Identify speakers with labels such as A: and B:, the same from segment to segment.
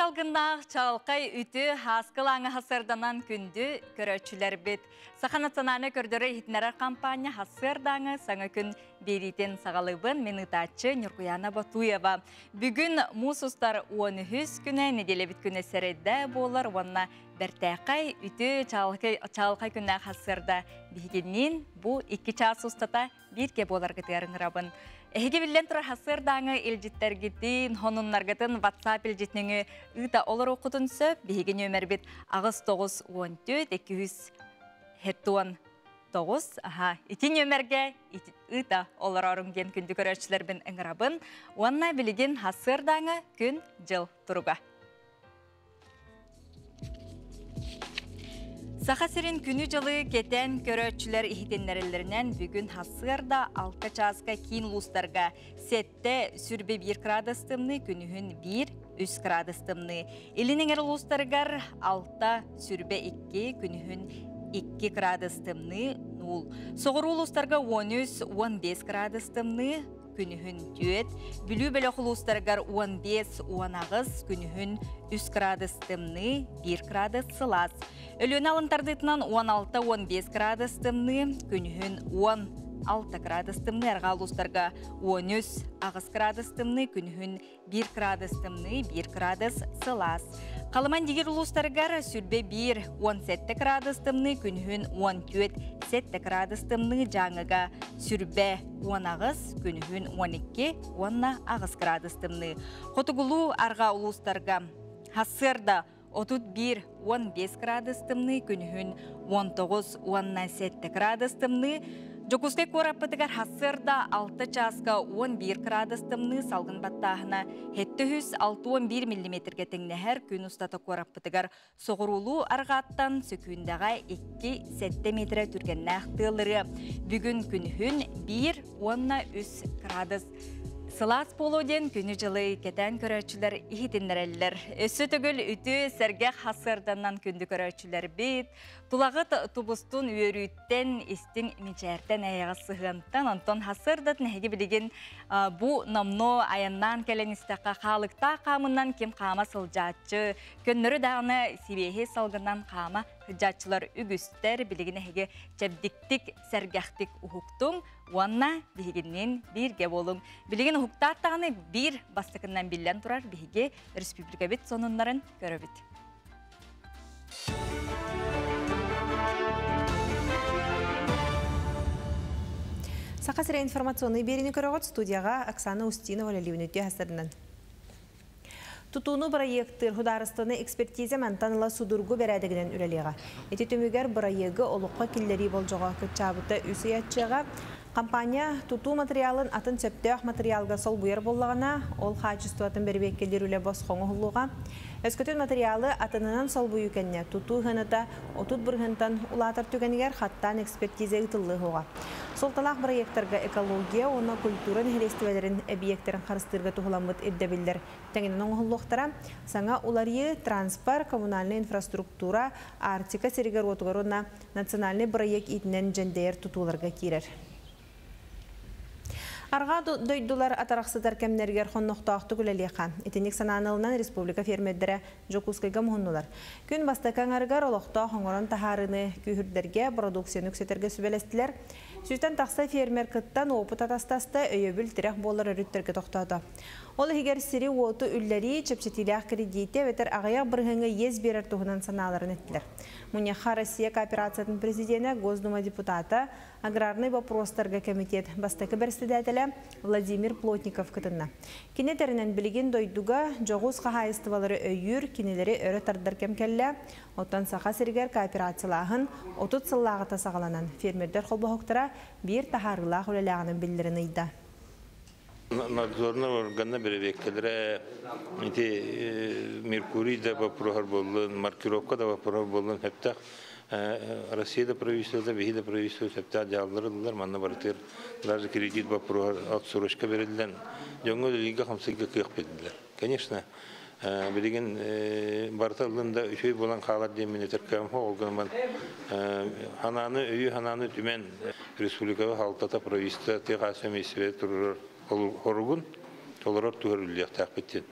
A: салгыннаах чаҕылхай үтүө һааскылааҥы хасыарданан күндү көрөөччүлэрбит. Саха национальнай көрдөрөр-иһитиннэрэр хампаанньа хасыардааҥы саҥа күн биэриитин саҕалыыбын. Мин ыытааччы Ньургуяна Ботуева. Бүгүн муус устар 13 күнэ нэдиэлэбит күнэ сэрэйдэ буолар уонна бэртээхэй үтүө чаҕылхай күннээх хасыарда биһигинниин бу 2 чаас устата бииргэ буоларгытыгар ыҥырабын. Эһиги биллэн турар хасыардааҥы илдьиттэргитин, хонуннаргытын WhatsApp илдьитиҥи ыыта олоруоххутун сөп. Биһиги нүөмэрбит 8 9 14 200 тоҕус. Аха, ити нүөмэргэ ыыта олорорум диэн күндү көрөөччүлэрбин ыҥырабын. Уонна билигин хасыардааҥы күн дьыл туруга. Саха сирин күнү-дьылы кэтэн көрөөччүлэр иһитиннэрэллэринэн бүгүн хасыарда 6 чааска киин улуустарга 7 сүрбэ 1 градус тымныы, күнүһүн 1 3 градус тымныы. Илин эҥэр улуустарыгар 6 сүрбэ 2, күнүһүн 2 градус тымныы, нуул. Соҕуруу улуустарга 13 15 градус тымныы, күнүһүн 4, Бүлүү бөлөх улуустарыгар 15-18, күнүһүн 3 градус тымныы, 1 градус сылаас. Өлүөнэ алын тардыытынан 16-15 градус тымныы, күнүһүн 16 градус тымныы, арҕаа улуустарга 13-8 градус тымныы, күнүһүн 1 градус тымныы, 1 градус сылаас. Халыман дигир улуустарыгар сүрбэ 1, 17 градус тымныы, күнүһүн 14, 7 градус тымныы, Дьааҥыга сүрбэ 18, күнүһүн 12 уонна 8 градус тымныы. Хотугулуу арҕаа улуустарга хассыарда 31 15 градус тымныы, күнүһүн 19 уонна 7 градус тымныы. Дьокуускай куораппытыгар хассыарда 6 чааска 11 градус тымныы, салгын баттааһына 761 миллиметргэ тэҥнэһэр. Күн устата куораппытыгар соҕуруулуу арҕааттан сөкүүндэҕэ 2-7 метрэ түргэннээх тыалырыа. Бүгүн күнүһүн 1 уонна 3 градус сылаас буолуо диэн күнү-дьылы кэтээн көрөөччүлэр иһитиннэрэллэр. Өссө төгүл үтүө сэргэх хасыарданан күндү көрөөччүлэрбит, тулаҕыт тубустун үөрүүттэн, истиҥ мичээртэн, эйэҕэс сыһыантан, онтон хасыардат нэһиги билигин бу номнуо айаннаан кэлэн истэххэ хаалыктаах хаамынан ким хаама сылдьааччы, көннөрү даҕаны сибиэһи салгынан хаама сылдьааччылар үгүстэр, билигин эһиги чэбдиктик, сэргэхтик уһуктуҥ, уонна биһигинниин бииргэ буолуҥ. Билигин уһуктаат даҕаны биир бастакыннан биллэн турар биһиги республикабыт сонуннарын көрөбүт.
B: Саха сирэ информационный биэриини көрөҕүт, студияҕа Оксана Устинова үлэлиибин, үтүө хасырынан. Тутууну бырайыактыыр судаарыстыбаннай экспертиза мантан ыла судургу бэрээдэгинэн үлэлиэҕэ. Ити түмүгэр бырайыагы олоххо киллэрии болдьоҕо кыччаабыта үс ый аччыаҕа. Компания тутуу материалын атын сөптөөх материалга солбуйар буоллаҕына, ол хаачыстыбатын бэрэбиэркэлиир үлэ босхоҥ оһуллуоҕа. Өскөтүн материалы атынынан солбуйуу кэннэ тутуу сыаната 30 бырыһыантан улаатар түгэнигэр хаттаан экспертиза ыытыллыаҕа. Суолталаах бырайыактарга экология уонна культура нэһилиэстибэлэрин эбийиэктэрин харыстыырга туһуламмыт ирдэбиллэр тэҥинэн оҥоһуллуохтара. Саҥа уларыйыы транспорт, коммунальная инфраструктура, Арктика сиригэр-уотугар уонна национальный бырайыак иитинэн дьэндэйэр тутууларга киирэр. Арҕаа дойдулар атарахсытар кэмнэригэр хоннохтоохтук үлэлиэххэ. Итинник санааны ылынан республика фермердэрэ Дьокуускайга муһуннулар. Күн бастакы аҥарыгар олохтоох оҥорон таһаарыыны күүһүрдэргэ, продукцияны үксэтэргэ сүбэлэстилэр. Сүүстэн тахса фермер кыттан опыт атастаста, өйөбүл тирэх буолар өрүттэргэ тохтоото. Ол иһигэр сири уоту үллэрии, чэпчэтиилээх кредити эбэтэр аҕыйах бырыһыаҥҥа иэс биэрэр туһунан санааларын эттилэр. Мунньахха Россия кооперациятын президенэ, Госдума депутата, аграрный вопростарга комитет бастакы председателя Владимир Плотников кытынна. Кини этэринэн билигин дойдуга дьоҕус хаһаайыстыбалары өйүүр, кинилэри өрө тардар кэм кэллэ. Оттон Саха сиригэр кооперациялааһын 30 сыллааҕыта саҕаланан фермердэр холбоһуктара биир таһаарыылаах үлэлээҕинэн биллэрин ыйда.
C: Надзорный органна бэрэбиэркэлэрэ ити Меркурий да боппуруоһар буоллун, маркировка да боппуруоһар буоллун сөптөөх Россия да правительствота, биһи да правительство сөптөөх дьаһаллар ыллылар, манна барытыгар даже кредит боппуруоһар отсрочка бериллэн, дьоҥҥо үлэлииргэ хамсыырга кыах бердилэр. Конечно, билигин барыта ыллын да үчүгэй буолан хаалар диэн мин этэр кыам ол гынан ханааны өйү ханааны түмэн республикаҕа халтата правительство тыа хаһаайыстыба министерствота турар хоругун толорор туһар үллиэхтээхпит диэн.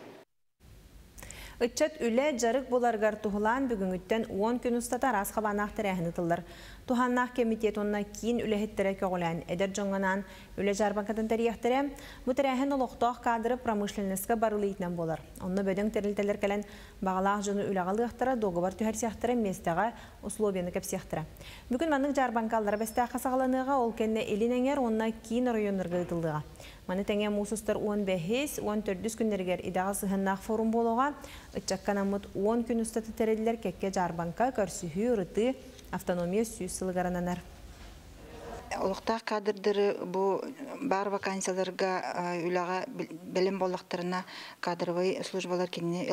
B: Ыччат үлэ, дьарык буларыгар туһулаан бүгүҥҥүттэн 10 күн устата араас хабааннаах тэрээһин ыытыллар. Туһааннаах кэмитиэт уонна киин үлэһиттэрэ көҕүлээн, эдэр дьоҥҥо анаан үлэ дьаарбаҥкатын тэрийиэхтэрэ. Бу тэрээһин олохтоох каадыры промышленноска барылыытынан буолар. Онно бөдөҥ тэрилтэлэр кэлэн баҕалаах дьону үлэҕэ ылыахтара, дуогабар түһэрсиэхтэрэ, миэстэҕэ условияны кэпсиэхтэрэ. Бүгүн маннык дьаарбаҥка Аллара Бэстээххэ саҕаланыаҕа, ол кэннэ Илин Эҥэр уонна киин оройуоннарга ыытыллыаҕа. Маны тэҥэ муус устар 15-ис, 14-үс күннэригэр идэҕэ сыһыаннаах форум буолуоҕа. Ыччакка анаммыт 10 күн устата тэриллэр кэккэ дьаарбаҥка, көрсүһүү, ырытыы автономия 100 сылыгар ананар.
D: Олохтоох кадрдары бу баар вакансияларга үлэҕэ бэлэм буоллахтарына кадровай службалар кинини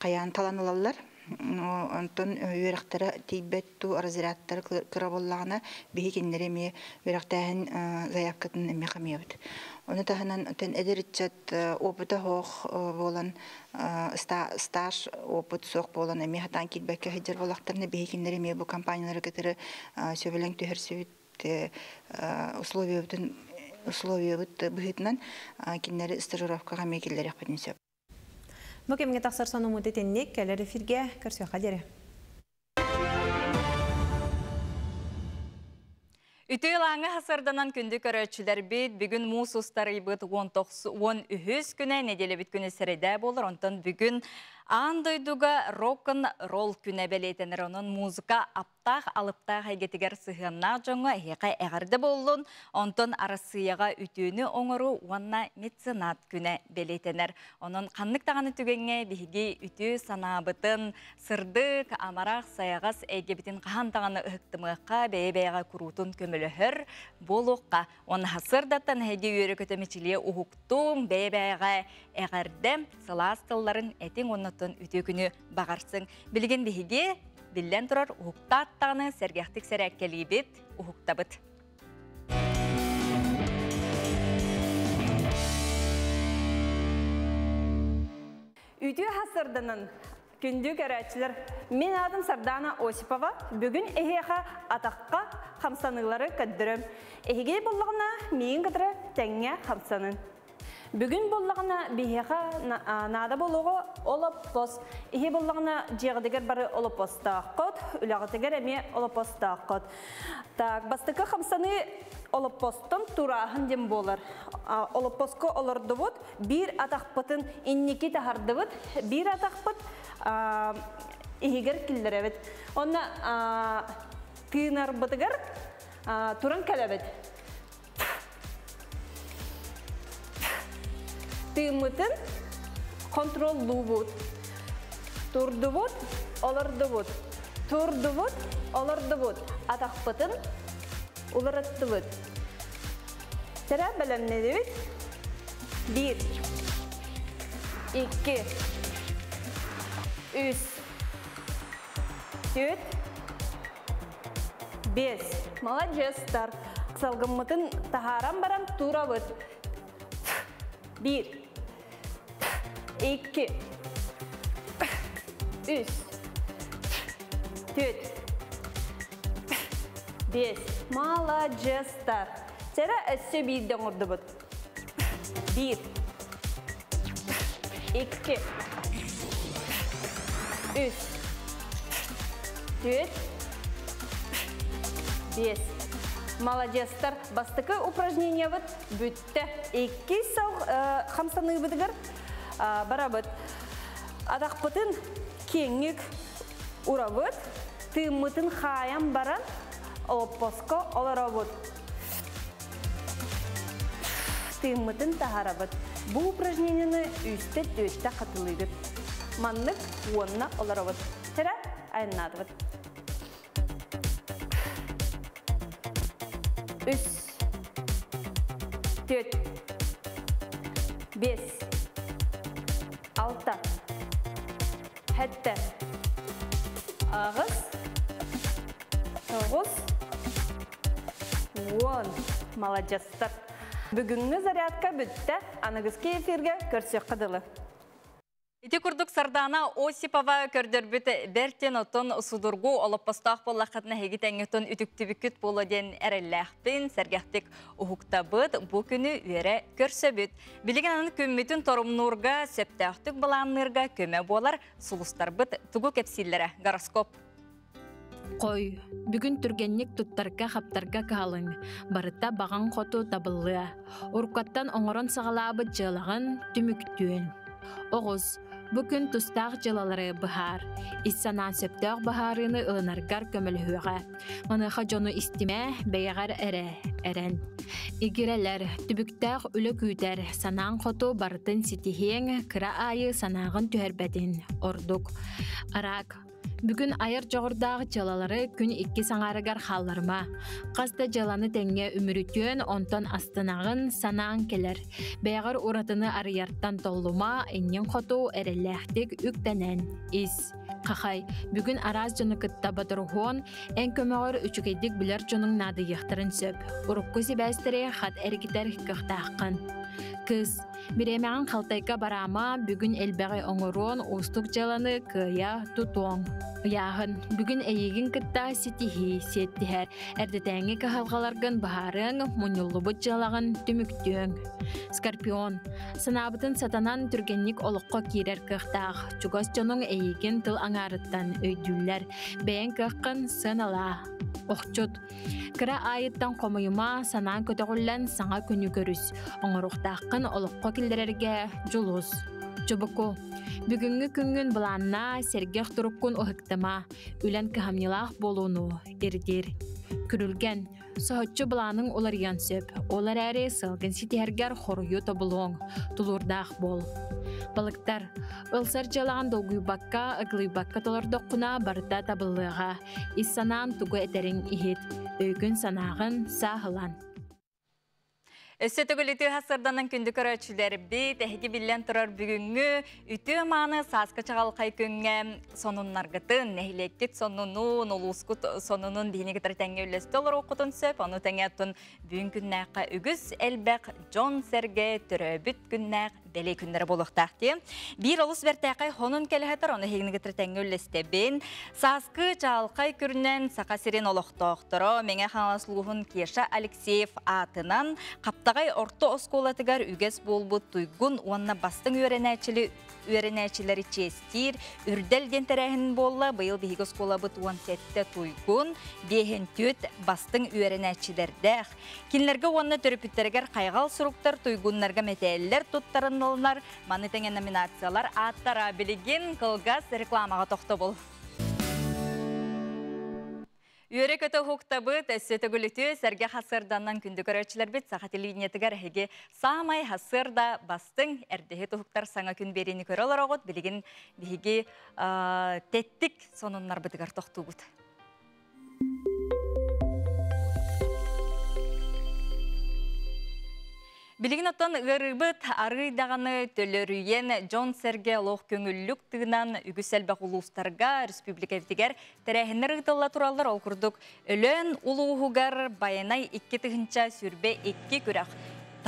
D: хайаан талан ылаллар. Онтон үөрэхтэрэ тиийбэт туу разрядтара кыра буоллаҕына биһи кинилэри эмиэ үөрэхтээһин заявкатын эмиэ хамыйабыт. Ону таһынан эдэр ыччат опыта суох буолан стаж опыт суох буолан эмиэ хатаан киирбэккэ сылдьар буоллахтарына биһи кинилэри эмиэ бу компаниялары кытары сөбүлэҥ түһэрсибит условиябытын условиябыт быһыытынан кинилэри стажировкаҕа эмиэ киллэриэхпитин сөп.
B: Бу кэмҥэ тахсар сонуммут итинник, кэлэр эфиргэ көрсүөххэ диэри.
A: Үтүө ылааҥы сарсыарданан күндү көрөөччүлэрбит, бүгүн муус устар ыйбыт 13 күнэ, нэдиэлэбит күнэ сэрэдэ буолар. Онтон бүгүн аан дойдуга рок-н-ролл күнэ бэлиэтэнэр. Онон музыка аптаах, алыптаах эйгэтигэр сыһыаннаах дьоҥҥо эһиэхэ эҕэрдэ буоллун. Онтон Арассыыйаҕа үтүөнү оҥоруу уонна меценат күнэ бэлиэтэнэр. Онон ханнык даҕаны түгэҥҥэ биһиги үтүө санаабытын, сырдык, амарах, сайаҕас эйгэбитин хаһан даҕаны ыһыктымыахха, бэйэ-бэйэҕэ куруутун көмөлөһөр буолуохха. Уонна сарсыардаттан эһиги үөрэ-көтө мичилийэ уһуктуҥ, бэйэ-бэйэҕэ эҕэрдэ, сылаас тылларын этиҥ уонна үтүө күнү баҕарсыҥ. Билигин биһиги, биллэн турар, уһуктаат даҕаны сэргэхтик сэрээккэлиибит, уһуктабыт.
E: Үтүө сарсыарданан, күндү көрөөччүлэр. Мин аатым Сардана Осипова. Бүгүн эһиэхэ атахха хамсаныылары көрдөрөм. Эһиги буоллаҕына миигин кытары тэҥҥэ хамсанын. Бүгүн буоллаҕына биһиэхэ наада буолуоҕа олоппос. Иһи буоллаҕына дьиэҕитигэр бары олоппостооххут, үлэҕитигэр эмиэ олоппостооххут. Так, бастакы хамсаныы олоппостон турааһын диэн буолар. Олоппоско олордубут, биир атахпытын инники таһардыбыт, биир атахпыт иһигэр киллэрэбит. Онно тыынарбытыгар туран кэлэбит. Тыыммытын контроллуубут. Турдубут, олордубут. Турдубут, олордубут. Атахпытын уларыттыбыт. Чэрэ бэлэмнэнэбит. Биир, икки, үс, түөрт, биэс. Маладьыастар. Салгыммытын таһааран баран турабыт. Биир, икки, үс, түөрт, биэс. Маладьыастар. Чэрэ өссө биирдэ оҥордубут. Биир, икки, үс, түөрт, биэс. Маладьыастар. Бастакы упражнениябыт бүттэ. Иккис хамсаныыбытыгар барабыт. Атахпытын киэҥник урабыт, тыыммытын хаайан баран олоппоско олоробут. Тыыммытын таһаарабыт. Бу упражнениены үстэ түөртэ хатылыыбыт. Маннык уонна олоробут. Чэрэ айаннаатыбыт. Үс, түөрт, биэс, алта, сэттэ, аҕыс, тоҕус, 10. Маладьыастар. Бүгүҥҥү зарядка бүттэ. Аныгыскы эфиргэ көрсүөххэ дылы.
A: Ити курдук Сардаана Осипова көрдөрбүт бэртен оттон судургу олоппостоох буоллаххытына эһиги тэҥҥитин үтүктүбүккүт буолуо диэн эрэллээхпин, сэргэхтик уһуктабыт, бу күнү үөрэ көрсөбүт. Билигин аны күммүтүн торумнуурга, сөптөөхтүк былаанныырга көмө буолар сулустарбыт тугу кэпсииллэрэ гороскоп.
F: Хой, бүгүн түргэнник туттарга-хаптарга кыһалыҥ, барыта баҕаҥ хоту табыллыа. Уруккаттан оҥорон саҕалаабыт дьыалаҕын түмүктүөн. Оҕус, бу күн тустаах дьыалалары быһаар. Ис санаан сөптөөх быһаарыыны ылынаргар көмөлөһүөҕэ. Маныаха дьону истимэ, бэйэҕэр эрэ эрэн. Игирэлэр, түбүктээх үлэ күүтэр, санааҥ хоту барытын ситиһиэҥ, кыра аайы санааҕын түһэрбэтин ордук. Араак, Бүгүн айар дьоҕурдаах дьыалалары күн иккис аҥаарыгар хаалларыма. Хас да дьыаланы тэҥҥэ үмүрүтүөн, онтон астынаҕын, санааҥ кэлэр. Бэйэҕэр уратыны арыйартан толлума, иннин хоту эрэллээхтик үктэнэн ис. Хахай, бүгүн араас дьону кытта бодоруһуон, эн көмөҕөр үчүгэйдик билэр дьонуҥ наадыйыахтарын сөп. Урукку сибээстэри хат эргитэр кыахтааххын. Кыыс, Бириэмэҕин халтайга бараама, бүгүн элбэҕи оҥоруон, уустук дьыаланы кыайа тутуоҥ. Ыйааһын. Бүгүн эйигин кытта ситиһии сиэттиһэр. Эрдэтээҥҥи кыһалҕаларгын быһаарыаҥ, мунньуллубут дьыалаҕын түмүктүөҥ. Скорпион. Санаабытын сатанан түргэнник олоххо киирэр кыахтаах. Чугас дьонуҥ эйигин тыл аҥаарыттан өйдүүллэр. Бэйэҥ кыаххын сыаналаа. Охчут. Кыра аайыттан хомуйума, санаан көтөҕүллэн саҥа күнү көрүс. Оҥоруохтааххын олоххо киллэрэргэ дьулус. Чубуку. Бүгүҥҥү күҥҥүн былааннаа, сэргэх туруккун уһуктама, үлэн кыһамньылаах буолууну ирдиир. Күрүлгэн. Соһуччу былааныҥ уларыйан сөп. Ол эрээри сылгын ситиһэргэр хоруйу тобулуоҥ. Тулуурдаах буол. Балыктар. Ылсар дьыалаҕын долгуйбакка, ыгылыйбакка толордоххуна барыта табыллыаҕа. Ис санаан тугу этэриҥ иһит, өйгүн-санааҕын сааһылан.
A: Өссө төгүл үтүө сарданан күндү көрөөччүлэрбит, эһиги биллэн турар бүгүҥҥү үтүө мааны сааскы чаҕылхай күҥҥэ сонуннаргытын, нэһилиэккит сонунун, улуускут сонунун биһини кытары тэҥҥэ үллэстэ олоруоххутун сөп. Ону тэҥэ оттон бүгүн күннээххэ үгүс элбэх дьон-сэргэ төрөөбүт күннээх бэлиэ күннэрэ буолуохтаах дии. Биир олус бэртээхэй хонун кэлэһэтэр, ону эһигини кытары тэҥҥэ үллэстэбин. Сааскы чаалхай күрүнэн Саха сирин олохтоохторо Мэҥэ Хаҥалас улууһун Кеша Алексеев аатынан Хаптаҕай орто оскуолатыгар үгэс буолбут туйгун уонна бастыҥ үөрэнээччили үөрэнээччилэри чиэстиир Үрдэл диэн тэрээһин буолла. Быйыл биһиги оскуолабыт 17 туйгун, 54 бастыҥ үөрэнээччилэрдээх. Кинилэргэ уонна төрөппүттэригэр хайҕал суруктар, туйгуннарга мэтээллэр туттарыныллар. Маны тэҥэ номинациялар ааттара билигин кылгас рекламаҕа тохтобул. Үөрэ-көтө уһуктабыт, өссө төгүлүтүө сэргэ хасыарданан күндү көрөөччүлэрбит саха телевидениетыгар эһиги саамай хасыарда бастыҥ эрдэһит уһуктар саҥа күн биэриини көрө олороҕут. Билигин биһиги тэттик сонуннарбытыгар тохтуубут. Билигин оттон ыарыыбыт арыый даҕаны төлөрүйэн дьон-сэргэ олох көҥүллүк тыынан үгүс элбэх улуустарга, республикабытыгар тэрээһиннэр ыытылла тураллар. Ол курдук Өлөөн улууһугар Байанай 2022 күрэх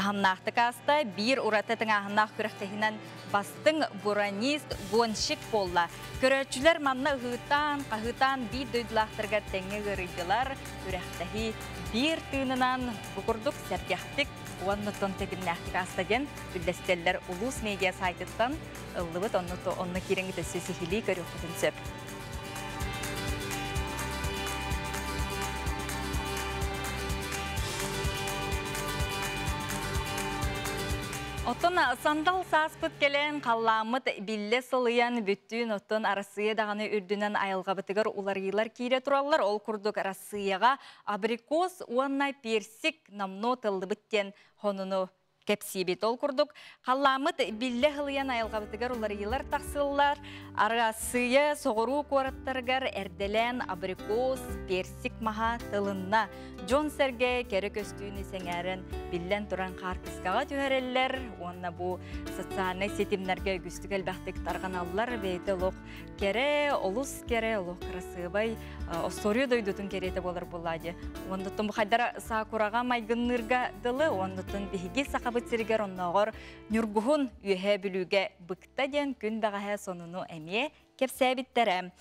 A: таһымнаахтык ааста. Биир ураты тыҥааһыннаах күрэхтэһинэн бастыҥ буранист, гонщик буолла. Көрөөччүлэр манна ыһыытаан, хаһыытаан биир дойдулаахтарыгар тэҥҥэ ыарыйдылар. Күрэхтэһии биир тыынынан бу курдук сэргэхтик уонна тэтимнээхтик ааста диэн үллэстэллэр улуус медиа сайтыттан ыллыбыт онно онно киирэҥҥит өссө сиһилии көрүөххүтүн сөп. Оттон сандал сааспыт кэлэн, халлааммыт биллэ сылыйан, бүттүүн оттон Арассыыйа даҕаны үрдүнэн айылҕабытыгар уларыйыылар киирэ тураллар. Ол курдук Арассыыйаҕа абрикос уонна персик номнуо тыллыбыт диэн хонуну кэпсиибит. Ол курдук, халлааммыт биллэ һылыйан айылҕабытыгар уларыйыылар тахсыллар. Арассыыйа соҕуруу куораттарыгар эрдэлээн абрикос, персик маһа тылынна. Дьон-сэргэ кэрэ көстүүнү сэҥээрэн, биллэн туран хаартыскаҕа түһэрэллэр уонна бу социальнай ситимнэргэ үгүстүк элбэхтик тарҕаналлар. Бэйэтэ олох кэрэ, олус кэрэ, олох кырасыабай остуоруйа дойдутун кэриэтэ буолар буоллаа дии. Оннуттан бу хайдара саакураҕа майгынныырга дылы, оннуттан биһиги сахабыт Сахабыт сиригэр оннооҕор Ньургуһун Үөһээ Бүлүүгэ быкта диэн күн бэҕэһээ сонуну эмиэ кэпсээбиттэрэ.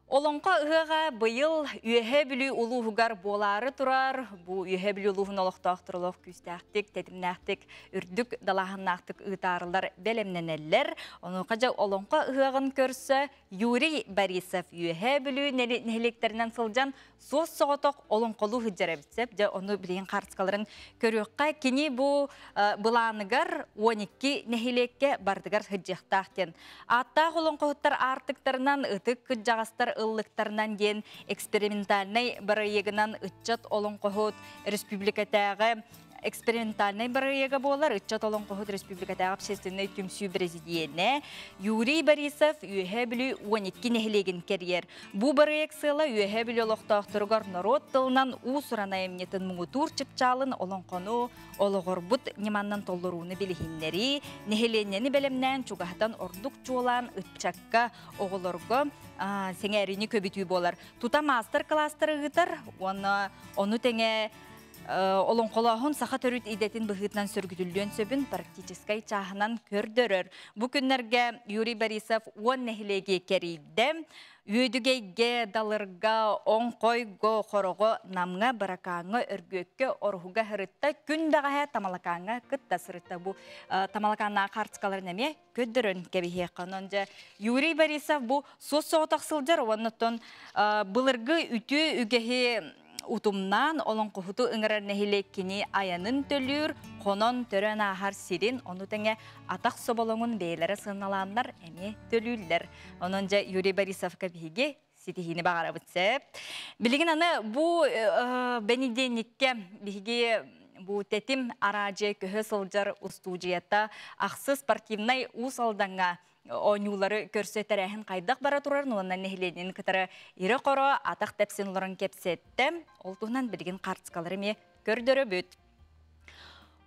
A: Олоҥхо ыһыаҕа быйыл Үөһээ Бүлүү улууһугар буолаары турар. Бу Үөһээ Бүлүү улууһун олохтоохторо олох күүстээхтик, тэтимнээхтик, үрдүк далааһыннаахтык ыытаарылар бэлэмнэнэллэр. Онуоха дьэ олоҥхо ыһыаҕын көрсө Юрий Борисов Үөһээ Бүлүү нэһилиэктэринэн сылдьан суос соҕотох олоҥхолуу сылдьар эбит сөп. Дьэ ону билигин хаартыскаларын көрүөххэ. Кини бу былааныгар 12 нэһилиэккэ бардыгар сылдьыахтаах диэн. Ааттаах олоҥхоһуттар аартыктарынан, ытык кырдьаҕастар ыллыктарынан диэн экспериментальнай бырайыагынан ыччат олоҥхоһут республикатааҕы экспериментальнай бырайыага буолар ыччат олоҥхоһут республикатааҕы общественнай түмсүү президенэ Юрий Борисов Үөһээ Бүлүү 12 нэһилиэгин кэрийэр. Бу бырайыак сыала Үөһээ Бүлүү олохтоохторугар норуот тылынан уус-уран айымньытын муҥутуур чыпчаалын олоҥхону олоҕорбут ньыманнан толлорууну билиһиннэрии, нэһилиэнньэни бэлэмнээн чугаһатан ордук чуолаан ыччакка, оҕолорго сэҥээриини көбүтүү буолар. Тута маастар-кылаастары ыытар уонна ону тэҥэ Олоҥхолооһун саха төрүт идэтин быһыытынан сөргүтүллүөн сөбүн практическай чааһынан көрдөрөр. Бу күннэргэ Юрий Борисов уон нэһилиэги кэрийдэ. Үөдүгэйгэ, Далырга, Оҥхойго, Хороҕо, Намҥа, Быракааҥҥа, Өргүөккэ, Ороһуга сырытта. Күн бэҕэһээ Тамалакааҥҥа кытта сырытта. Бу Тамалакааннаах хаартыскаларын эмиэ көрдөрөн кэбиһиэххэ. Онон дьэ Юрий Борисов бу суос-соҕотох сылдьар уонна оттон былыргы үтүө үгэһи утумнаан олоҥхоһуту ыҥырар нэһилиэк кини айанын төлүүр, хонон төрөөн ааһар сирин, ону тэҥэ атах соболоҥун бэйэлэрэ сыаналааннар эмиэ төлүүллэр. Онон дьэ Юрий Борисовка биһиги ситиһиини баҕарабыт сөп. Билигин аны бу бэнидиэнньиккэ биһиги бу тэтим араадьыйа көһө сылдьар устуудьуйата ахсыс спортивнай Уус Алдаҥҥа оонньуулары көрсө тэрээһин хайдах бара турарын уонна нэһилиэнньэни кытары ирэ-хоро атах тэпсин олорон кэпсэттэ. Ол туһунан билигин хаартыскалары эмиэ көрдөрөбүт.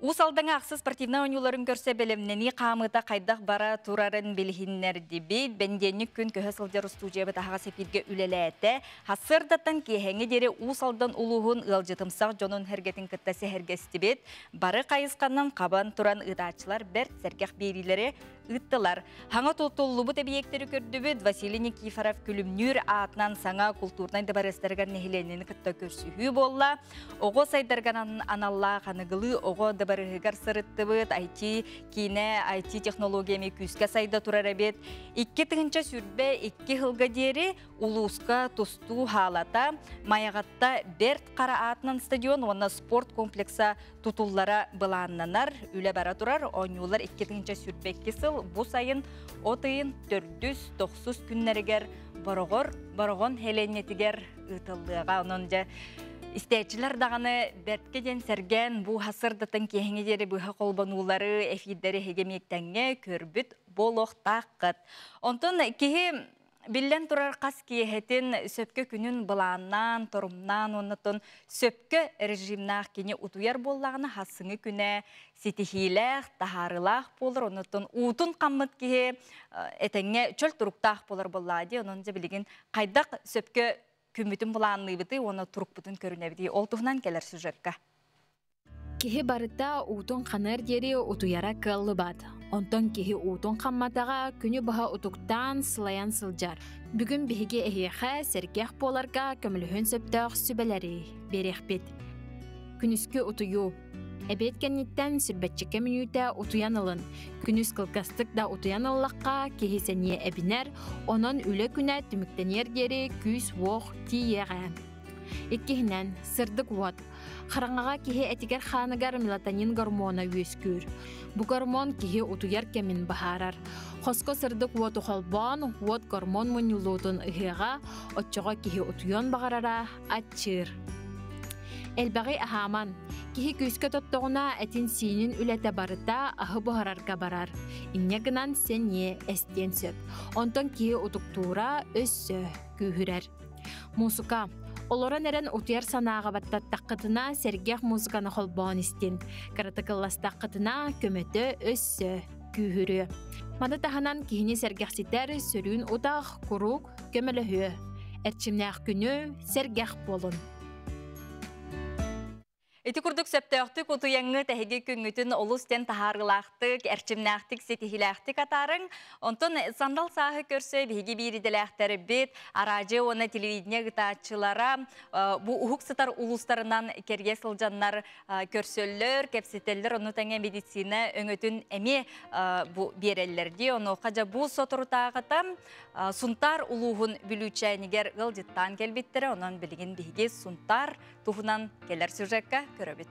A: Уус Алдаҥа ахсыс спортивнай оонньууларын көрсө бэлэмнэнии хаамыыта хайдах бара турарын билиһиннэрдибит. Бэндиэнньик күн көһө сылдьар устуудьуйабыт аһаҕас эфиргэ үлэлээтэ. Сарсыардаттан киэһэҥҥи диэри Уус Алдан улууһун ыалдьытымсах дьонун сэргэтин кытта сэһэргэстибит. Бары хайысханан хабан туран ыытааччылар бэрт сэргэх биэриилэри ыыттылар. Хаҥа тутуллубут эбийиэктэри көрдүбүт. Василий Никифоров Күлүмнүүр аатынан саҥа култуурнай дыбарыастарыгар нэһилиэнньэни кытта көрсүһүү буолла. Оҕо сайдарган аналлаах аныгылыы оҕо дыбарыһыгар сырыттыбыт. IT киинэ, IT технология эмиэ күүскэ сайда турар эбит. 2022 сылга диэри улууска тустуу хаалата, Майаҕатта Бэрт Хара аатынан стадион уонна спорт комплекса тутуллара былааннанар, үлэ бара турар. Оонньуулар 2022 сыл бу сайын от ыйын төрдүс, тохсус күннэригэр Бороҕор, Бороҕон сэлиэнньэтигэр ыытыллыаҕа. Онон дьэ истээччилэр даҕаны бэрткэ диэн сэргээн бу сырдатын киэһэҥи диэри быһа холбонуулары, эфирдэри эһиги эмиэктэнҥэ көрбүт буолуохтааххыт. Онтон киһи Биллэн турар, хас киэһэтин сөпкө күнүн былааннаан, торумнаан уоннаттан сөпкө режимнаах кини утуйар буоллаҕына, хассыҥы күнэ ситиһиилээх, таһаарыылаах буолар, оннуттан уутун хаммыт киһи этэҥҥэ чөл туруктаах буолар буоллаҕа дии. Онон дьэ билигин хайдах сөпкө күммүтүн былаанныыбытый уонна турукпутун көрүнэбитий? Ол туһунан кэлэр сюжекка.
F: Киһи барыта уутун ханыар диэри утуйара кыаллыбат. Онтон киһи уутун хамматаҕа күнү быһа утуктаан, сылайан сылдьар. Бүгүн биһиги эһиэхэ сэргэх буоларга көмөлөһүөн сөптөөх сүбэлэри биэриэхпит. Күнүскү утуйуу. Эбиэт кэнниттэн сүрбэччиккэ мүнүүтэ утуйан ылын. Күнүс кылгастык да утуйан ыллахха киһи сэниэ эбинэр, онон үлэ күнэ түмүктэниэр диэри күүс-уох тиийиэҕэ. Иккиһинэн, сырдык уот. Хараҥаҕа киһи этигэр-хааныгар мелатонин гормона үөскүүр. Бу гормон киһи утуйар кэмин быһаарар. Хоско сырдык уоту холбоон, уот гормон мунньуллуутун ыһыаҕа, оччоҕо киһи утуйуон баҕарара аччыыр. Элбэҕи аһааман. Киһи күүскэ тоттоҕуна этин-сиинин үлэтэ барыта аһы буһарарга барар. Инньэ гынан сэниэ эстиэн сөп. Онтон киһи утуктуура өссө күүһүрэр. Муусука. Олорон эрэн утуйар санааҕа баттаттаххытына, сэргэх музыканы холбоон истин. Кыратыкылластаххытына, көмөтө өссө күүһүрүө. Маны таһынан киһини сэргэхситэр сөрүүн утах куруук көмөлөһүө. Эрчимнээх күнү сэргэх буолун.
A: Ити курдук сөптөөхтүк утуйаҥҥыт эһиги күҥҥүтүн олус диэн таһаарыылаахтык, эрчимнээхтик, ситиһиилээхтик атаарыҥ. Онтон сандал сааһы көрсө биһиги биир идэлээхтэрбит, араадьыйа уонна телевидение ыытааччылара бу уһук сытар улуустарынан кэрийэ сылдьаннар көрсөллөр, кэпсэтэллэр, ону тэҥэ медицина өҥөтүн эмиэ бу биэрэллэр дии. Онуоха дьэ бу соторутааҕыта Сунтаар улууһун Бүлүүчээнигэр ыалдьыттаан кэлбиттэрэ, онон билигин биһиги Сунтаар туһунан кэлэр сюжекка көрөбүт.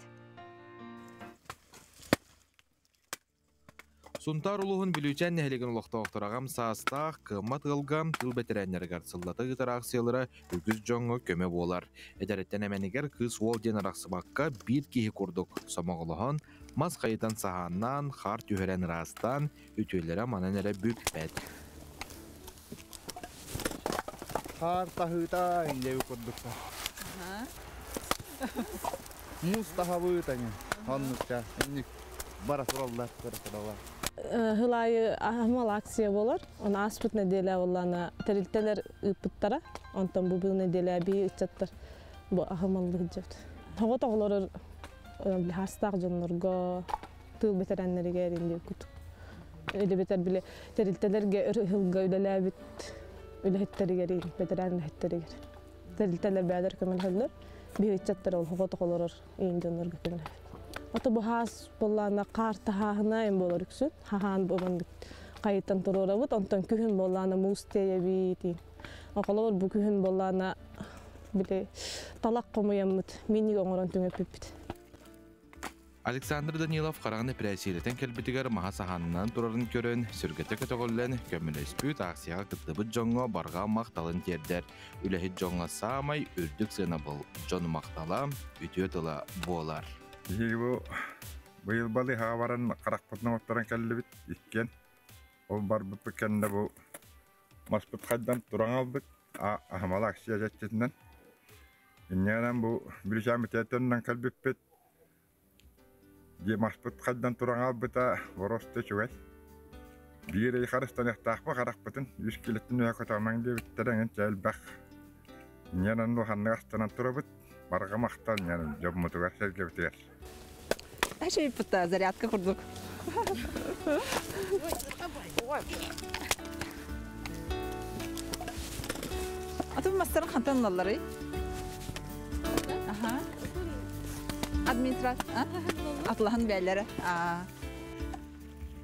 G: Сунтаар улууһун Бүлүүчээн нэһилиэгин олохтоохторо аҕам саастаах, кыаммат ыалга тыыл бэтэрээннэригэр сыллата ыытар аахсыйалара үгүс дьоҥҥо көмө буолар. Эдэриттэн эмэнигэр кыыс-уол диэн арахсыбакка биир киһи курдук сомоҕолоһон, мас хайытан саһааннаан, хаар түһэрэн ыраастаан, үтүөлэрэ манан эрэ бүппэт.
H: Хаар таһыыта инньэби курдукта. Муус таһабыт аҥы. Оннукка инник бара тураллар, бара тураллар.
I: Хыл аайы аһымал акция болар. Оны ааспыт неделя боллана тэрилтэлэр ыыппыттара. Онтон бу бу неделя бии ыччаттар бу аһымаллы сылдьабыт. Тоҕо тоҕолорор хаастаах дьоннорго тыыл бэтэрээннэригэр инди кут үлэбитэр били тэрилтэлэргэ ыһылга үлэлээбит үлэһиттэригэр бэтэрээн үлэһиттэригэр тэрилтэлэр бэйэлэр көмөлөһөллөр биһи ыччаттар ол хото олорор иин дьоннорго көмөлөһөбүт. Ото бу хаас буоллаана хаар таһааһына эм буолар үксүн хаһаан бу хайыттан туруорабыт онтон күһүн буоллаана муус тиэйэбит Оҕолор бу күһүн буоллаана били талах хомуйаммыт миник оҥорон түҥэппиппит.
G: Александр Данилов хараҕын эпэрээссийэлэтэн кэлбитигэр маһа саһаанынан турарын көрөн, сүргэтэ көтөҕүллэн, көмөлөспүт аахсыйаҕа кыттыбыт дьоҥҥо барҕа махталын тиэрдэр. Үлэһит дьоҥҥо саамай үрдүк сыанабыл, дьон махтала, үтүө тыла буолар.
J: Биһиги бу быйыл балыыһаҕа баран харахпытын оҥотторон кэллибит иккиэн. Ол барбыппыт кэннэ бу маспыт хайдан туран албыт аһымал акция чэрчитинэн. Инньэ гынан бу Бүлүчээн кэлбиппит Димашпыт хайдан туран хаалбыта боруоста үчүгэй. Биир ый харыстаныахтаахпыт харахпытын үс килэттин үөһэ көтөҕүмэҥ диэбиттэрэ эҥин чэ элбэх. Инньэ улаханнык астанан турабыт. Барҕа махтал инньэ дьоммутугар сэргэбитигэр.
K: Шейпыта зарядка курдук. Атын мастарын хантан ылалларый? Аха. Администрация. Атылаһын бээлэрэ.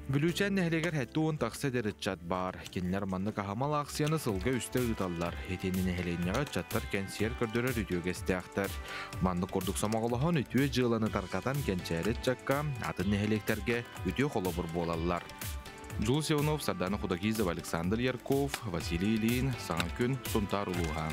G: Бүлүүчээн нэһилиэгэр 70 тахса эдэр ыччат баар. Кинилэр маннык аһымал аахсыйаны сылга үстэ ыыталлар. Итини нэһилиэнньэҕэ ыччаттар кэнсиэр көрдөрөр үтүөгэстээхтэр. Маннык курдук сомоҕолоһон үтүө дьыаланы тарҕатан кэнчээри ыччакка атын нэһилиэктэргэ үтүө холобур буолаллар. Джулс Иванов, Сардана Худогизова, Александр Ярков, Василий Ильин, Саҥа күн, Сунтаар улууһа.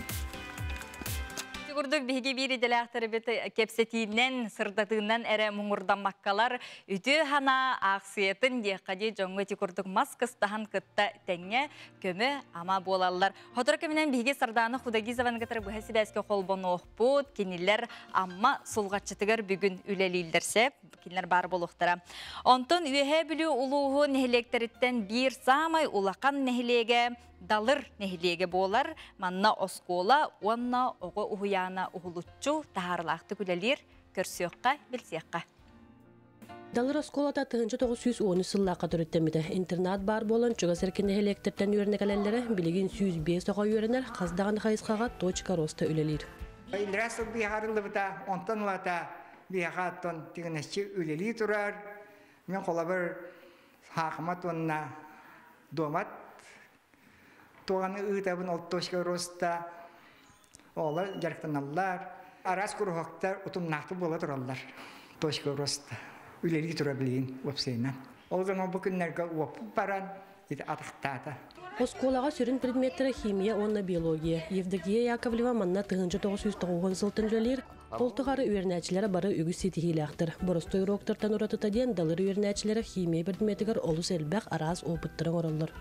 A: Курдук биһиги биир идэлээхтэрбит кэпсэтиинэн, сырдатыынан эрэ муҥурдаммаккалар үтүө санаа аахсыйатын диэххэ дии дьоҥҥо ити курдук мас кыстаһан кытта тэҥҥэ көмө ама буолаллар. Сотору кэминэн биһиги Сардаана Худогизованы кытары быһа сибээскэ холбонуохпут. Кинилэр Амма Сулҕаччытыгар бүгүн үлэлииллэр сөп. Кинилэр баар буолуохтара. Онтон Үөһээ Бүлүү улууһун нэһилиэктэриттэн биир саамай улахан нэһилиэгэ Далыр нэһилиэгэ буолар. Манна оскуола уонна оҕо уһуйаана уһулуччу таһаарылаахтык үлэлиир. Көрсүөххэ, билсиэххэ.
L: Далыр оскуолата 1913 сыллаахха төрүттэммитэ. Интернат баар буолан, чугас эркин нэһилиэктэртэн үөрэнэ кэлэллэрэ, билигин 105 оҕо үөрэнэр, хас даҕаны хайысхаҕа точка роста үлэлиир.
M: Иллэрээ сыл быһаарыллыбыта, онтон ылата биһиэхэ оттон тигинэччи үлэлии турар. Мин холобур хаахымат уонна дуомат туоҕаны ыытабын ол точка роста оҕолор дьарыктаналлар. Араас куруһуоктар утумнаахтык буола тураллар. Точка роста үлэлии турар билигин уопсайынан. Ол гынан бу күннэргэ уоппут баран ити атахтаата.
L: Оскуолаҕа сүрүн предметтэрэ химия уонна биология. Евдокия Яковлева манна 1990 сылтан үлэлиир. Ол тухары үөрэнээччилэрэ бары үгүс ситиһиилээхтэр. Боростуой уруоктартан уратыта диэн Далыр үөрэнээччилэрэ химия предметигэр олус элбэх араас опыттары оҥороллор.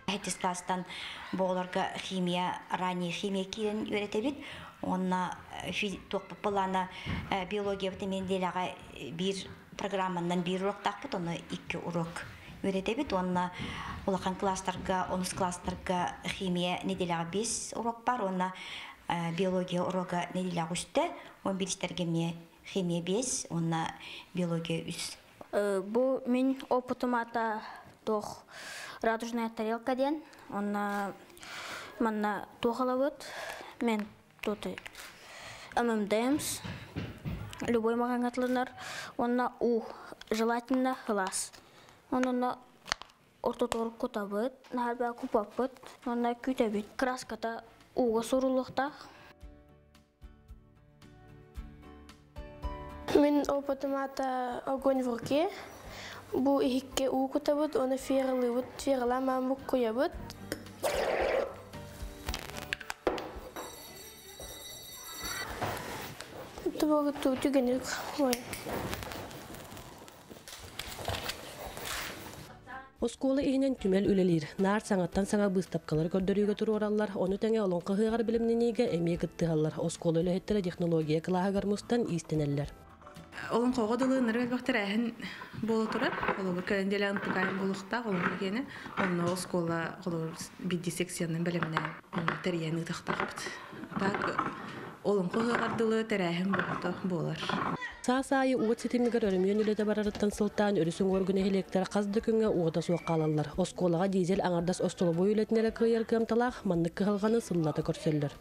N: Сэттис класстан оҕолорго химия, ранее химия киирэн үөрэтэбит. Уонна туохпут былаана биологиябыт эмиэ нэдиэлэҕэ биир программанан биир уроктаахпыт, ону икки урок үөрэтэбит. Уонна улахан класстарга, онус класстарга химия нэдиэлэҕэ биэс урок бар, уонна биология урога нэдиэлэҕэ үстэ, он биристэргэ эмиэ Химия 5, онна биология 3.
O: Бу мин опытым ата туох радужная тарелка диэн. Онна манна туох алабыт. Мен тут ММДМС. Любой маҕаҥатланар. Онна у желательно глаз. Онно ортотугар кутабыт, наһаа купаппыт, онно күтэбит. Краската ууга суруллуохтаах.
P: Мин опытым аата Огонь в руке. Бу иһикке уу кутабыт, оны фералыыбыт, фералаан буккуйабыт. Тубагы түгеник. Ой.
L: Оскуола иһинэн түмэл үлэлиир. Наар саҥаттан саҥа быыстапкалары көрдөрүүгэ туруораллар, ону тэҥэ олоҥхо ыһыаҕар бэлэмнэниигэ эмиэ кыттыһаллар. Оскуола үлэһиттэрэ технология кылааһыгар мустан иистэнэллэр.
Q: Олоҥхоҕо дылы ынырык элбэх тэрээһин буола турар. Холобур, кэлин дэлээн тукаайым буолуохтаах олоҥхо киэнэ. Онно оскуола холобур биирдии секциянан бэлэмнээн тэрийэн ыытыахтаахпыт. Так олоҥхо ыһыаҕар дылы тэрээһин бөҕөтө буолар.
L: Саас аайы уот ситимигэр өрөмүөн үлэтэ барарыттан сылтаан өрүс уҥуоргу нэһилиэктэр хас да күҥҥэ уота суох хаалаллар. Оскуолаҕа дизель аҥардас остолобуой үлэтин эрэ кыайар кыамталаах маннык кыһалҕаны сыллата көрсөллөр.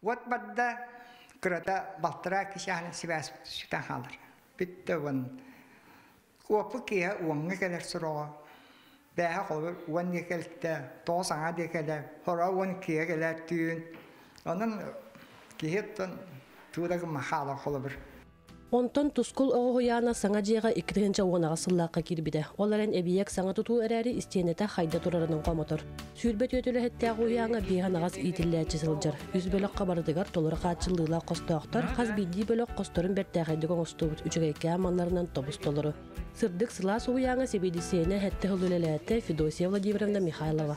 M: Уот барда, кырата балтараа киһи сибээс сүтэн хаалар. Бүттэ уон. Уоппут киһи уоҥҥа кэлэр суроҕо. Бээһэ холобур уон диэкэлтэ, тоҕус аҥаа диэкэлэ, хоро уон киһи кэлэр түүн. Онон киһи оттон тууда гымма хаалар холобур.
L: Онтон Тускул оҕо уһуйаана саҥа дьиэҕэ 2018 сыллаахха киирбитэ. Ол эрэн эбийиэк саҥа тутуу эрээри истиэнэтэ хайда турарынан хомотор. 24 үлэһиттээх уһуйааҥҥа биэс анаҕас иитиллээччи сылдьар. Үс бөлөххө барытыгар толору хааччыллыылаах хостоохтор, хас биирдии бөлөх хосторун бэртээхэйдик оҥостубут үчүгэйкээн малларынан тобус толору. Сырдык сылаас уһуйааҥҥа сэбиэдиссэйинэн сэттэ сыл үлэлээтэ Федосия Владимировна Михайлова.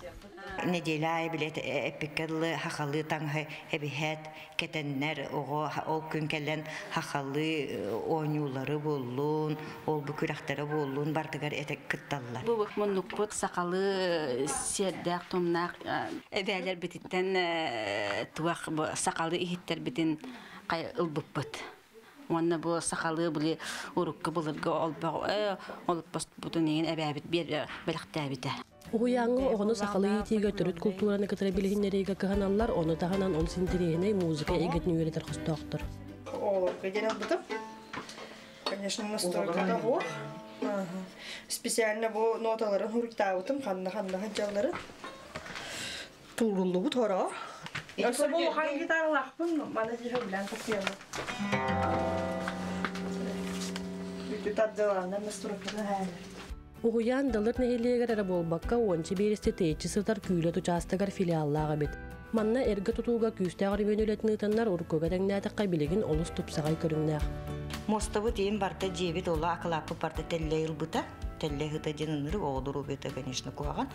R: Нэдиэлэ аайы билет эппиккэ дылы хахалыы таҥаһы эбиһээт кэтэннэр оҕо ол күн кэлэн хахалыы оонньуулары буоллун, ол бу күрэхтэрэ буоллун барытыгар этэ кытталлар.
S: Бу муннукпут сахалыы сиэрдээх тумнаах эбээлэрбититтэн туох сахалыы иһиттэрбитин ылбыппыт. Уонна бу сахалыы били урукку былыргы олбох олоппоспутун иһин эбээбит бэлэхтээбитэ.
L: Уһуйааҥҥа оҕону сахалыы иитиигэ төрүт култуураны кытары билиһиннэриигэ кыһаналлар, ону таһынан олус интэриэһинэй музыка эйгэтин үөрэтэр хостоохтор.
T: Оҕолорго диэн ылбытым. Конечно, настройката суох. Специально бу ноталарын хуруктаабытым, ханна-ханна сылдьалларын. Тууруллубут хоро. Өссө бу улахан гитаралаахпын, маны дьиһэ билэн тахсыйабын. Бүтү тардылааннар настройката хээлэр.
L: Уһуйаан Далыр нэһилиэгэр эрэ буолбакка, уонча биэрэстэ тэйиччи сытар Күүлэт учаастагар филиаллаах эбит. Манна эргэ тутууга күүстээх өрөмүөн үлэтин ыытаннар уруккуга тэҥнээтэххэ билигин олус тупсаҕай көрүҥнээх.
R: Муостабыт иин барда дьиэбит ола акылааппыт барда тэллэй ылбыта. Тэллэй ыһыта диэн ынырык оҕолор убета, конечно, куһаҕан.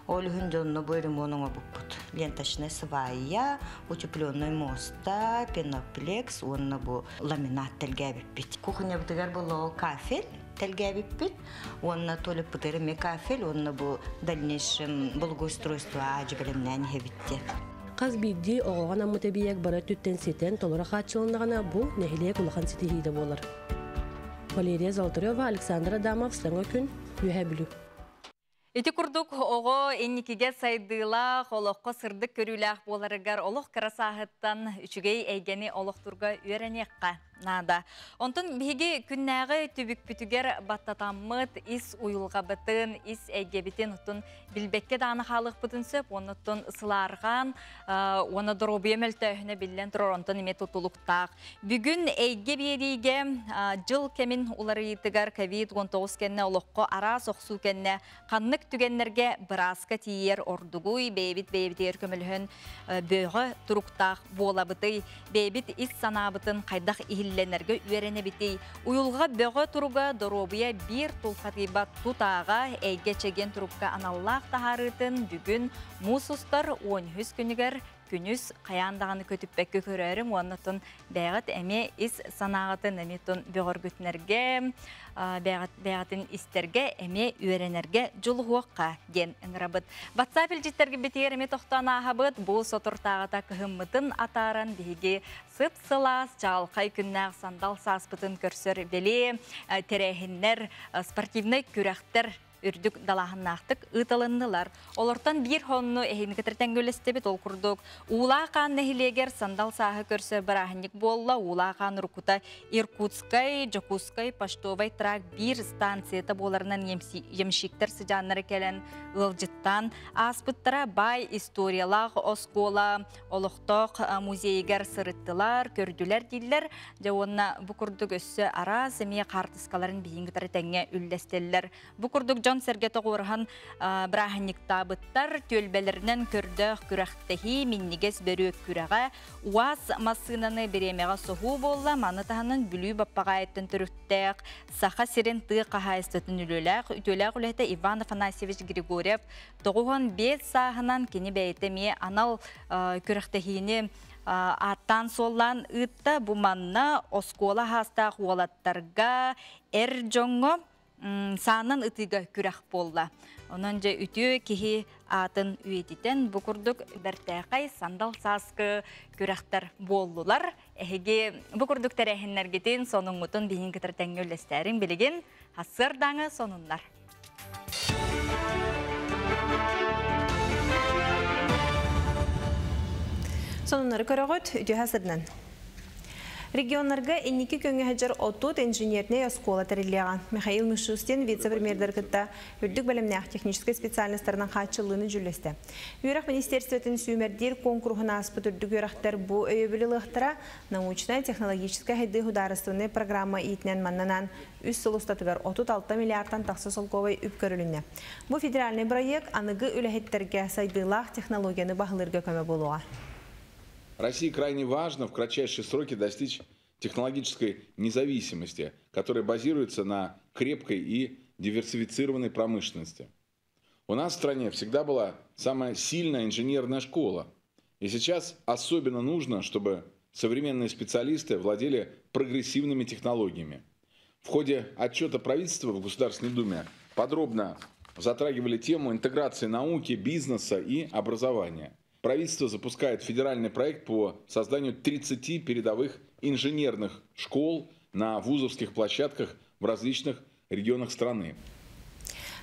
R: Ол иһин дьонно бу ремонт оҥорбуппут. Ленточная свая, утепленный моста, пеноплекс уонна бу ламинат тэлгээбиппит. Кухнябытыгар буолла кафель тэлгээбиппит уонна туалеппытыгар эмиэ кафель уонна бу дальнейшем благоустройство аадьы бэлэмнээн иһэбит
L: Хас биирдии оҕоҕо анаммыт эбийиэк бары өттүттэн ситэн толору хааччылыннаҕына бу нэһилиэк улахан ситиһиитэ буолар. Валерия Золотарева, Александр Адамов, Саҥа күн, Үөһээ Бүлүү.
A: Ити курдук оҕо инникигэ сайдыылаах, олоххо сырдык көрүүлээх буоларыгар олох кыра сааһыттан үчүгэй эйгэни олохтурга үөрэниэххэ наада. Онтон биһиги күннээҕи түбүкпүтүгэр баттатаммыт ис уйулҕабытын, ис эйгэбитин оттон билбэккэ даҕаны хаалыахпытын сөп, уонна сылаарҕаан, уонна доруобуйа мөлтөөһүнэ биллэн турар, онтон эмиэ тутулуктаах. Бүгүн эйгэ биэриигэ дьыл кэмин уларыйыытыгар ковид-19 кэннэ олоххо араас охсуу кэннэ ханнык түгэннэргэ бырааска тиийэр ордугуй, бэйэбит бэйэбитигэр көмөлөһөн бөҕө туруктаах буолабытый, бэйэбит ис санаабытын хайдах иһиллэнэргэ үөрэнэбитий, уйулҕа бөҕө туруга доруобуйа биир тулхатыйбат тутааҕа эйгэ чэгиэн турукка аналлаах таһаарыытын бүгүн муус устар 13 күнүгэр. Күнүс хайаан даҕаны көтүппэккэ көрөөрүҥ уонна оттон бэйэҕит эмиэ ис санааҕытын эмиэ оттон бөҕөргүтүнэргэ, бэйэҕитин истэргэ эмиэ үөрэнэргэ дьулуһуохха диэн ыҥырабыт. WhatsApp илдьиттэргитигэр эмиэ тохтоон ааһабыт. Бу соторутааҕыта кыһыммытын атааран биһиги сып-сылаас, чаҕылхай күннээх сандал сааспытын көрсөр бэлиэ тэрээһиннэр, спортивнай күрэхтэр үрдүк далааһыннаахтык ыытылыннылар. Олортон биир хонну эһини кытары тэҥҥэ үлэстэбит. Ол курдук Уулаах Хаан нэһилиэгэр сандал сааһы көрсөр бырааһынньык буолла. Уулаах Хаан уруккута Иркутскай, Дьокуускай почтовай тракт биир станцията буоларынан ямщиктар сыдьааннара кэлэн ыалдьыттаан ааспыттара. Баай историялаах оскуола олохтоох музейыгар сырыттылар, көрдүлэр дииллэр. Дьэ уонна бу курдук өссө араас эмиэ хаартыскаларын биһиин кытары тэҥҥэ үллэстэллэр. Бу курдук дьон-сэргэ тоҕуоруһан бырааһынньыктаабыттар, түөлбэлэринэн көрдөөх күрэхтэһии, минньигэс бөрүөк күрэҕэ, УАЗ массыынаны бириэмэҕэ соһуу буолла. Маны таһынан Бүлүү Баппаҕаайыттан төрүттээх Саха сирин тыа хаһаайыстыбатын үлэлээх, үтүөлээх үлэһитэ Иван Афанасьевич Григорьев 95 сааһынан кини бэйэтэ эмиэ анал күрэхтэһиини ааттаан-суоллаан ыытта. Бу манна оскуола аһаастаах уолаттарга, эр дьоҥҥо саанан ытыыга күрэх буолла. Онон дьэ үтүө киһи аатын үйэтитэн бу курдук бэртээхэй сандал сааскы күрэхтэр буоллулар. Эһиги бу курдук тэрээһиннэргитин, сонуҥҥутун биһиги кытары тэҥҥэ үллэстээриҥ билигин сарсыардааҥы сонуннар.
B: Сонуннары көрөҕүт, үтүө сырдынан. Регионнарга инники көҥө сылдьар 30 инженернэй оскуола тэриллиэҕэ. Михаил Мишустин вице-премьердары кытта үрдүк бэлэмнээх техническэй специальностарынан хааччыллыыны дьүүллэстэ. Үөрэх министерствотын сүүмэрдиир куонкуруһун ааспыт үрдүк үөрэхтэр бу өйөбүлү ылыахтара. Научнай технологическай сайдыы судаарыстыбаннай программа иитинэн маннанан үс сыл устатыгар 36 миллиардтан тахса солкуобай үп көрүлүннэ. Бу федеральнай бырайыак аныгы үлэһиттэргэ сайдыылаах технологияны баһылыырга көмө буолуоҕа.
U: России крайне важно в кратчайшие сроки достичь технологической независимости, которая базируется на крепкой и диверсифицированной промышленности. У нас в стране всегда была самая сильная инженерная школа. И сейчас особенно нужно, чтобы современные специалисты владели прогрессивными технологиями. В ходе отчета правительства в Государственной Думе подробно затрагивали тему интеграции науки, бизнеса и образования. Правительство запускает федеральный проект по созданию 30 передовых инженерных школ на вузовских площадках в различных регионах страны.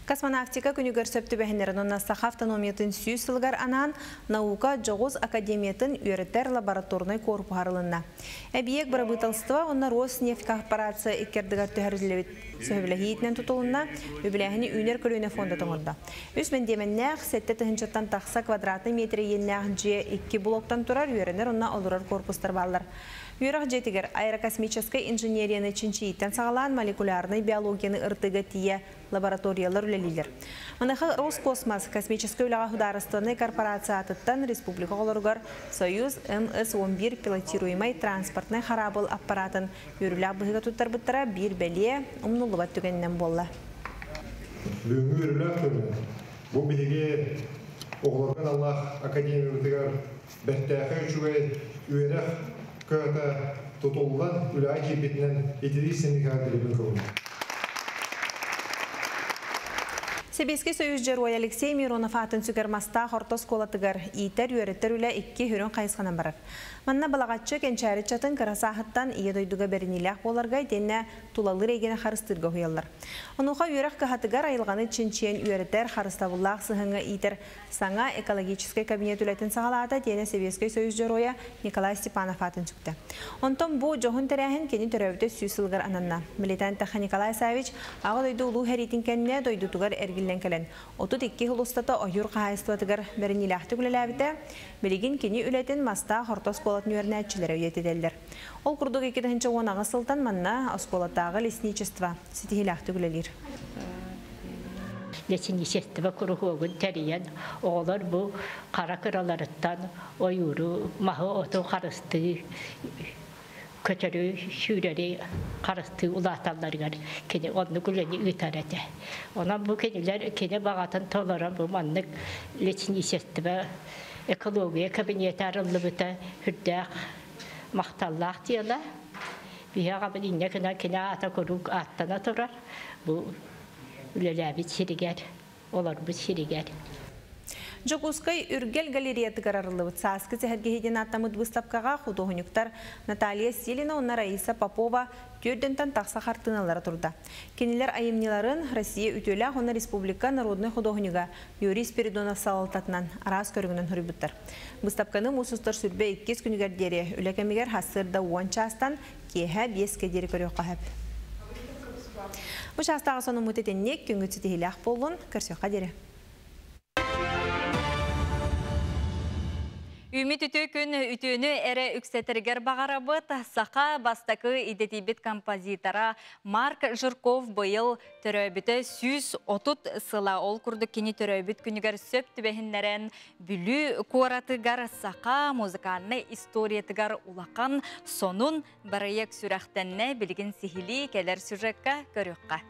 B: Космонавтика күнүгэр сөп түбэһиннэрэн уонна Саха автономиятын 100 сылыгар анаан Наука дьоҕус академиятын үөрэтэр лабораторнай корпуһа арылынна. Эбийиэк бырабыыталыстыба уонна Роснефть корпорация икки ардыгар түһэриллибит сөбүлэһиитинэн тутулунна, үбүлээһини Үүнэр көлүөнэ фонда тоҥордо. Үс мэндиэмэннээх, 7 тыһыынчаттан тахса квадратный метр иэннээх дьиэ икки блоктан турар, үөрэнэр уонна олорор корпустар бааллар. Үөрэх дьиэтигэр аэрокосмическай инженерияны чинчийииттэн саҕалаан молекулярнай биологияны ырытыыга тиийэ лабораториялар үлэлииллэр. Маныаха Роскосмос космическай үлэҕэ судаарыстыбаннай корпорация аатыттан республика оҕолоругар Союз МС-11 пилотируемай транспортнай хараабыл аппаратын үөрүүлээх быһыыга туттарбыттара биир бэлиэ, умнуллубат түгэнинэн буолла.
V: Бүгүҥҥү үөрүүлээх күн бу биһиги оҕолорго аналлаах академиябытыгар бэртээхэй үчүгэй үөрэх кыһата тутуллан үлэҕэ киирбитинэн итии-истиҥник эҕэрдэлиибин көҥүл.
B: Сэбиэскэй Союз Дьоруойа Алексей Миронов аатын сүгэр Мастаах орто оскуолатыгар иитэр-үөрэтэр үлэ икки сүрүн хайысханан барар. Манна Балаҕаччы кэнчээри ыччатын кыра сааһыттан Ийэ дойдуга бэриниилээх буоларга итиэннэ тулалыыр эйгэни харыстыырга уһуйаллар. Онуоха үөрэх кыһатыгар айылҕаны чинчийэн үөрэтэр, харыстабыллаах сыһыаҥҥа иитэр саҥа экологическай кабинет үлэтин саҕалаата итиэннэ Сэбиэскэй Союз Дьоруойа Николай Степанов аатын сүктэ. Онтон бу дьоһун тэрээһин кини төрөөбүтэ 100 сылыгар ананна. Бэлиэтээн эттэххэ, Николай Саввич Аҕа дойду Улуу сэриитин кэннэ дойдутугар эргиллэн кэлэн, 32 сыл устата ойуур хаһаайыстыбатыгар бэриниилээхтик үлэлээбитэ. Билигин кини үлэтин Мастаах орто оскуолатын үөрэнээччилэрэ үйэтитэллэр. Ол курдук 2018 сылтан манна оскуолатааҕы лесничество ситиһиилээхтик үлэлиир.
W: Лесничество куруһуогун тэрийэн, оҕолор бу хара кыраларыттан ойууру, маһы-оту харыстыы, көтөрү, сүүрэри харыстыы улааталларыгар кини оннук үлэни ыытар этэ. Онон бу кинилэр кини баҕатын толорон бу маннык лесничество Экология кабинета арыллыбыта хүрдээх махталлаах дьыала. Биһи аҕабыт инньэ гына кини аата куруук ааттана турар. Бу үлэлээбит сиригэр, олорбут сиригэр.
B: Дьокуускай Үргэл галереятыгар арыллыбыт сааскы сэһэргэһии диэн ааттаммыт быыстапкаҕа худуоһунньуктар Наталья Силина уонна Раиса Попова түөрдэнтэн тахса хартыыналара турда. Кинилэр айымньыларын Россия үтүөлээх уонна республика народнай худуоһунньуга Юрий Спиридонов салалтатынан араас көрүҥүнэн суруйбуттар. Быыстапканы муус устар сүрбэ иккис күнүгэр диэри үлэ кэмигэр сарсыарда уон чаастан киэһэ биэскэ диэри көрүөххэ сөп. Бу чаастааҕы сонуммут итинник, күҥҥүт ситиһиилээх буоллун, көрсүөххэ диэри.
A: Үүмүт үтүө күн үтүөнү эрэ үксэтэригэр баҕарабыт. Саха бастакы идэтийбит композитора Марк Жирков быйыл төрөөбүтэ 130 сыла. Ол курдук кини төрөөбүт күнүгэр сөп түбэһиннэрэн Бүлүү куоратыгар саха музыкальнай историятыгар улахан сонун бырайыак сүрэхтэннэ. Билигин сиһилии кэлэр сюжекка көрүөххэ.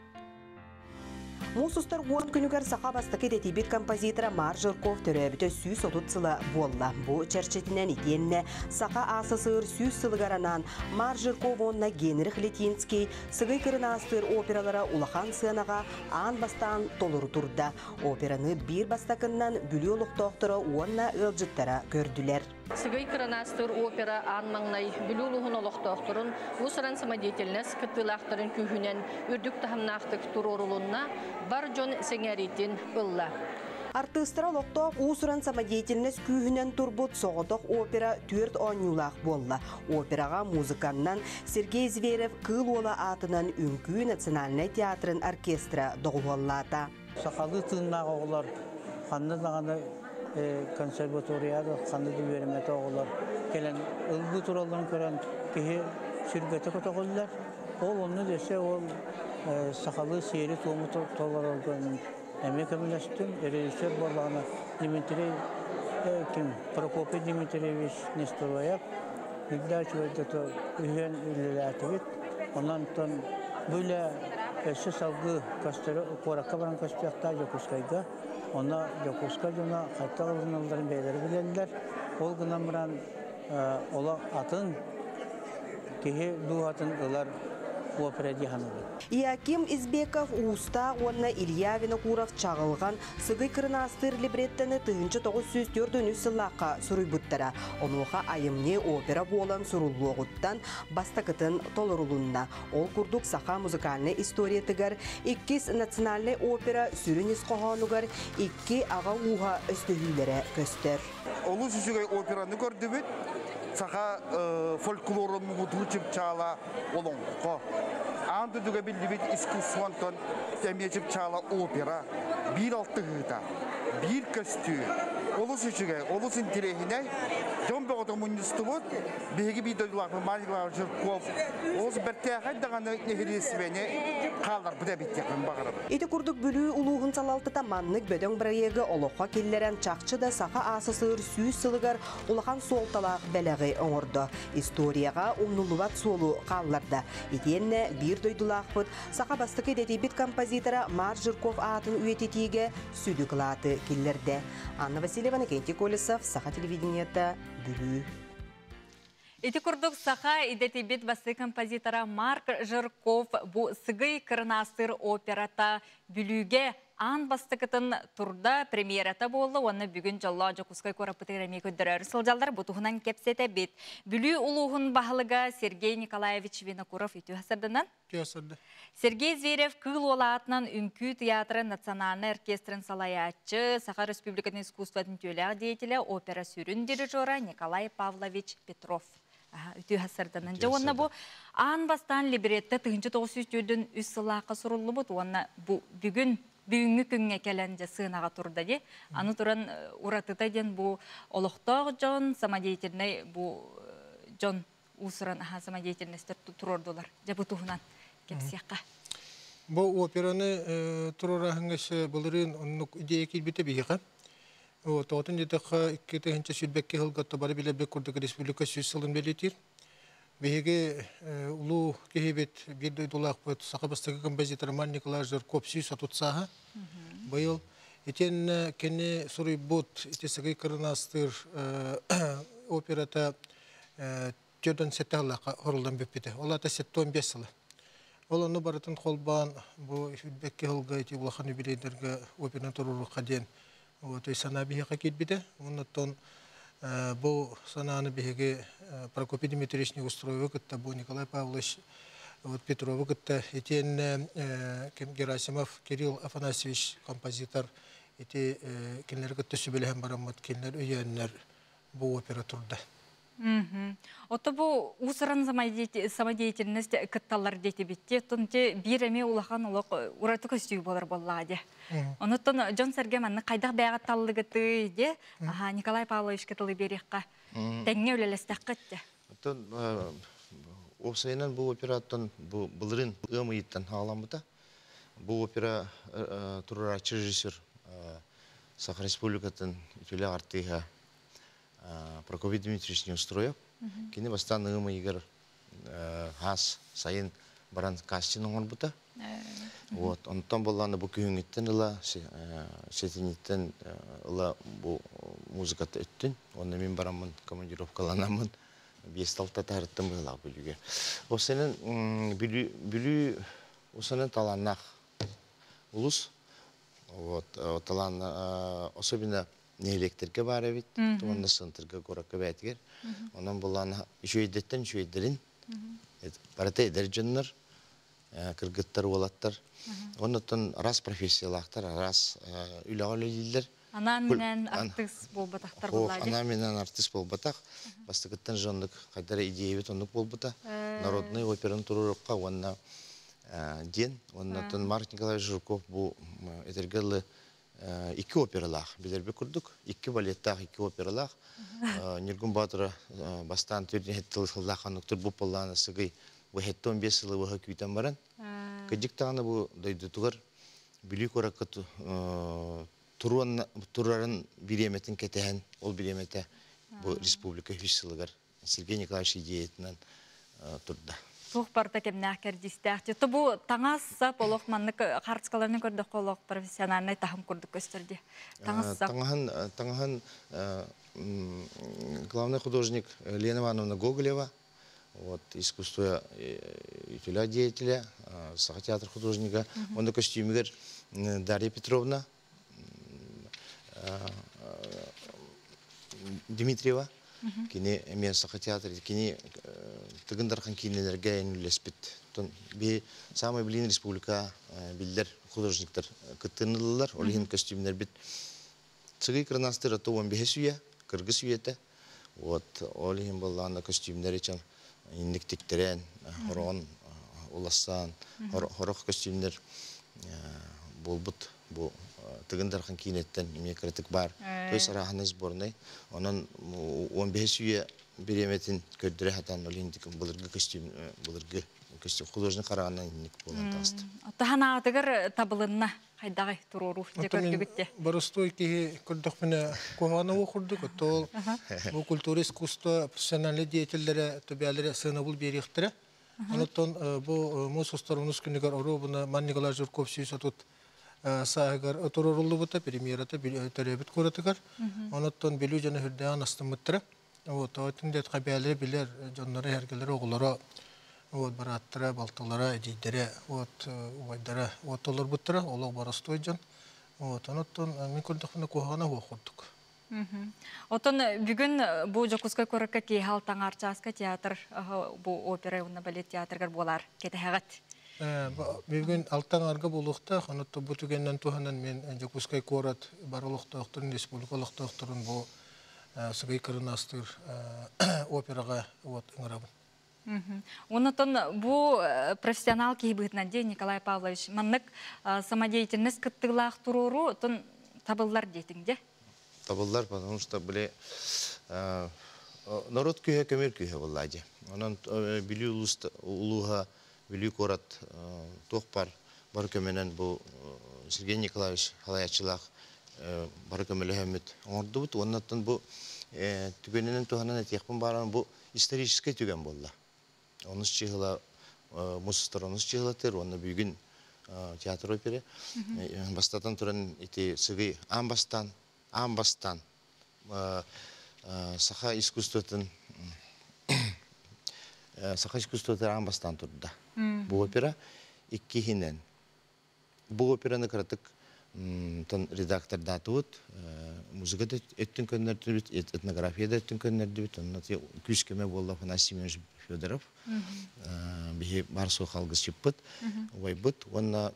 C: Муус устар уон күнүгэр саха бастакы идэтийбит композитора Марк Жирков төрөөбүтэ 130 сыла буолла. Бу чэрчитинэн итиэннэ Саха АССР 100 сылыгар анаан Марк Жирков уонна Генрих Литинский Сыгый Кырынаастыыр опералара улахан сыанаҕа аан бастаан толору турда. Операны биир бастакыннан Бүлүү олохтоохторо уонна ыалдьыттара көрдүлэр.
D: Сыгый Кырынаастыыр опера аан маҥнай Бүлүү улууһун олохтоохторун уус-уран самодеятельность кыттыылаахтарын күүһүнэн үрдүк таһымнаахтык туруорулунна, бар дьон сэҥээриитин ылла.
C: Артыыстара олохтоох уус-уран самодеятельность күүһүнэн турбут соҕотох опера түөрт оонньуулаах буолла. Операҕа музыканнан Сергей Зверев Кыыл Уола аатынан Үҥкүү национальнай театрын оркестра доҕуһуоллаата.
E: Сахалыы тыыннаах оҕолор ханна даҕаны консерваторияда ханна да үөрэммэтэ оҕолор кэлэн ыллыы туралларын көрөн киһи сүргэтэ көтөҕүллэр. Ол онно өссө ол сахалыы сиэри-туому толорорго эмиэ көмөлөстүм. Режиссер буоллаҕына Дмитрий ким Прокопий Дмитриевич Нестороев үрдэ үчүгэйдик үһүөн үлэлээтибит. Онон бу үлэ өссө салгыы көстөрө куоракка баран көстүөхтээх Дьокуускайга. Онно Дьокуускай дьоно хайдах ылыналларын бэйэлэрэ билэллэр. Ол гынан баран олох атын киһи дууһатын ылар опера дии саныыбын.
C: Иаким Избеков Уустаах уонна Илья Винокуров Чаҕылҕан Сыгый Кырынаастыыр либреттоны 1943 сыллаахха суруйбуттара. Онуоха айымньы опера буолан суруллуоҕуттан бастакытын толорулунна. Ол курдук саха музыкальнай историятыгар иккис национальнай опера сүрүн ис хоһоонугар икки аҕа ууһа өстөһүүлэрэ көстөр.
X: Олус үчүгэй операны көрдүбүт. Саха фольклорун муҥутуур чыпчаала олоҥхо. Аан дойдуга биллибит искусствонтон эмиэ чыпчаала опера. Биир алтыһыыта, биир көстүү. Олус үчүгэй, олус интириэһинэй. Дьон бөҕөтө мунньустубут. Биһиги биир дойдулаахпыт Марий Николаевич Жирков олус бэртээхэй даҕаны нэһилиэстибэни хаалларбыт эбит диэхпин баҕарабын.
C: Ити курдук Бүлүү улууһун салалтата маннык бөдөҥ бырайыагы олоххо киллэрэн чахчы да Саха АССР 100 сылыгар улахан суолталаах бэлэҕи оҥордо. Историяҕа умнуллубат суолу хаалларда. Итиэннэ биир дойдулаахпыт саха бастакы идэтийбит композитора Марк Жирков аатын үйэтитиигэ сүдү кылааты киллэрдэ. Анна Васильева, Иннокентий Колесов, Саха телевидениета, Бүлүү.
A: Ити курдук саха идэтийбит бастакы композитора Марк Жирков бу Сыгый Кырынаастыыр операта Бүлүүгэ аан бастакытын турда премьерата буолла уонна бүгүн дьоллоох Дьокуускай куораппытыгар эмиэ көрдөрөөрү сылдьаллар. Бу туһунан кэпсэтэбит. Бүлүү улууһун баһылыга Сергей Николаевич Винокуров үтүө сарданан. Сергей Зверев Кыыл Уола аатынан Үҥкүү театрын национальнай оркестрын салайааччы, Саха Республикатын искусствотын үтүөлээх деятелэ, опера сүрүн дирижера Николай Павлович Петров. Үтүө сарданан. Дьэ уонна бу аан бастаан либретто 1943 сыллаахха суруллубут уонна бу бүгүн бүгүҥҥү күҥҥэ кэлэн дьэ сыанаҕа турда дии. Аны туран уратыта диэн бу олохтоох дьон, самодеятельнай бу дьон уус-уран аһа самодеятельностар туруордулар. Дьэ бу туһунан кэпсиэххэ.
Y: Бу операны туруораһыҥҥа былырыын оннук идея киирбитэ биһиэхэ. Тоҕотун диэтэххэ, 2022 сылга бары билэрбит курдук республика 100 сылын бэлиэтиир. Биһиги улуу киһибит, биир дойдулаахпыт, саха бастакы композитор Роман Николаевич Жирков 130 сааһа. Быйыл Итиэннэ кини суруйбут ити Сыгый Кырынастыыр операта 47 сыллаахха хоруллан бүппүтэ. Ол аата 75 сыла. Ол ону барытын холбоон бу 22 сылга ити улахан юбилейдарга операны туруоруохха диэн вот санаа биһиэхэ киирбитэ. Оннуттан бу санааны биһиги Прокопий Дмитриевич Неустроевы кытта, бу Николай Павлович вот Петровы кытта, итиэннэ Герасимов Кирилл Афанасьевич композитор ити кинилэри кытта сүбэлэһэн бараммыт, кинилэр өйөөннөр бу опера турда.
A: Ото бу уусуран самодеятельность кытталлар диэтибитти. Оттон те биир эмиэ улахан олох ураты көстүү буолар буоллаҕа дии. Онуттан дьон-сэргэ маннык хайдах бэйэҕэ таллыгытый дии. Аха, Николай Павловичка тылы биэриэххэ. Тэҥҥэ үлэлэстэххит дии.
F: Оттон уопсайынан бу операттан бу былырын ыам ыйыттан хаалламмыта. Бу опера туруорааччы режиссер Саха Республикатын үтүөлээх артыыһа Прокопий Дмитриевич Неустроев. Кини бастаан ыам ыйыгар хаас сайын баран кастинг оҥорбута. Вот, онтон боллааны бу күһүҥҥүттэн ыла, сэтинньиттэн ыла бу музыката өттүн. Онно мин бараммын командировкаланаммын биэс талта таһырттым быһыылаах Бүлүүгэ. Осенен Бүлүү Бүлүү осенен талааннаах улус. Вот, талаан особенно нэһилиэктэргэ баар эбит, уонна центрга куоракка бээтигэр. Онон булаан үчүгэйдэттэн үчүгэйдэрин барыта эдэр дьоннор, кыргыттар, уолаттар. Оннуттан араас профессиялаахтар, араас үлэҕэ үлэлииллэр.
A: Анаан-минээн артыыс буолбатахтар буоллаа дии.
F: Анаан-минээн артыыс буолбатах. Бастакыттан же оннук хайдара идеябыт оннук буолбута. Народный операны туруорукка уонна диэн. Оннуттан Марк Николаевич Жирков бу этэргэ дылы икки опералаах, билэрбит курдук, икки балеттаах, икки опералаах. Ньургун Боотура бастаан төрдүн тыл сыллаах ханныктыр бу поллаана сыгый бу 75 сылы быһа күүтэн баран, кыдьык даҕаны бу дойдутугар Бүлүү куоракка турарын бириэмэтин кэтэһэн, ол бириэмэтэ бу республика үһүс сылыгар Сергей Николаевич идеятынан турда.
A: Туох барыта кэмнээх кэрдиистээх. То бу таҥас сап олох маннык хартыскаларын көрдөххө олох профессиональнай таһым курдук көстөр дии. Таҥас сап.
F: Таҥаһын, таҥаһын главный художник Лена Ивановна Гоголева, вот, искусство үтүлэ деятеля, Саха театр художника. Онда костюмигер Дарья Петровна Дмитриева. Кини эмиэ Саха театр, кини Тыгын Дархан киинэлэргэ үлэлэспит. Би самый блин республика биллэр художниктар кыттыынылылар. Ол иһин костюмнэрбит Сыгый кырнаастыр ото 15 үйэ, кыргыс үйэтэ. Вот, ол иһин буоллаҕына костюмнэр ичэн инник тиктэрэн, хороҕон улассаан, хорох костюмнэр буолбут бу Тыгын Дархан киинэттэн эмиэ кыратык баар. То есть арааһынай сборнай. Онон 15 үйэ бириэмэтин көрдөрө сатаан ол иһин былыргы костюм былыргы костюм художник хараҕынан инник буолан таҕыста.
A: Таһан аатыгар табылынна хайдаҕый туруоруу дьэ көрдүгүт де.
Y: Боростуой киһи көрдөхпүнэ куһаҕана уу курдук оттол бу культура искусство профессиональный деятеллэрэ төбээлэрэ сыанабыл биэриэхтэрэ. Онуттан бу муус устар онус күнүгэр оруобуна Ман Николай Жирков 130 сааһыгар туруоруллубута премьерата төрөөбүт куоратыгар. Онуттан Бүлүү дьоно үрдээҕин астыммыттара. Вот, отун дет хабээлери билэр дьонноро, эргэлери, оҕолоро, вот, барааттара, балтылара, эдийдэрэ, вот, убайдара, вот, толорбуттара, олох боростуой дьон. Вот, онуттан мин көрдөхпүнэ куһаҕана суох курдук.
A: Отон бүгүн бу Дьокуускай куоракка киэһэ алтаҥар чааска театр бу опера уонна балет театрыгар буолар кэтэһэҕит.
Y: Бүгүн алтаҥарга буолуохтаах, онуттан бу түгэннэн туһанан мен Дьокуускай куорат бар олохтоохторун, республика олохтоохторун бу Сыгый Кырынастыыр операҕа вот ыҥырабын.
A: Онотон бу профессионал киһи быһыытынан дии Николай Павлович маннык самодеятельность кыттыылаах туруору отон табыллар диэтиҥ дьэ.
F: Табыллар, потому что были народ күүһэ көмөр күүһэ буолла дии. Онон Бүлүү улууһа, Бүлүү куорат туох бар бары көмөнөн бу Сергей Николаевич халайааччылаах бары көмөлөһөммүт оҥордубут. Уоннаттан бу түгэнинэн туһанан этиэхпин бааран бу историческай түгэн буолла. Онус чыһыла мусустар онус чыһылатыр уонна бүгүн театр оперы. Бастатан туран ити сыгый аан бастан, аан бастан саха искусствотын саха искусствоты аан бастан турда. Бу опера иккиһинэн. Бу операны кыратык тон редактордаатыбыт, музыка да өттүн көннөрдүбүт, этнография да өттүн көннөрдүбүт. Онно күүс көмө буолла Афанасий Семенович Федоров. Биһи бар суох алгысчыппыт, убайбыт. Уонна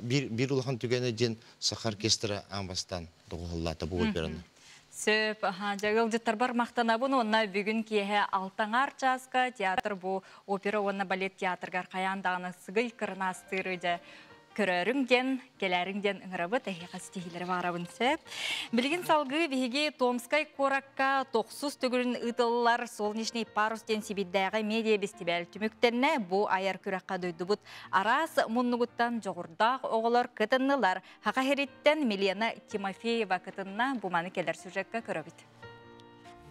F: биир улахан түгэнэ диэн саха оркестра аан бастаан доҕуһуллаата бу операны.
A: Сөп, ыалдьыттарбар махтанабын, онна бүгүн киэһэ алтаҥар чааска театр бу опера уонна балет театргар хайаан даҕаны сыгый кырнаастыыры дьэ көрөрүҥ диэн, кэлээриҥ диэн ыҥырабыт, эһиэхэ ситиһиилэри баарабын сөп. Билигин салгыы биһиги Томскай куоракка тохсус төгүлүн ыытыллар Солнечный парус диэн Сибирдээҕи медиа бэстибээл түмүктэннэ. Бу айар күрэххэ дойдубут араас муннугуттан дьоҕурдаах оҕолор кытыннылар. Саха сириттэн Милена Тимофеева кытынна. Бу маны кэлэр сюжекка көрөбүт.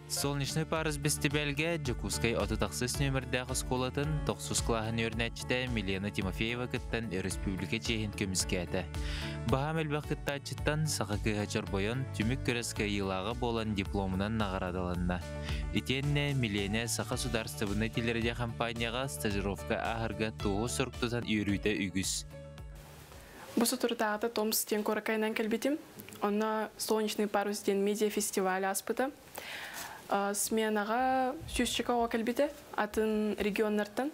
G: Солнечный парус бэстибээлгэ Дьокуускай 36 нүөмэрдээх оскуолатын тохсус кылааһын үөрэнээччитэ Милена Тимофеева кыттан өрөспүүбүлүкэ чиэһин көмүскээтэ. Баһаам элбэх кыттааччыттан саха кыыһа чорбойон түмүк күрэс кыайыылааҕа буолан дипломунан наҕараадаланна. Итиэннэ Милена Саха судаарыстыбаннай телерадиокомпанияҕа стажировка ааһарга туоһу сурук тутан үөрүүтэ үгүс.
H: Бу соторутааҕыта Томск диэн куоракка кэлбитим. Онно Солнечный парус диэн медиафестиваль ааспыта. Сменаҕа сүүсчэкэ оҕо кэлбитэ атын регионнартан.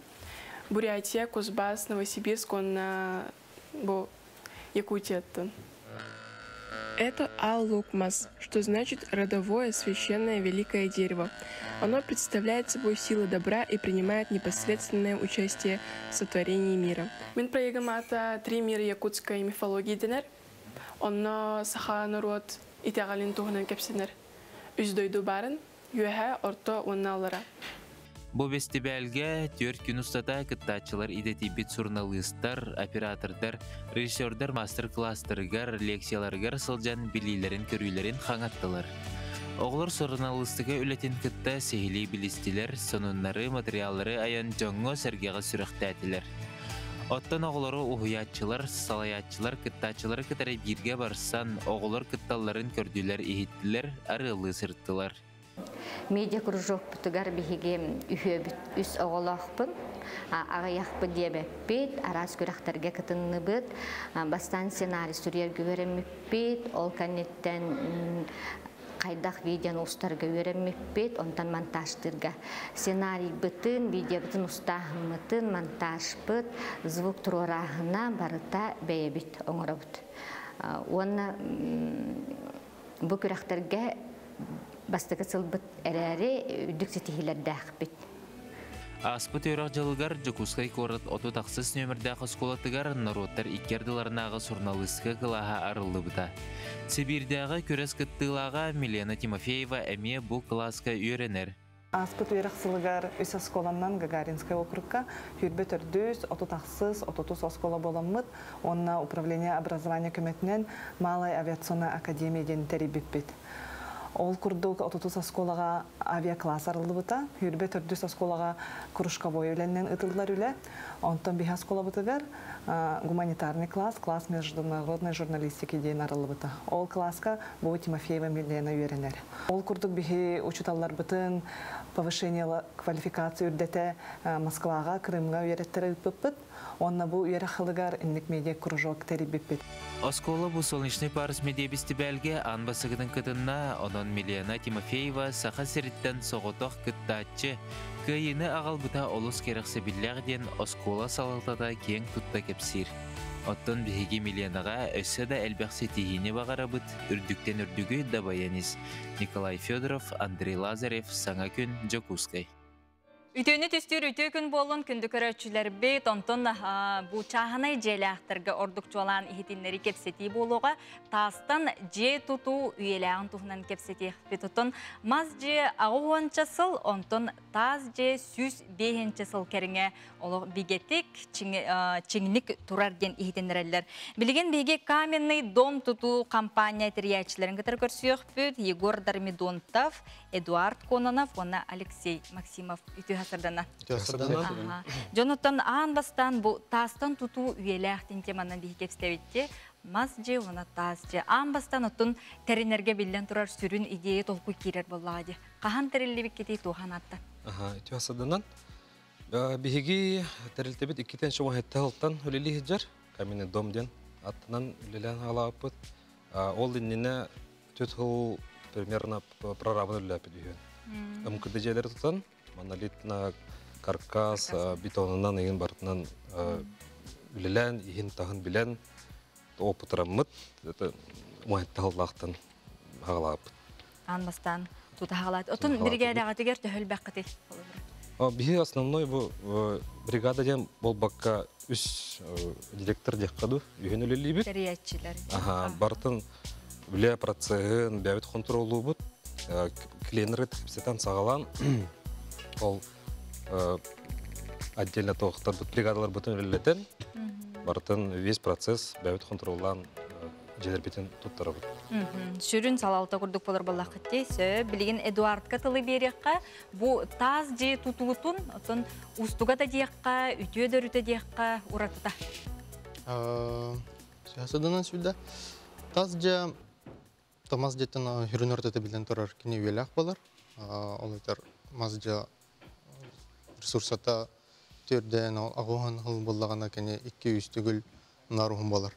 H: Бурятия, Кузбасс, Новосибирск уонна бу Якутияттан.
I: Это Ал-Лук-Мас, что значит родовое священное великое дерево. Оно представляет собой силы добра и принимает непосредственное участие в сотворении мира.
H: Мин проегым аата «Три мира якутской мифологии» дэнэр. Онно саха норуот итэҕэлин туһунан кэпсэнэр. Үс дойду баарын, үөһэ, орто уонна аллара.
G: Бу бэстибээлгэ 4 күн устата кыттааччылар идэтийбит суруналыыстар, оператордар, режиссердар мастер-класстарыгар, лекцияларыгар сылдьан билиилэрин-көрүүлэрин хаҥаттылар. Оҕолор суруналыыстыка үлэтин кытта сиһилии билистилэр, сонуннары, материаллары айан дьоҥҥо-сэргэҕэ сүрэхтээтилэр. Оттон оҕолору уһуйааччылар, салайааччылар кыттааччылары кытары бииргэ барсан, оҕолор кытталларын көрдүлэр-иһиттилэр, арыаллыы сырыттылар.
J: Медиа кружокпутугар биһиги үһүөбүт үс оҕолоохпун. Аҕыйахпыт диэбэппит, араас күрэхтэргэ кытынныбыт. Бастаан сценарий суруйарга үөрэммиппит, ол кэнниттэн хайдах видеону устарга үөрэммиппит, онтон монтажтыырга. Сценарийбытын, видеобытын устааһыммытын, монтажпыт, звук туруорааһына барыта бэйэбит оҥоробут. Уонна бу күрэхтэргэ бастакы сылбыт эрээри үрдүк ситиһиилэрдээхпит.
G: Ааспыт үөрэх дьылыгар Дьокуускай куорат 36 нүөмэрдээх оскуолатыгар норуоттар икки ардыларынааҕы суруналыыстыка кылааһа арыллыбыта. Сибиирдээҕи күрэс кыттыылааҕа Милена Тимофеева эмиэ бу кылааска үөрэнэр.
K: Ааспыт үөрэх сылыгар үс оскуоланнан Гагаринскай округка 24, 36, 30 оскуола буоламмыт уонна управление образования көмөтүнэн Малая авиационная академия диэн тэрийбиппит. Ол курдук 30 оскуолаҕа авиакласс арыллыбыта, 24 оскуолаҕа кружковой үлэннэн ыытыллар үлэ. Онтон биһи оскуолабытыгар гуманитарный класс, класс международной журналистики диэн арыллыбыта. Ол класска бу Тимофеева Милена үөрэнэр. Ол курдук биһи учууталларбытын повышение квалификации үрдэтэ Москваҕа, Крымҥа үөрэттэрэ ыыппыппыт. Онно бу үөрэх сылыгар инник медиа кружок тэрийбиппит.
G: Оскуола бу Солнечный парус медиа-бэстибээлгэ аан бастакытын кытынна, онон Милена Тимофеева Саха сириттэн соҕотох кыттааччы кыайыыны аҕалбыта олус кэрэхсэбиллээх диэн оскуола салалтата киэҥ тутта кэпсиир. Оттон биһиги Миленаҕа өссө да элбэх ситиһиини баҕарабыт, үрдүктэн үрдүгү дабайан ис. Николай Федоров, Андрей Лазарев, Саҥа күн, Дьокуускай.
A: Үтүөнү түстүүр үтүө күн буоллун күндү көрөөччүлэрбит, онтон бу чааһынай дьиэлээхтэргэ ордук чуолаан иһитиннэри кэпсэтии буолуоҕа. Таастан дьиэ тутуу үйэлээҕин туһунан кэпсэтиэхпит. Оттон мас дьиэ 80 сыл, онтон таас дьиэ 105 сыл кэриҥэ олох бигэтик, чиҥник турар диэн иһитиннэрэллэр. Билигин биһиги Каменный дом тутуу компания тэрийээччилэрин кытары көрсүөхпүт. Егор Дармидонтов, Эдуард Кононов уонна Алексей Максимов үтүө. Үтүө хасырдана. Дьонуттан аан бастан бу таастан тутуу үйэлээх теманан биһи кэпсэбитти. Мас же, уна таас же. Аан бастан оттун тэринерге биллен турар сүрүн идея толкуй киирер боллаға де. Қахан териллибик кетей тухан атта.
M: Аха, үтүө хасырданан. Биһиги тэрилтэбит иккитен шоу хетте хылтан үлели хиджар, каменный дом ден аттынан үлелен халааппыт. Ол иннine төт хыл примерно прорабын үлеләпит үйен. МКД жерлер тутан, монолитна каркас, бетонынан еген бартынан үлелән, ихин тахын билен, опытыраммыт, это мухетте хыллахтан хагалааппыт.
A: Аан бастан тута хагалаат. Отун бригадага тегер төһөл бәккати.
M: Биһи основной бу бригада ден болбакка үс директор деккаду үйін үлелибит.
A: Тэрийэтчилер.
M: Аха, бартын үле процессын бәбит контролу бут. Клиенттер типсетан сагалан ол отдельно тоқтар бут бригадалар бутын үлелетен. Бартын весь процесс бәбит контроллан желер битен туттарабыт.
A: Сүрүн салалта курдук болар боллақытте, сө билигин Эдуардка тылы берекка, бу таз же тутуутун, отон устуга да диекка, үтүө дөрүтө диекка уратыта.
N: Сыясаданан сүлдә. Таз же Томас жеттен хүрүн ортата билен турар кини үйеләк болар. Ол өтер маз же ресурсата түрден агухан хыл боллагана кини 200 түгүл нарухун болар.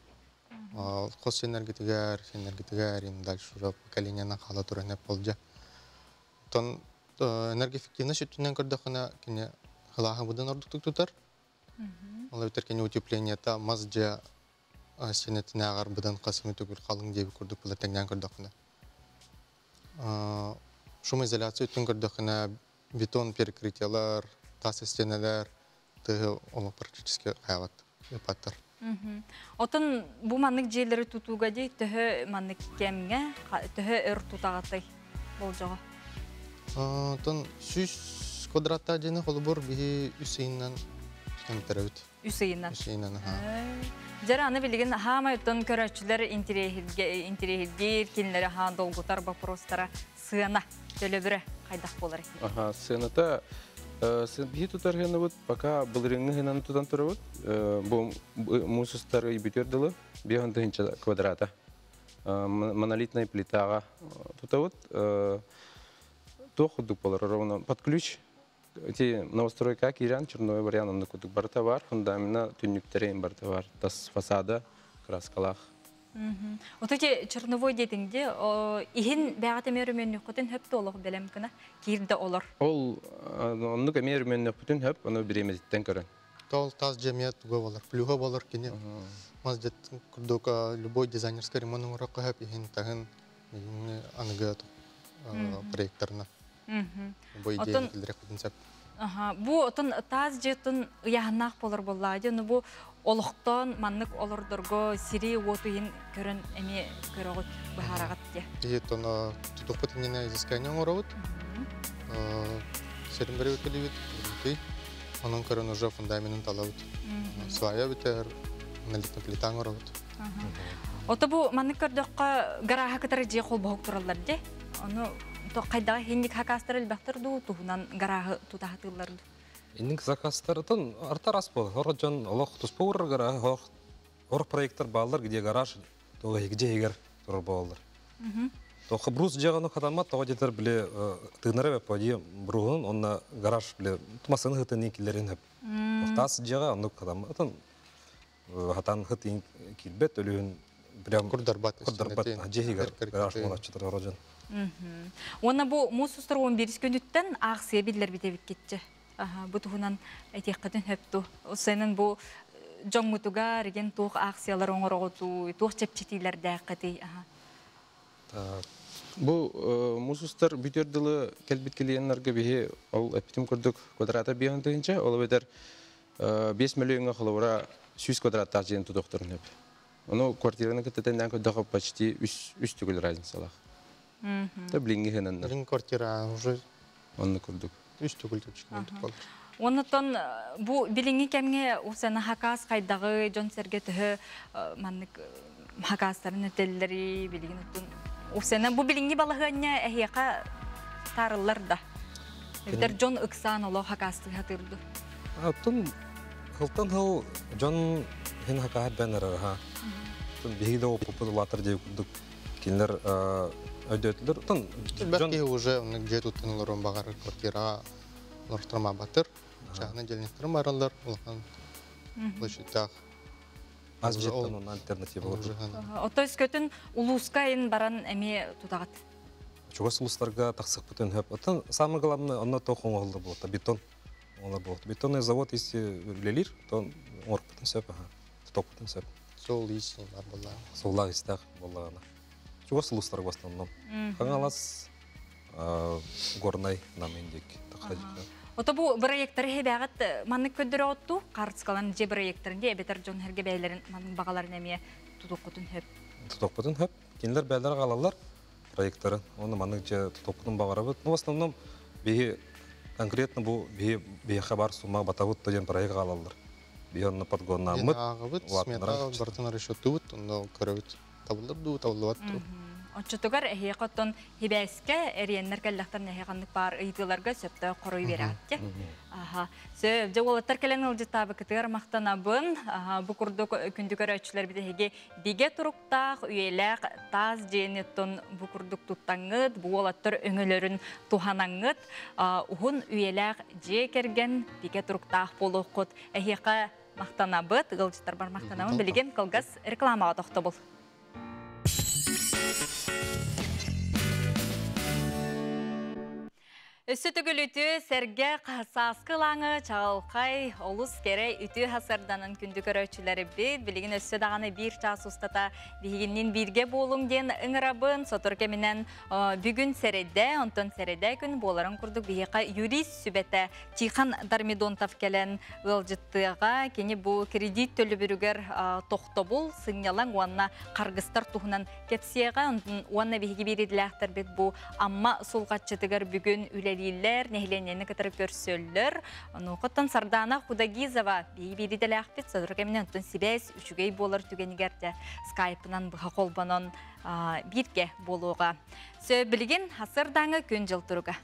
N: Кос энергетигер, энергетигер, ин дальше уже поколениянан кала туран эп болжа. Тон энергоэффективность үтүнен көрдөкөнө кини хылаха будан ордуктук тутар. Ол өтер кини утеплениета маз же сенетине агар будан касымы түгүл калың деби курдук булар теңнен көрдөкөнө. Шумоизоляция үтүн көрдөкөнө бетон перекрытиялар, тас стенелер, тыгы оло практически хаябат, ыпаттар.
A: Отон бу маннык жерлери тутууга дей төһө маннык кемге, төһө өр тутагатай болжого.
N: Тон 100 квадратта жени холбур биһи үс ыйынан тутан
A: Үс ыйынан.
N: Үс ыйынан, аха.
A: Жара аны билигин хаамай оттон көрөчүлөр интерехилгер, кинилери хаан долгутар вопростара сыана төлөбүрө кайдак болар.
O: Аха, сыаната биһи тутар хенабыт, пока былырыңны хенаны тутан турабыт. Бу мусустар бүтөр дылы, биһан тыһынча квадрата. Монолитная плитага тутабыт. Тох худук болар, ровно под ключ. Эти новостройка киран черной вариант онда кудук барта бар, фундаментна түннүктерин барта бар, тас фасада краскалах.
A: Вот эти черновой детиңде ихин бәгат эмер мен хөтен хөп толық белем кына кирде олор.
O: Ол оннук эмер мен хөптүн хөп, аны биремезиттен көрөн.
N: Тол таз жемият туга болар, плюха болар кини. Маз курдук любой дизайнерский ремонт уракка хөп ихин тагын аныгы проекторна. Бу идея килдерек бүтүн
A: Аха, бу отон таз жеттун ыяһыннаах болор боллаа ну бу олохтон маннык олордорго сири уотуйун көрөн эми көрөгөт бахарагат те.
N: И тон тутукпут инене изыскание оңоробут. Серин бери өтөлүбүт, ты. Онун көрөн уже фундаментин талабыт. Свая битер, монолитный плита оңоробут.
A: Ото бу маннык көрдөккө гараха кытары же кол бохук тураллар де. Ону то кайдага хинник хакастар элбахтар ду туһунан гарахы тутахатыллар ду.
M: Инник закастартан артар ас бол. Хор жон олох туспур гара хор хор проекттар баллар, где гараж, то где егер турар баллар. Тоха брус жаганы хатамат, того жетер биле тынары поди бругун, онна гараж биле тумасын хытын килерин хеп. Тас жага онну хатаматын хатан хытын килбет өлүн прям
N: курдарбат.
M: Курдарбат жеһигер гараж болачы турар жон.
A: Онна бу мусустар 11 күнүттен акция биллер битебик кетчи. Бу туһунан этиэккэтин хөпту. Сенин бу жоңмутуга реген туох акциялар оңороготу, туох чепчетилер дээккети.
O: Бу мусустар бүтөр дылы келбит клиентлерге биһи ол эптим көрдүк квадрата биһан тыгынча, ол бетер 5 миллионга холовра 100 квадрат тажын тудоктурун хеп. Ону квартираны кытытеннән көдөгө почти 3 түгүл разницалах. Та блинги хенен.
N: Блин квартира уже
O: Онны көрдүк.
N: Үч түгүл төчкөн болар.
A: Оннотон бу билинги кемге усана хакас кайдагы жон серге төһө маннык хакастарын өтеллери билигин оттун усана бу билинги балыгыня эхияка тарыллар да. Эбэтэр дьон ыксаан олох хакаастыы хатыырду.
M: Оттон хылтан хыл дьон хин хакаһар бэн эрэр ха. Биһиги да оппут улаатар дии курдук кинилэр өйдөтүлэр. Оттон
N: дьон киһи уже дьиэ туттан олорон баҕарар квартираҕа олортормабатыр. Чаһына дьэлнектэрин бараллар улахан площадьтаах.
M: Аз жеттен онун альтернатива курдук.
A: Ото өскөтүн улууска ин баран эмиэ тутаҕыт.
M: Чугас улуустарга тахсыкпытын хөп. Оттон самое главное, онно тоқ оҥоһуллар буолта, бетон оҥолор буолта. Бетонный завод если үлэлиир, то оҥорпутун сөп, тутоппутун сөп.
N: Сол ис бар буолла.
M: Суоллаах истээх буоллаҕына. Чугас улуустарга в основном. Хаҥалас, Горнай, Намын диэки.
A: Ото бу проекттары хэбэҕит маннык көрдөрө отту, хаарыскалан дьиэ проекттарын дии эбэтэр дьон эргэ бэйэлэрин маннык баҕаларын эмиэ тутуоххутун хөп.
M: Тутуохпутун хөп. Кинилэр бэйэлэрэ хаалаллар проекттарын. Оны маннык дьэ тутуохпутун баҕарабыт. Ну, в основном биһи конкретно бу биһи биһиэхэ бар сумма батабыт диэн проект хаалаллар. Биһи онно подгоннааммыт.
N: Ааҕабыт, смета бартын расчеттубут, онно көрөбүт. Табыллар дуу, табыллыбат дуу.
A: Оччотугар эһиэхэ оттон хибээскэ эриэннэр кэллэхтэр нэһи ханнык баар ыйытыыларга сөптөөх хоруй биэрэҕит. Аха. Сөп, дьэ уолаттар кэлэн ыалдьыттаабыкытыгар махтанабын. Аха, бу курдук күндү көрөөччүлэр биһиги бигэ туруктаах, үйэлээх таас дьиэни оттон бу курдук туттаҥҥыт, бу уолаттар өҥөлөрүн туһанаҥҥыт, уһун үйэлээх дьиэ кэргэн бигэ туруктаах буолуоххут. Эһиэхэ махтанабыт, ыалдьыттарбар махтанабын. Билигин кылгас рекламаҕа тохтобул. Өссө төгүл үтүө сэргэ сааскы ылааҥы чаҕылхай, олус кэрэ үтүө хасарданан күндү көрөөччүлэрбит билигин өссө даҕаны биир чаас устата биһигиннин бииргэ буолуҥ диэн ыҥырабын. Сотору кэминэн бүгүн сэрэдэ, онтон сэрэдэ күн буоларын курдук биһиэхэ юрист сүбэтэ Тихон Дармидонтов кэлэн ыалдьыттыаҕа. Кини бу кредит төлөбүрүгэр тохтобул, сынньалаҥ уонна харгыстар туһунан кэпсиэҕэ. Уонна биһиги биирдилээхтэрбит бу Амма сулҕаччытыгар бүгүн үлэлииллэр, нэһилиэнньэни кытары көрсөллөр. Онуоха Сардана Худагизова биһиги биирдилээхпит сотору кэминэн оттон сибээс үчүгэй буолар түгэнигэр де скайпынан быһа холбонон бииргэ буолуоҕа. Сө билигин хасырдааҥы күн-дьыл туруга.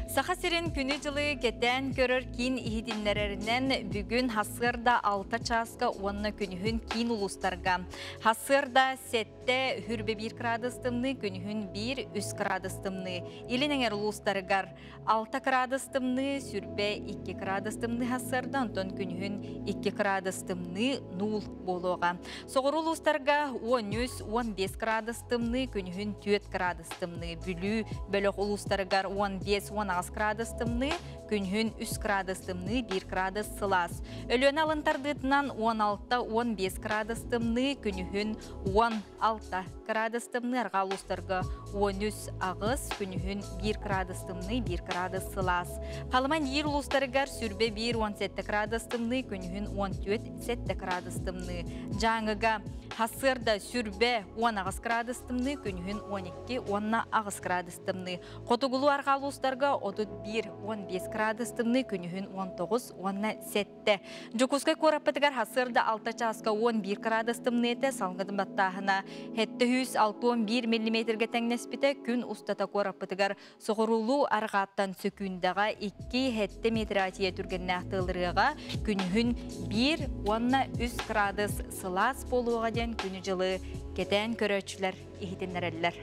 A: Саха сирин күнү-дьылы кэтээн көрөр киин иһитиннэрэринэн бүгүн хасыарда 6 чааска уонна күнүһүн киин улуустарга хасыарда 7 хүрбэ 1 градус тымныы, күнүһүн 1-3 градус тымныы. Илин эҥэр улуустарыгар 6 градус тымныы, сүрбэ 2 градус тымныы хасыарда, онтон күнүһүн 2 градус тымныы нуул буолуоҕа. Соҕуруу улуустарга 13-15 градус тымныы, күнүһүн 4 градус тымныы. Бүлүү бөлөх улуустарыгар 15-18 градус тымныы, күнүһүн 3 градус тымныы, 1 градус сылаас. Өлүөнэ алын тардыытынан 16-15 градус тымныы, күнүһүн 16 градус тымныы, арҕаа улуустарга 13-8, күнүһүн 1 градус тымныы, 1 градус сылаас. Халыма Иир улуустарыгар сүрбэ 1-17 градус тымныы, күнүһүн 14-7 градус тымныы. Дьааҥыга хасыарда сүрбэ 18 градус тымныы, күнүһүн 12 уонна 8 градус тымныы. Хотугулуу арҕаа улуустарга 31-15 градус тымныы, күнүһүн 19 уонна 7. Дьокуускай куораппытыгар хасыарда 6 чааска 11 градус тымныы этэ, салгын баттааһына 761 миллиметрге тэҥнэспитэ, күн устата куораппытыгар соҕуруулуу арҕааттан сөкүүндэҕэ 2-7 метр атия түргэннээх тыалырыаҕа, күнүһүн 1 уонна 3 градус сылаас буолуоҕа диэн күнү-дьылы кэтээн көрөөччүлэр иһитиннэрэллэр.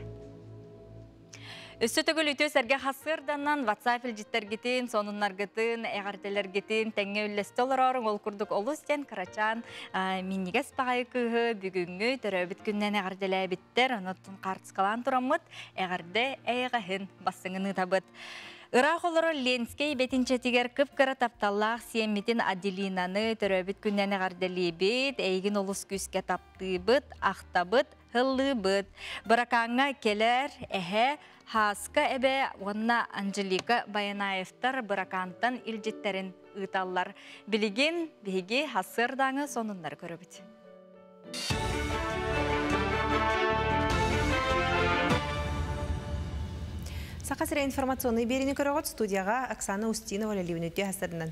A: Өссө төгүл үтүө сэргэ хасыарданан WhatsApp илдьиттэргитин, сонуннаргытын, эҕэрдэлэргитин тэҥҥэ үллэстэ олороруҥ. Ол курдук олус диэн кырачаан минньигэс баҕайы кыыһы бүгүҥҥү төрөөбүт күннэн эҕэрдэлээбиттэр. Онон хаартыскалаан тураммыт эҕэрдэ эйэҕэһин бастыҥын ыытабыт. Ыраах олорор Ленскэй бэтинчэтигэр кып-кыра тапталлаах сиэммитин Аделинаны төрөөбүт күннэн эҕэрдэлиибит, эйигин олус күүскэ таптыыбыт, ахтабыт, һыллыыбыт. Быракааҥҥа кэлэр эһэ Хааска эбэ уонна Анжелика Баянаевтар Быракаантан илдьиттэрин ыыталлар. Билигин биһиги хасыардааҥы сонуннары көрөбүт.
B: Саха сирэ информационный биэриини көрөҕүт, студияҕа Оксана Устинова үлэлиибин үтүө хасарынан.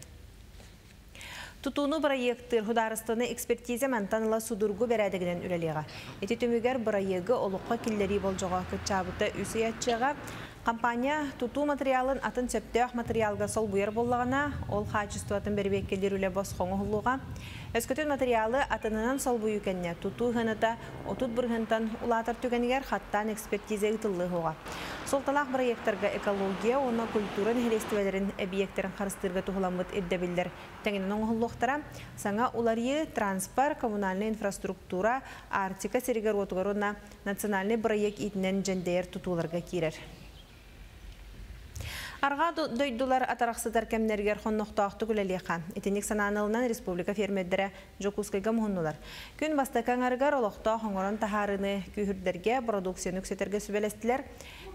B: Тутууну бырайыактыыр судаарыстыбаннай экспертиза мантан ыла судургу бэрээдэгинэн үлэлиэҕэ. Ити түмүгэр бырайыагы олоххо киллэрии болдьоҕо кыччаабыта үс ый аччыаҕа. Компания тутуу материалын атын сөптөөх материалга солбуйар буоллаҕына, ол хаачыстыбатын бэрэбиэркэлиир үлэ босхо оҥоһуллуоҕа. Өскөтүн материалы атынынан солбуйуу кэннэ тутуу сыаната 30 бырыһыантан улаатар түгэнигэр хаттаан экспертиза ыытыллыаҕа. Суолталаах бырайыактарга экология уонна культура нэһилиэстибэлэрин эбийиэктэрин харыстыырга туһуламмыт ирдэбиллэр тэҥинэн оҥоһуллуохтара. Саҥа уларыйыы транспорт, коммунальнай инфраструктура, Арктика сиригэр-уотугар уонна национальнай бырайыак иитинэн дьэндэйэр тутууларга киирэр. Арҕаа дойдулар атарахсытар кэмнэригэр хоннохтоохтук үлэлиэххэ. Итинник санааны ылынан республика фермердэрэ Дьокуускайга муһуннулар. Күн бастакы аҥарыгар олохтоох оҥорон таһаарыыны күүһүрдэргэ, продукцияны үксэтэргэ сүбэлэстилэр.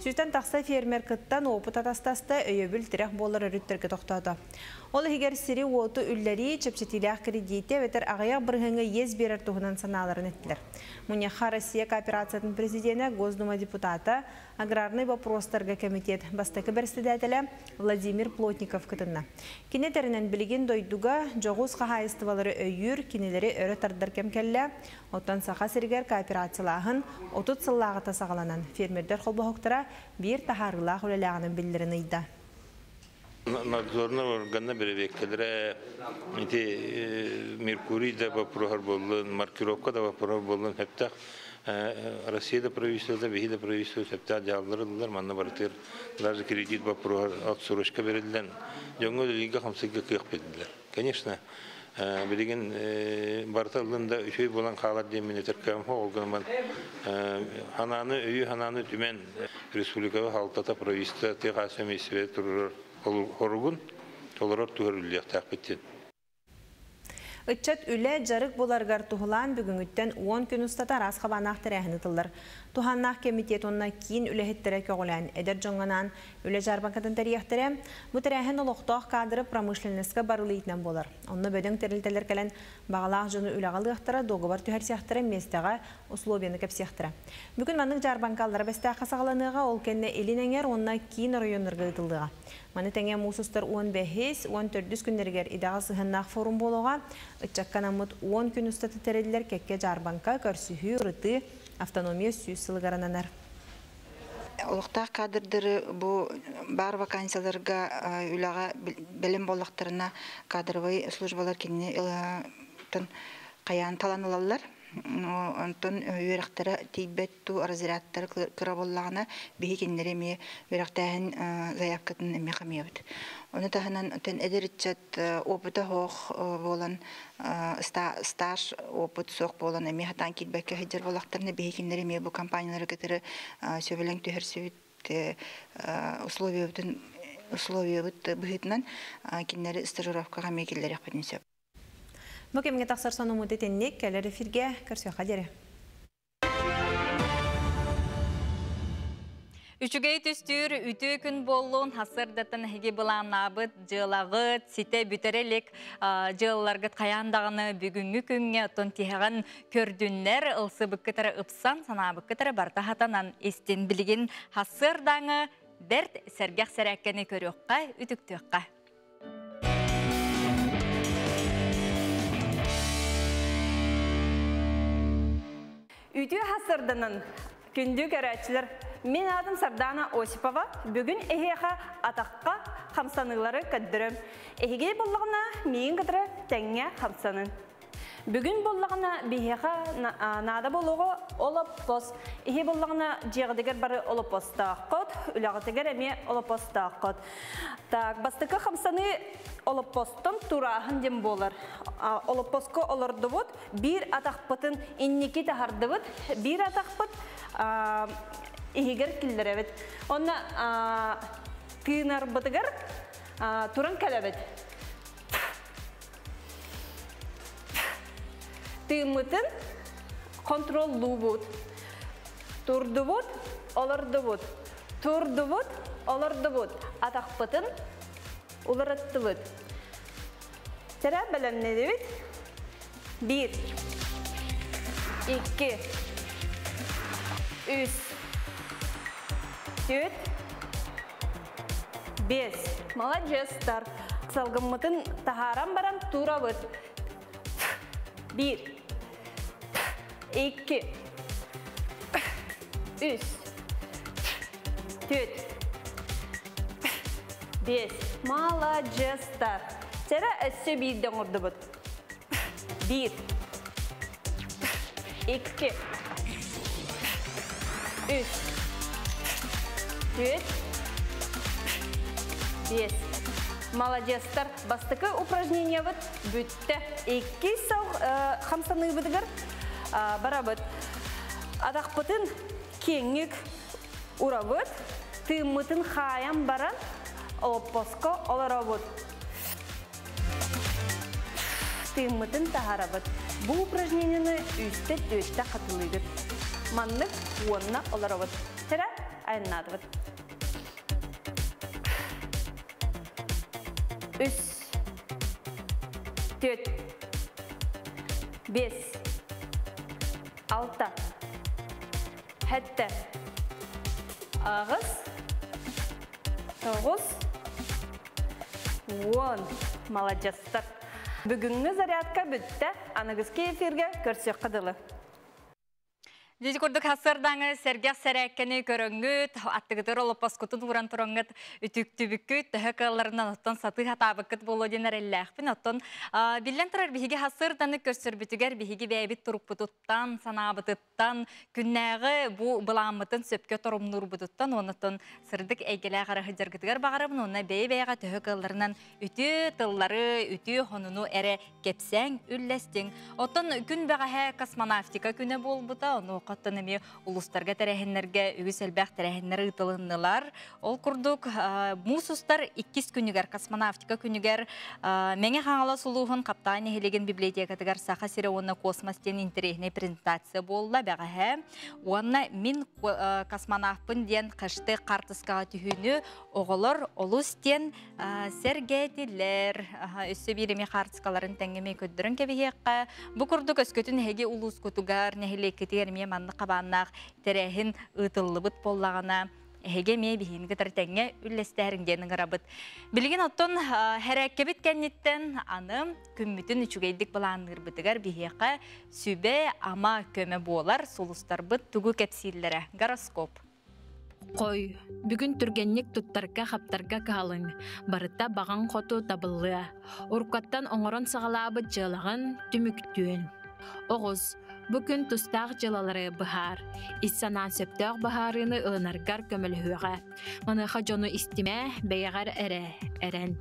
B: 100-тэн тахса фермер кыттан опыт атастаста, өйөбүл тирэх буолар өрүттэргэ тохтоото. Ол иһигэр сири уоту үллэрии, чэпчэтиилээх кредити эбэтэр аҕыйах бырыһыаҥҥа иэс биэрэр туһунан санааларын эттилэр. Мунньахха Россия кооперациятын президенэ, Госдума депутата, аграрнай вопростарга комитет бастакы председателэ Владимир Плотников кытынна. Кини этэринэн билигин дойдуга дьоҕус хаһаайыстыбалары өйүүр, кинилэри өрө тардар кэм кэллэ. Оттон Саха сиригэр кооперациялааһын 30 сыллааҕыта саҕаланан, фермердэр холбоһуктара биир таһаарыылаах үлэлээҕинэн биллэрин ыйда.
P: Надзорный органна бэрэбиэркэлэрэ ити Меркурий да боппуруоһар буоллун, маркировка да боппуруоһар буоллун, сөптөөх Россия да правительствота, биһи да правительство сөптөөх дьаһаллар ыллылар, манна барытыгар даже кредит боппуруоһар отсрочка бериллэн, дьоҥҥо үлэлииргэ хамсыырга кыах бердилэр. Конечно, билигин барыта ыллын да үчүгэй буолан хаалар диэн мин этэр кыаҕым ол гынан ханааны өйү ханааны түмэн республикаҕа халтата правительство тыа хаһаайыстыба турар хоругун толорор туһар үллиэхтээхпит диэн.
B: Ыччат үлэ дьарык буларыгар туһулаан бүгүҥҥүттэн 10 күн устата араас хабааннаах тэрээһин ыытыллар. Туһааннаах комитет уонна киин үлэһиттэрэ көҕүлээн эдэр дьоҥҥо анаан үлэ дьаарбаҥкатын тэрийиэхтэрэ. Бу тэрээһин олохтоох кадры промышленноска барылыытынан буолар. Онно бөдөҥ тэрилтэлэр кэлэн баҕалаах дьону үлэҕэ ылыахтара, дуогабар түһэрсиэхтэрэ, миэстэҕэ условияны кэпсиэхтэрэ. Бүгүн маннык дьаарбаҥка Аллараа Бэстээххэ саҕаланыаҕа, ол кэннэ Илин Эҥэр уонна киин оройуоннарга ыытыллыаҕа. Маны тэҥэ муус устар 15, 14 күннэригэр идэҕэ сыһыаннаах форум буолуоҕа. Ыччакка анаммыт 10 күн устата тэриллэр кэккэ дьаарбаҥка, көрсүһүү, ырытыы автономия 100 сылыгар ананар.
Q: Олохтоох кадрдары бу бар вакансияларга үлэҕэ бэлэм буоллахтарына кадровый службалар кинини хайаан талан ылаллар. Онтон үөрэхтэрэ тиийбэт туу разрядтары кыра буоллаҕына биһи кинилэри эмиэ үөрэхтээһин заявкатын эмиэ хамыйабыт. Ону таһынан тен эдэр ыччат опыта суох буолан стаж опыт суох буолан эмиэ хатаан киирбэккэ сылдьар буоллахтарына биһи кинилэри эмиэ бу компаниялары кытары сөбүлэҥ түһэрсибит условиябытын условиябыт быһыытынан кинилэри стажировкаҕа эмиэ киллэриэхпитин сөп.
B: Бу кэмҥэ тахсар сонуммут итинник, кэлэр эфиргэ көрсүөххэ диэри.
A: Үчүгэй түстүүр үтүө күн буоллун, сарсыардаттан эһиги былааннаабыт дьыалаҕыт, ситэ бүтэрэ илик дьыалаларгыт хайаан даҕаны бүгүҥҥү күҥҥэ оттон тиһэҕин көрдүннэр, ылсыбыккыт эрэ ыпсан, санаабыккыт эрэ барыта сатанан истин. Билигин сарсыардааҥы бэрт сэргэх сэрээккэни көрүөххэ, үтүктүөххэ.
R: Үтүө сарсыарданан, күндү көрөөччүлэр. Мин аатым Сардана Осипова. Бүгүн эһиэхэ атахха хамсаныылары көрдөрөм. Эһиги буоллаҕына миигин кытары тэҥҥэ хамсанын. Бүгүн буоллаҕына биһиэхэ наада буолуоҕа олоппос. Эһи буоллаҕына дьиэҕитигэр бары олоппостооххут, үлэҕитигэр эмиэ олоппостооххут. Так, бастакы хамсаныы олоппостон турааһын диэн буолар. Олоппоско олордубут, биир атахпытын инники таһаардыбыт, биир атахпыт иһигэр киллэрэбит. Онно тыынарбытыгар туран кэлэбит. Тыыммытын контроллуубут. Турдубут, олордубут. Турдубут, олордубут. Атахпытын уларыттыбыт. Чэ, бэлэмнэннибит. Биир. Икки. Үс. Түөрт. Биэс. Молодецтар. Салгыммытын таһааран баран турабыт. Биир. Икки. Үс. Түөрт. 5. Маладьыастар. Чэрэ өссө биирдэ оҥордубут. 1. 2. 3. 4. 5. Маладьыастар. Бастакы упражнениябыт бүттэ. Иккис сыл хамсаныыбытыгар барабыт. Атахпытын киэҥник урабыт, тыыммытын хаайан баран олоппоско олоробут. Тыыммытын таһарабыт. Бу упражнениены үстэ-түөттэ хатылыыбыт. Маннык уонна олоробут. Чэрэ айаннаатыбыт. Үс, түөт, бес, алта, хэттэ, аҕыс, тоҕус, уон. Маладьыастар. Бүгүҥҥү зарядка бүттэ. Аныгыскы эфиргэ көрсүөххэ дылы.
A: Дьэ курдук хасырдаҥы сэргэх сэрээккэни көрөҥҥүт, аттыгытыр олоппоскутун ууран тураҥҥыт үтүктүбүккүт, төһө кыалларынан оттон сатыы хатаабыккыт буолуо диэн эрэллээхпин. Оттон биллэн турар биһиги хасырданы көрсөрбүтүгэр биһиги бэйэбит турукпутуттан, санаабытыттан, күннээҕи бу былааммытын сөпкө торумнуурбутуттан, оннуттан сырдык эйгэлээх арахыдьаргытыгар баҕарабын, уонна бэйэ-бэйэҕэ төһө кыалларынан үтүө тыллары, үтүө хонуну эрэ кэпсээҥ, үллэстиҥ. Оттон күн бэҕэһээ космонавтика күнэ буолбута, ону оттон эмиэ улуустарга тэрээһиннэргэ үгүс элбэх тэрээһиннэр ыытылыннылар. Ол курдук, муус устар иккис күнүгэр, космонавтика күнүгэр Мэҥэ Хаҥалас улууһун Хаптаан нэһилиэгин библиотекатыгар Саха сирэ уонна космос диэн интэриэһинэй презентация буолла бэҕэһээ. Уонна мин космонавпын диэн хэштег хаартыскаҕа түһүүнү оҕолор олус диэн сэргээтилэр. Өссө биир эмиэ хаартыскаларын тэҥҥэ көрдөрөн кэбиһиэххэ. Бу курдук өскөтүн эһиги улуускутугар, нэһилиэккитигэр эмиэ маннык хабааннаах тэрээһин ыытыллыбыт буоллаҕына, эһиги эмиэ биһиини кытары тэҥҥэ үллэстээриҥ диэн ыҥырабыт. Билигин оттон хэрээккэбит кэнниттэн аны күммүтүн үчүгэйдик былаанныырбытыгар биһиэхэ сүбэ-ама көмө буолар сулустарбыт тугу кэпсииллэрэ. Гороскоп.
L: Хой, бүгүн түргэнник туттарга-хаптарга кыһалыҥ, барыта баҕаҥ хоту табыллыа. Уруккаттан оҥорон саҕалаабыт дьыалаҕын түмүктүөн. Оҕус, бу күн тустаах дьыалалары быһаар. Ис санаан сөптөөх быһаарыыны ылынаргар көмөлөһүөҕэ. Маныаха дьону истимэ, бэйэҕэр эрэ эрэн.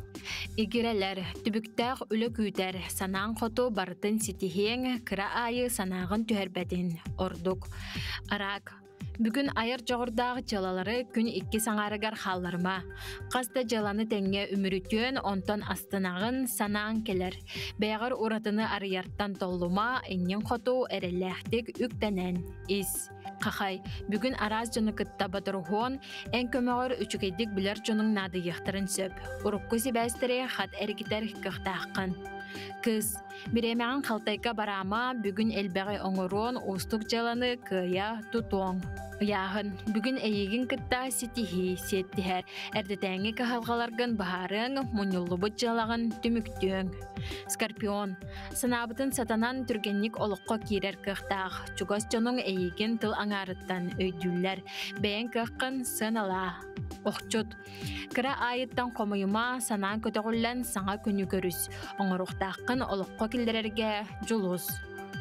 L: Игирэлэр, түбүктээх үлэ күүтэр, санааҥ хоту барытын ситиһиэҥ, кыра аайы санааҕын түһэрбэтин ордук. Араак, Бүгүн айар дьоҕурдаах дьыалалары күн иккис аҥаарыгар хаалларыма. Хас да дьыаланы тэҥҥэ үмүрүтүөн, онтон астынаҕын, санааҥ кэлэр. Бэйэҕэр уратыны арыйартан толлума, иннин хоту эрэллээхтик үктэнэн ис. Хахай, бүгүн араас дьону кытта бодоруһуон, эн көмөҕөр үчүгэйдик билэр дьонуҥ наадыйыахтарын сөп. Урукку сибээстэри хат эргитэр кыахтааххын. Кыыс, Бириэмэҕин халтайга бараама, бүгүн элбэҕи оҥоруон, уустук дьыаланы кыайа тутуоҥ. Ыйааһын. Бүгүн эйигин кытта ситиһии сиэттиһэр. Эрдэтээҥҥи кыһалҕаларгын быһаарыаҥ, мунньуллубут дьыалаҕын түмүктүөҥ. Скорпион. Санаабытын сатанан түргэнник олоххо киирэр кыахтаах. Чугас дьонуҥ эйигин тыл аҥаарыттан өйдүүллэр. Бэйэҥ кыаххын сыаналаа. Охчут. Кыра аайыттан хомуйума, санаан көтөҕүллэн саҥа күнү көрүс. Оҥоруохтааххын олоххо киллэрэргэ дьулус.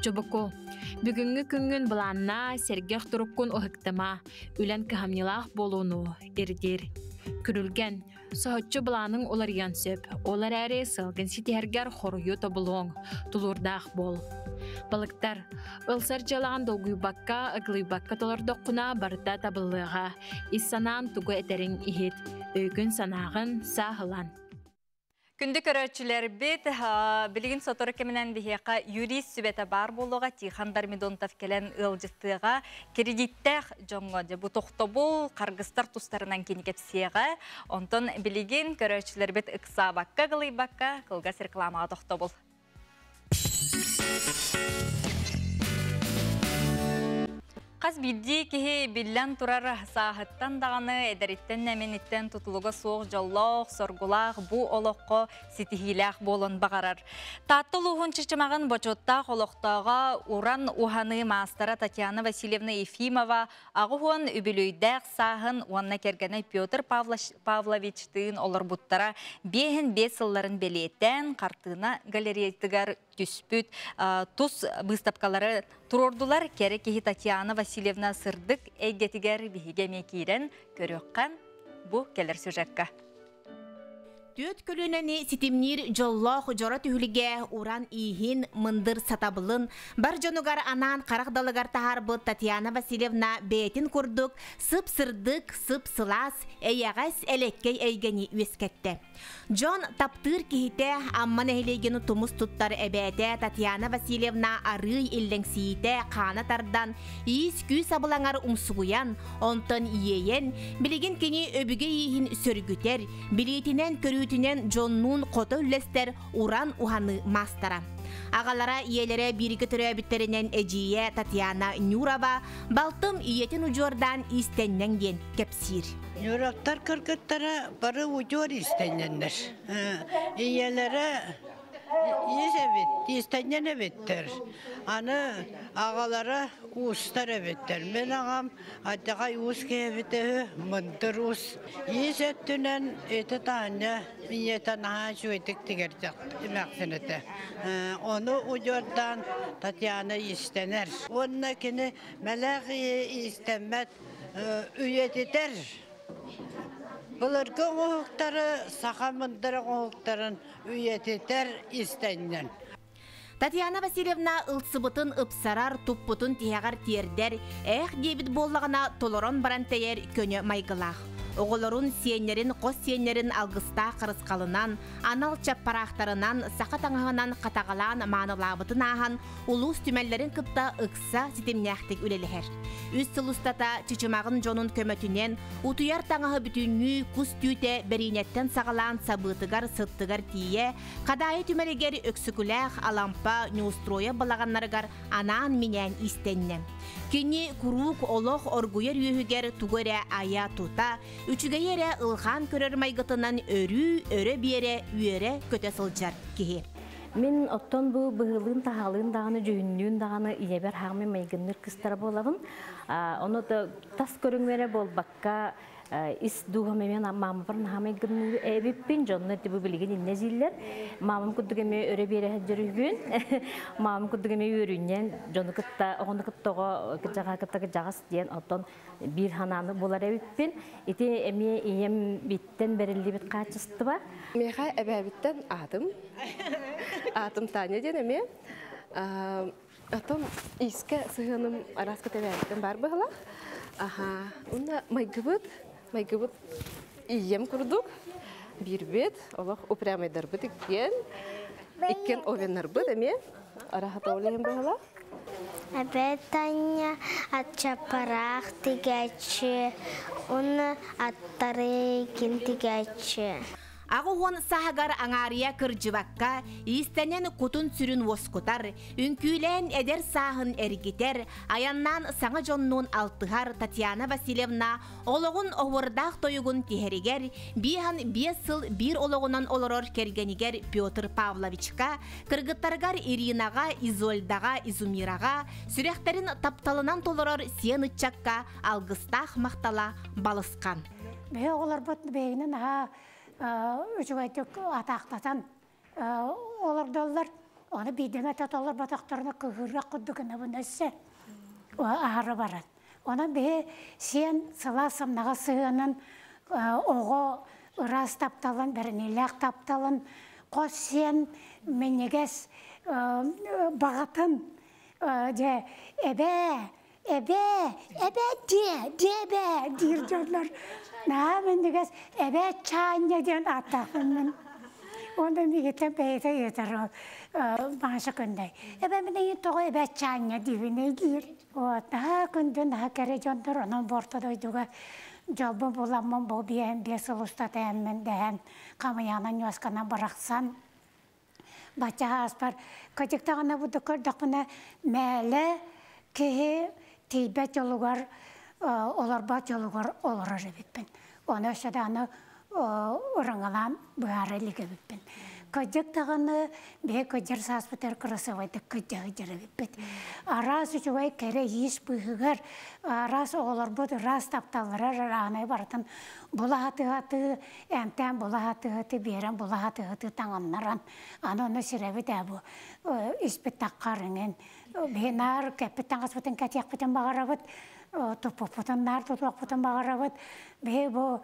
L: Чубуку. Бүгүҥҥү күҥҥүн былааннаа, сэргэх туруккун уһуктама, үлэн кыһамньылаах буолууну ирдиир. Күрүлгэн. Соһуччу былааныҥ уларыйан сөп. Ол эрээри сылгын ситиһэргэр хоруйу тобулуоҥ. Тулуурдаах буол. Балыктар. Ылсар дьыалаҕын долгуйбакка, ыгылыйбакка толордоххуна барыта табыллыаҕа. Ис санаан тугу этэриҥ иһит, өйгүн-санааҕын сааһылан.
A: Күндү көрөөччүлэрбит, билигин сотору кэминэн биһиэхэ юрист сүбэтэ баар буолуоҕа, Тихон Дармидонтов кэлэн ыалдьыттыаҕа, кредиттээх дьоҥҥо дьэ бу тохтобул, харгыстар тустарынан кини кэпсиэҕэ. Онтон билигин көрөөччүлэрбит ыксаабакка, кылыйбакка кылгас рекламаҕа тохтобул. Хас биирдии киһи биллэн турар сааһыттан даҕаны эдэриттэн эминиттэн тутулуга суох дьоллоох, соргулаах бу олоххо ситиһиилээх буолан баҕарар. Таатта улууһун Чычымаҕын бочуоттаах олохтооҕо уран уһаныы маастара Татьяна Васильевна Ефимова 80 үбүлүөйдээх сааһын уонна кэргэнэ Петр Павловичтыын олорбуттара 55 сылларын бэлиэтээн хартыына галереятыгар түспүт тус быыстапкалары туруордулар. Кэрэ киһи Татьяна Васильевна сырдык эйгэтигэр биһиги эмиэ киирэн көрүөххэ бу кэлэр сюжекка.
S: Түөрт көлүөнэни ситимниир дьоллоох дьоро түһүлгэ уран ииһин, мындыр сатабылын бар дьонугар анаан харах далыгар таһаарбыт Татьяна Васильевна бэйэтин курдук сып-сырдык, сып-сылаас, эйэҕэс, элэккэй эйгэни үөскэттэ. Дьон таптыыр киһитэ Амма нэһилиэгин тумус туттар эбээтэ Татьяна Васильевна арыый иллэҥсийиитэ хаана тардан, иис-күүс абылаҥар умсугуйан, онтон иэйэн, билигин кини өбүгэ ииһин сөргүтэр, билиитинэн-көрүүтүнэн дьоннуун хото үллэстэр уран уһаныы маастара. Аҕалара ийэлэрэ бииргэ төрөөбүттэринэн эдьиийэ Татьяна Нюрова балтым ийэтин удьуордаан иистэнньэҥ диэн кэпсиир.
T: Нюровтар кыргыттара бары удьуор иистэнньэннэр. Ийэлэрэ иис эбит, иистэнньэн эбиттэр. Аны аҕалара уустар эбиттэр. Мин аҕам Адьаҕай уус киһи эбитэ үһү, мындыр уус. Иис өттүнэн ити Таня ийэтэ наһаа үчүгэйдик тигэрдэх эмээхсин этэ. Ону удьуордаан Татьяна иистэнэр. Уонна кини мэлээх иистэммэт үйэтитэр. Былыргы оҥоһуктары, саха мындыр оҥоһуктарын үйэтитэр иистэнньэн.
S: Татьяна Васильевна ылсыбытын ыпсарар, туппутун тиһэҕэр тиэрдэр, ээх диэбит буоллаҕына толорон баран тэйэр көнө майгылаах. Оҕолорун, сиэннэрин, хос сиэннэрин алгыстаах харысхалынан, анал чаппараахтарынан, саха таҥаһынан хатаҕалаан маанылаабытын ааһан, улуус түмэллэрин кытта ыкса ситимнээхтик үлэлэһэр. Үс сыл устата Чычымаҕын дьонун көмөтүнэн утуйар таҥаһы бүтүннүү кус түүтэ бэриинэттэн саҕалаан сабыытыгар, сыттыгар тиийэ Хадаайы түмэлигэр Өксөкүлээх, Алампа, Неустроев балаҕаннарыгар анаан-минээн иистэннэ. Кини куруук олох оргуйар үөһүгэр тугу эрэ айа-тута, үчүгэйи эрэ ылҕаан көрөр майгытынан өрүү өрө биэрэ, үөрэ-көтө сылдьар киһи.
U: Мин оттон бу быһыылыын-таһаалыын даҕаны, дьүһүннүүн даҕаны ийэбэр хаамай майгынныыр кыстара буолабын. Ону тас көрүҥмэр буолбакка, ис дууһам эмиэ маамабар наһаа майгынныыр эбиппин дьонно бу билигин иннэ дииллэр маамам курдук эмиэ өрө биэрэ сылдьар үһүбүн маамам курдук эмиэ үөрүнньэн дьону кытта оҕону кытта оҕо кырдьаҕаһы кытта кырдьаҕас диэн оттон биир ханааны булар эбиппин ити эмиэ ийэм биттэн бэриллибит хаачыстыба
V: Миэхэ эбээбиттэн аатым аатым Таня диэн эмиэ Оттон иискэ сыһыаным араас көтөбөөбүттэн баар быһылаах. Аха, уонна майгыбыт, майгыбыт ийэм курдук биирбит, олох упрямайдарбыт иккиэн, иккиэн овеннарбыт эмиэ араһата ол иһин быһылаах.
W: Эбээ Таня аччапараах тигээччи, уонна аттары кин тигээччи.
S: 80 саһыгар аҥаарыйа кырдьыбакка, иистэнэн кутун-сүрүн уоскутар, үҥкүүлээн эдэр сааһын эргитэр, айаннаан саҥа дьоннуун алтыһар Татьяна Васильевна олоҕун оһуордаах тойугун тиһэригэр биэһэн биэс сыл биир олоҕунан олорор кэргэнигэр Петр Павловичка, кыргыттарыгар Иринаҕа, Изольдаҕа, Изумираҕа сүрэхтэрин тапталынан толорор сиэн ыччакка алгыстаах махтала балысхан.
X: Биһи оҕолорбут бэйэни наһаа үчүгэйдик атаахтатан олордоллор. Ону биирдэмэ толорботохторуна кыһыырыах курдук гынабын өссө аһары баран. Онон биһи сиэн сылаас сымнаҕас сыһыанын оҕо ыраас тапталын, бэриниилээх тапталын, хос сиэн минньигэс баҕатын дьэ эбээ Эбээ, эбээ диэ, диэ эбээ диир дьоннор. Наһаа минньигэс эбээ чаанньа диэн ааттаахпын мин. Уонна миигиттэн бэйэтэ ыйытар Маша күннэй. Эбээ мин эйин тоҕо эбээ чаанньа диибинэй диир. Вот наһаа күндү, наһаа кэрэ дьоннор онон бу орто дойдуга дьолбун буламмын бу биэһин биэс сыл устата эммин дэһэн хамыйаҕынан ньуосканан бырахсан бачча ааспар кытыктаҕына бу көрдөхпүнэ мээлэ киһи
C: Тиийбэт дьолугар, олорбот дьолугар олорор эбиппин. Оны өссө даҕаны ырыҥалаан быһаара илик эбиппин. Кырдьык даҕаны, биһи кырдьар сааспытыгар кырасыабайдык кырдьа сылдьар эбиппит. Араас үчүгэй кэрэ иис быыһыгар, араас оҕолорбут ыраас тапталлара ыраанай барытын булаһатыһаты, эмтээн булаһатыһаты, биэрэн булаһатыһаты таҥыннаран, аны ону сирэбит ээ бу испит таххар иҥин. Биһи наар кэппит таҥаспытын кэтиэхпитин баҕарабыт, туппуппутун наар тутуохпутун баҕарабыт. Биһи бу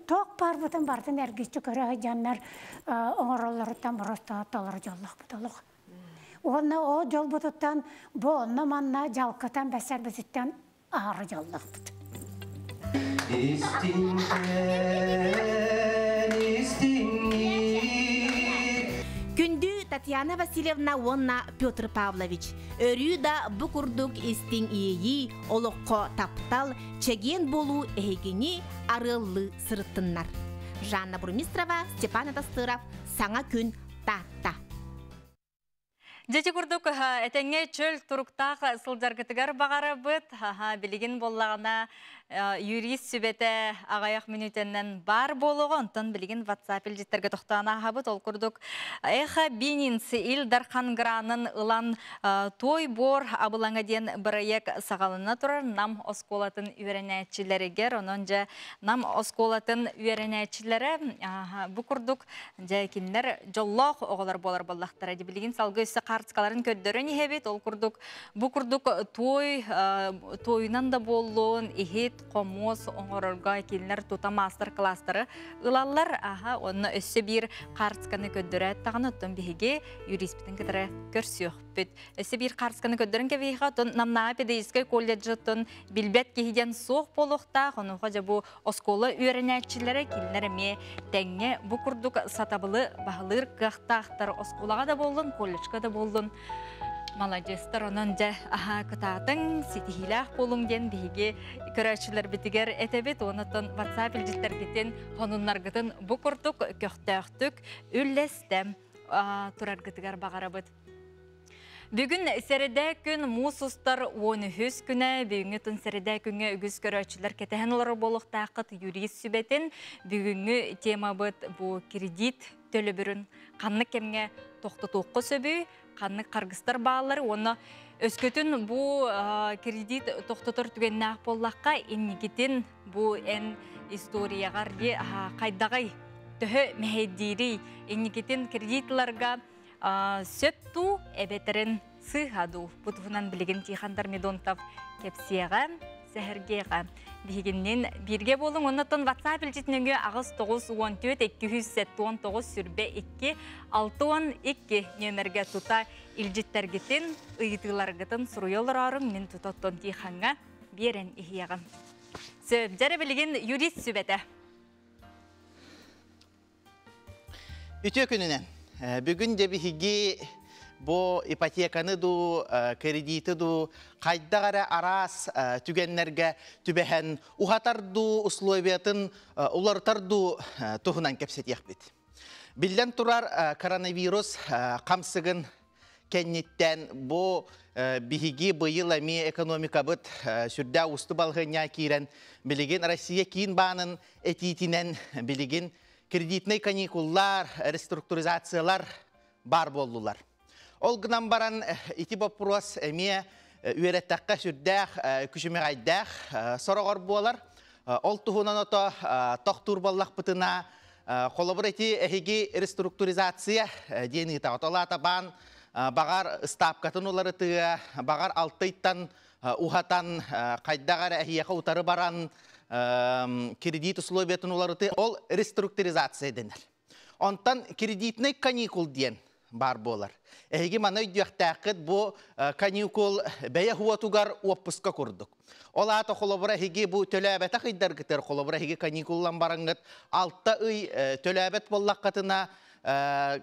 C: туох баарбытын барытын эргиччи көрө сылдьаннар оҥороллоруттан просто толору дьоллоохпут олох. Уонна ол дьолбутуттан бу онно-манна дьалкытан бэсэрбититтэн аһары дьоллоохпут.
S: Күндү Татьяна Васильевна уонна Петр Павлович, өрүү да бу курдук истиҥ иэйии, олоххо таптал, чэгиэн буолуу эһигини арыаллыы сырыттыннар. Жанна Бурмистрова, Степан Атастыров, Саҥа күн, Таатта.
A: Дьэти курдук этэҥҥэ чөл туруктаах сылдьаргытыгар баҕарабыт. Билигин буоллаҕына юрист сүбэтэ аҕыйах мүнүүтэннэн баар буолуоҕа. Онтон билигин WhatsApp илдьиттэргэ тохтоон ааһабыт. Ол курдук Эхо Бининс Ил Дархан гранын ылан Туой буор абылаҥа диэн бырайыак саҕалана турар Нам оскуолатын үөрэнээччилэригэр. Онон дьэ Нам оскуолатын үөрэнээччилэрэ бу курдук Дьэ, кинилэр дьоллоох оҕолор буолар буоллахтара. Билигин салгыы өссө хаартыскаларын көрдөрөн иһэбит. Ол курдук, бу курдук туой, туойунан да буоллун, иһит, хомуос оҥорорго кинилэр тута маастар-кылаастары ылаллар. Аха, онно өссө биир хаартысканы көрдөрөөт даҕаны, оттон биһиги юриспитин кытары көрсүөхпүт. Өссө биир хаартысканы көрдөрөн кэбиһиэхэ, оттон Намнааҕы педагогическай колледжыттан билбэт киһи диэн суох буолуохтаах. Онуоха дьэ бу Оскуола үөрэнээччилэрэ кинилэр эмиэ тэҥҥэ бу курдук сатабылы баһылыыр кыахтаахтар. Оскуолаҕа да буоллун, колледжка да буоллун маладьыастар. Онон дьэ аһаа кытаатыҥ, ситиһиилээх буолуҥ диэн биһиги көрөөччүлэрбитигэр этэбит. Онон WhatsApp илдьиттэргитин, сонуннаргытын бу курдук көхтөөхтүк үллэстэ тураргытыгар баҕарабыт. Бүгүн сэрэдэ күн муус устар 13 күнэ, бүгүҥҥү тун сэрэдэ күҥҥэ үгүс көрөөччүлэр кэтэһэн олорор буолуохтааххыт юрист сүбэтин. Бүгүҥҥү темабыт бу кредит төлөбүрүн ханнык кэмҥэ тохтотуохха сөбүй, ханнык харгыстар бааллар уонна өскөтүн бу кредит тохтотор түгэннээх буоллахха инникитин бу эн историяҕар хайдаҕый төһө мэһэйдиирий инникитин кредит ыларга сөп дуу, эбэтэрин сыыһа дуу? Бу туһунан билигин Тихон Дормидонтов кэпсиэҕэ, сэһэргиэҕэ. Биһигиннин бииргэ буолуҥ, оннуттан WhatsApp илдьитин өҥүө 8 9 14 279 сүрбэ 2 62 нүөмэргэ тута илдьиттэргитин, ыйытыыларгытын суруйа олорооруҥ, мин тута оттон Тихоҥҥа биэрэн иһиэҕим. Сөп, дьэрэ билигин юрист сүбэтэ.
D: Үтүө күнүнэн. Бүгүн де биһиги бу ипотеканы ду, кредити ду хайдах эрэ араас түгэннэргэ түбэһэн уһатар ду, условиятын уларытар ду туһунан кэпсэтиэхпит. Биллэн турар, коронавирус хамсыгын кэнниттэн бу биһиги быйыл эмиэ экономикабыт сүрдээх уустук балаһыанньа киирэн, билигин Россия киин баанын этиитинэн билигин кредитнэй каникуллар, реструктуризациялар бар буоллулар. Ол гынан баран ити боппуруос эмиэ үөрэттэххэ сүрдээх күчүмэҕэйдээх сороҕор буолар. Ол туһунан ото тохтуур буоллахпытына, холобур ити эһиги реструктуризация диэн ыытаҕыт. Ол аата баан баҕар ыстаапкатын уларытыа, баҕар алтыйтан уһатан хайдах эрэ эһиэхэ утары баран кредит условиятын уларытыы ол реструктуризация дэнэр. Онтон кредитный каникул диэн баар буолар. Эһиги маны өйдүөхтээххит бу каникул бэйэ уотугар уоппуска курдук. Ол аата холобура эһиги бу төлөөбөтөх ыйдаргытыр холобура эһиги каникуллан бараҥҥыт 6 ый төлөөбөт буоллаххытына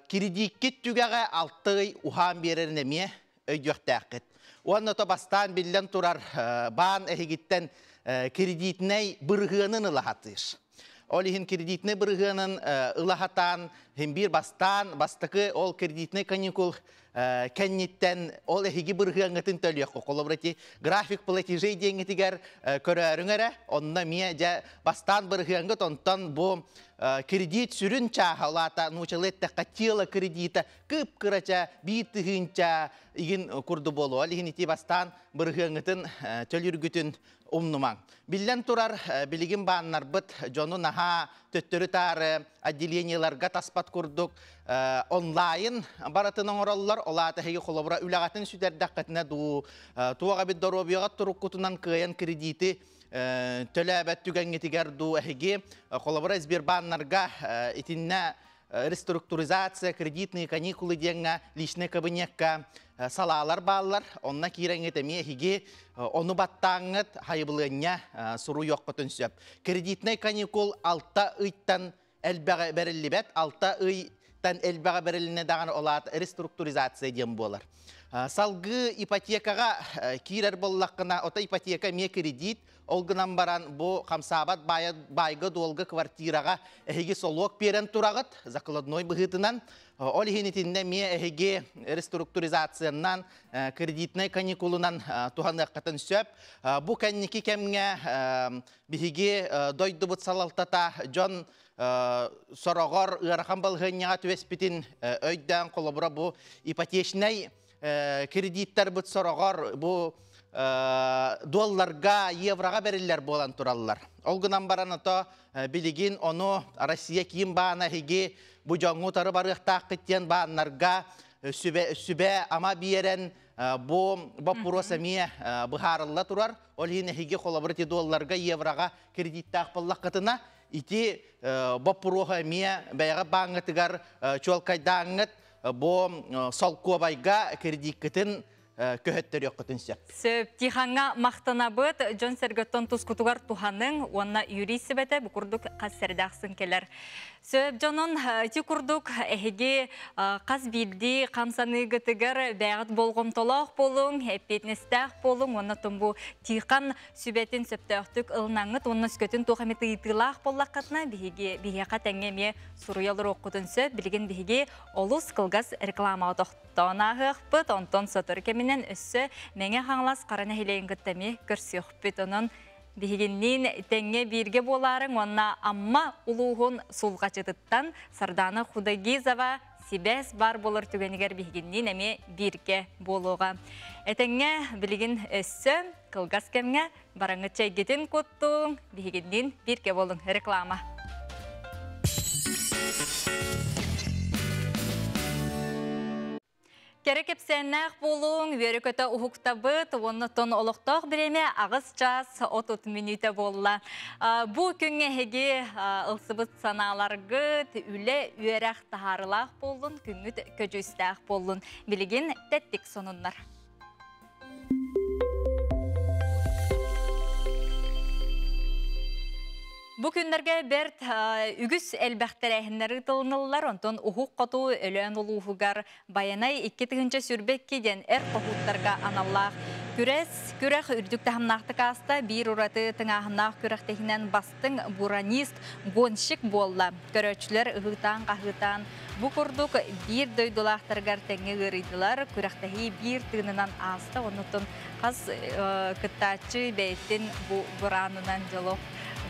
D: кредиккит түгэҕэ 6 ый уһаан биэрэрин эмиэ өйдүөхтээххит. Уонна то бастаан биллэн турар баан эһигиттэн кредитнэй бырыһыанын ыла сатыыр. Ол иһин кредитный бырыһыанын ылаһатаан, хим биир бастаан, бастакы ол кредитный каникул кэнниттэн ол эһиги бырыһыаҥҥытын төлүөххө. Холобура ити график платежей диэҥҥитигэр көрөөрүҥ эрэ, онно эмиэ дьэ бастаан бырыһыаҥҥыт, онтон бу кредит сүрүн чааһа, улаата нуучалыы эттэххэ тело кредита кып-кырача биир тыһыынча игин курду буолуо. Ол иһин ити бастаан бырыһыаҥҥытын төлүүргүтүн умнумаҥ. Биллэн турар, билигин бааннарбыт дьону наһаа төттөрү-таары отделениеларга таспат курдук онлайн барытын оҥороллор. Ол аата эһиги холобура үлэҕитин сүтэрдэххитинэ дуу, туох эбит доруобуйаҕа туруккутунан кыайан кредити төлөөбөт түгэҥҥитигэр дуу эһиги холобура Сбербааннарга итиннэ реструктуризация, кредитные каникулы диэҥҥэ личный кабинекка салаалар бааллар. Онно киирэҥҥит эмиэ эһиги ону баттааҥҥыт хайыбылыанньа суруйуоххутун сөп. Кредитный каникул алта ыйтан элбэҕи бэриллибэт, алта ыйтан элбэҕи бэрилиннэ даҕаны ол аата реструктуризация диэн буолар. Салгыы ипотекаҕа киирэр буоллаххына, ото ипотека эмиэ кредит, Ол гынан баран бу хамсаабат баайга-дуолга квартираҕа эһиги солуок биэрэн тураҕыт закладной быһыытынан. Ол иһин итиннэ эмиэ эһиги реструктуризациянан, кредитнай каникулунан туһаныаххытын сөп. Бу кэнники кэмҥэ биһиги дойдубут салалтата дьон сороҕор ыарахан балаһыанньаҕа түбэспитин өйдөөн холобура бу ипотечнай кредиттарбыт сороҕор бу долларга, евроҕа бэриллэр буолан тураллар. Ол гынан баран ото билигин ону Россия киин баана эһиги бу дьоҥҥу утары барыахтааххыт диэн бааннарга сүбэ, сүбэ ама биэрэн бу боппуруос эмиэ быһаарылла турар. Ол иһин эһиги холобур ити долларга, евроҕа кредиттаах буоллаххытына ити боппуруоһу эмиэ бэйэҕэ бааҥҥытыгар чуолкайдааҥҥыт бу солкуобайга кредиккытын көһөттөрүөххүтүн сөп.
A: Сөп. Тихаҥҥа махтанабыт. Дьон сэргэттэн тускутугар туһаныҥ уонна юрист сүбэтэ бу курдук хас сэрдэхсин кэлэр. Сөп дьонун ити курдук эһиги хас биирдии хамсаныыгытыгар бэйэҕит болҕомтолоох буолуҥ, эппиэтинэстээх буолуҥ уонна бу Тихан сүбэтин сөптөөхтүк ылынаҥҥыт уонна өскөтүн туох эмит ыйытыылаах буоллаххытына биһиги биһиэхэ тэҥҥэ эмиэ суруйа олоруоххутун сөп. Билигин биһиги Олус кылгас рекламаҕа тохтоон ааһыахпыт, онтон сотору кэминэн өссө Мэҥэ Хаҥалас Хара нэһилиэгин кытта эмиэ көрсүөхпүт. Онон биһигинниин тэҥҥэ бииргэ буолаарыҥ уонна Амма улууһун Сулҕачытыттан Сардаана Худогизова сибээс баар буолар түгэнигэр биһигинниин эмиэ бииргэ буолуоҕа. Этэҥҥэ билигин өссө кылгас кэмҥэ бараҥҥыт чэйгитин куттуҥ, биһигинниин бииргэ буолуҥ. Реклама. Кэрэ кэпсээннээх буолуҥ, үөрэ-көтө уһуктабыт, уонна тон олохтоох бириэмэ аҕыс чаас 30 мүнүүтэ буолла. Бу күҥҥэ эһиги ылсыбыт санааларгыт, үлэ, үөрэх таһаарылаах буоллун, күҥҥүт көдьүүстээх буоллун. Билигин тэттик сонуннар. Бу күннэргэ бэрт үгүс элбэх тэрээһиннэр ыытылыныллар, онтон уһук хоту Өлөөн улууһугар Байанай 2022 диэн эр хоһууттарга аналлаах күрэс күрэх үрдүк таһымнаахтык ааста. Биир ураты тыҥааһыннаах күрэхтэһинэн бастыҥ буранист, гонщик буолла. Көрөөччүлэр ыһыытаан-хаһыытаан бу курдук биир дойдулаахтарыгар тэҥҥэ ыарыйдылар. Күрэхтэһии биир тыынынан ааста. Оннуттан хас кыттааччы бэйэтин бу бураанынан дьолох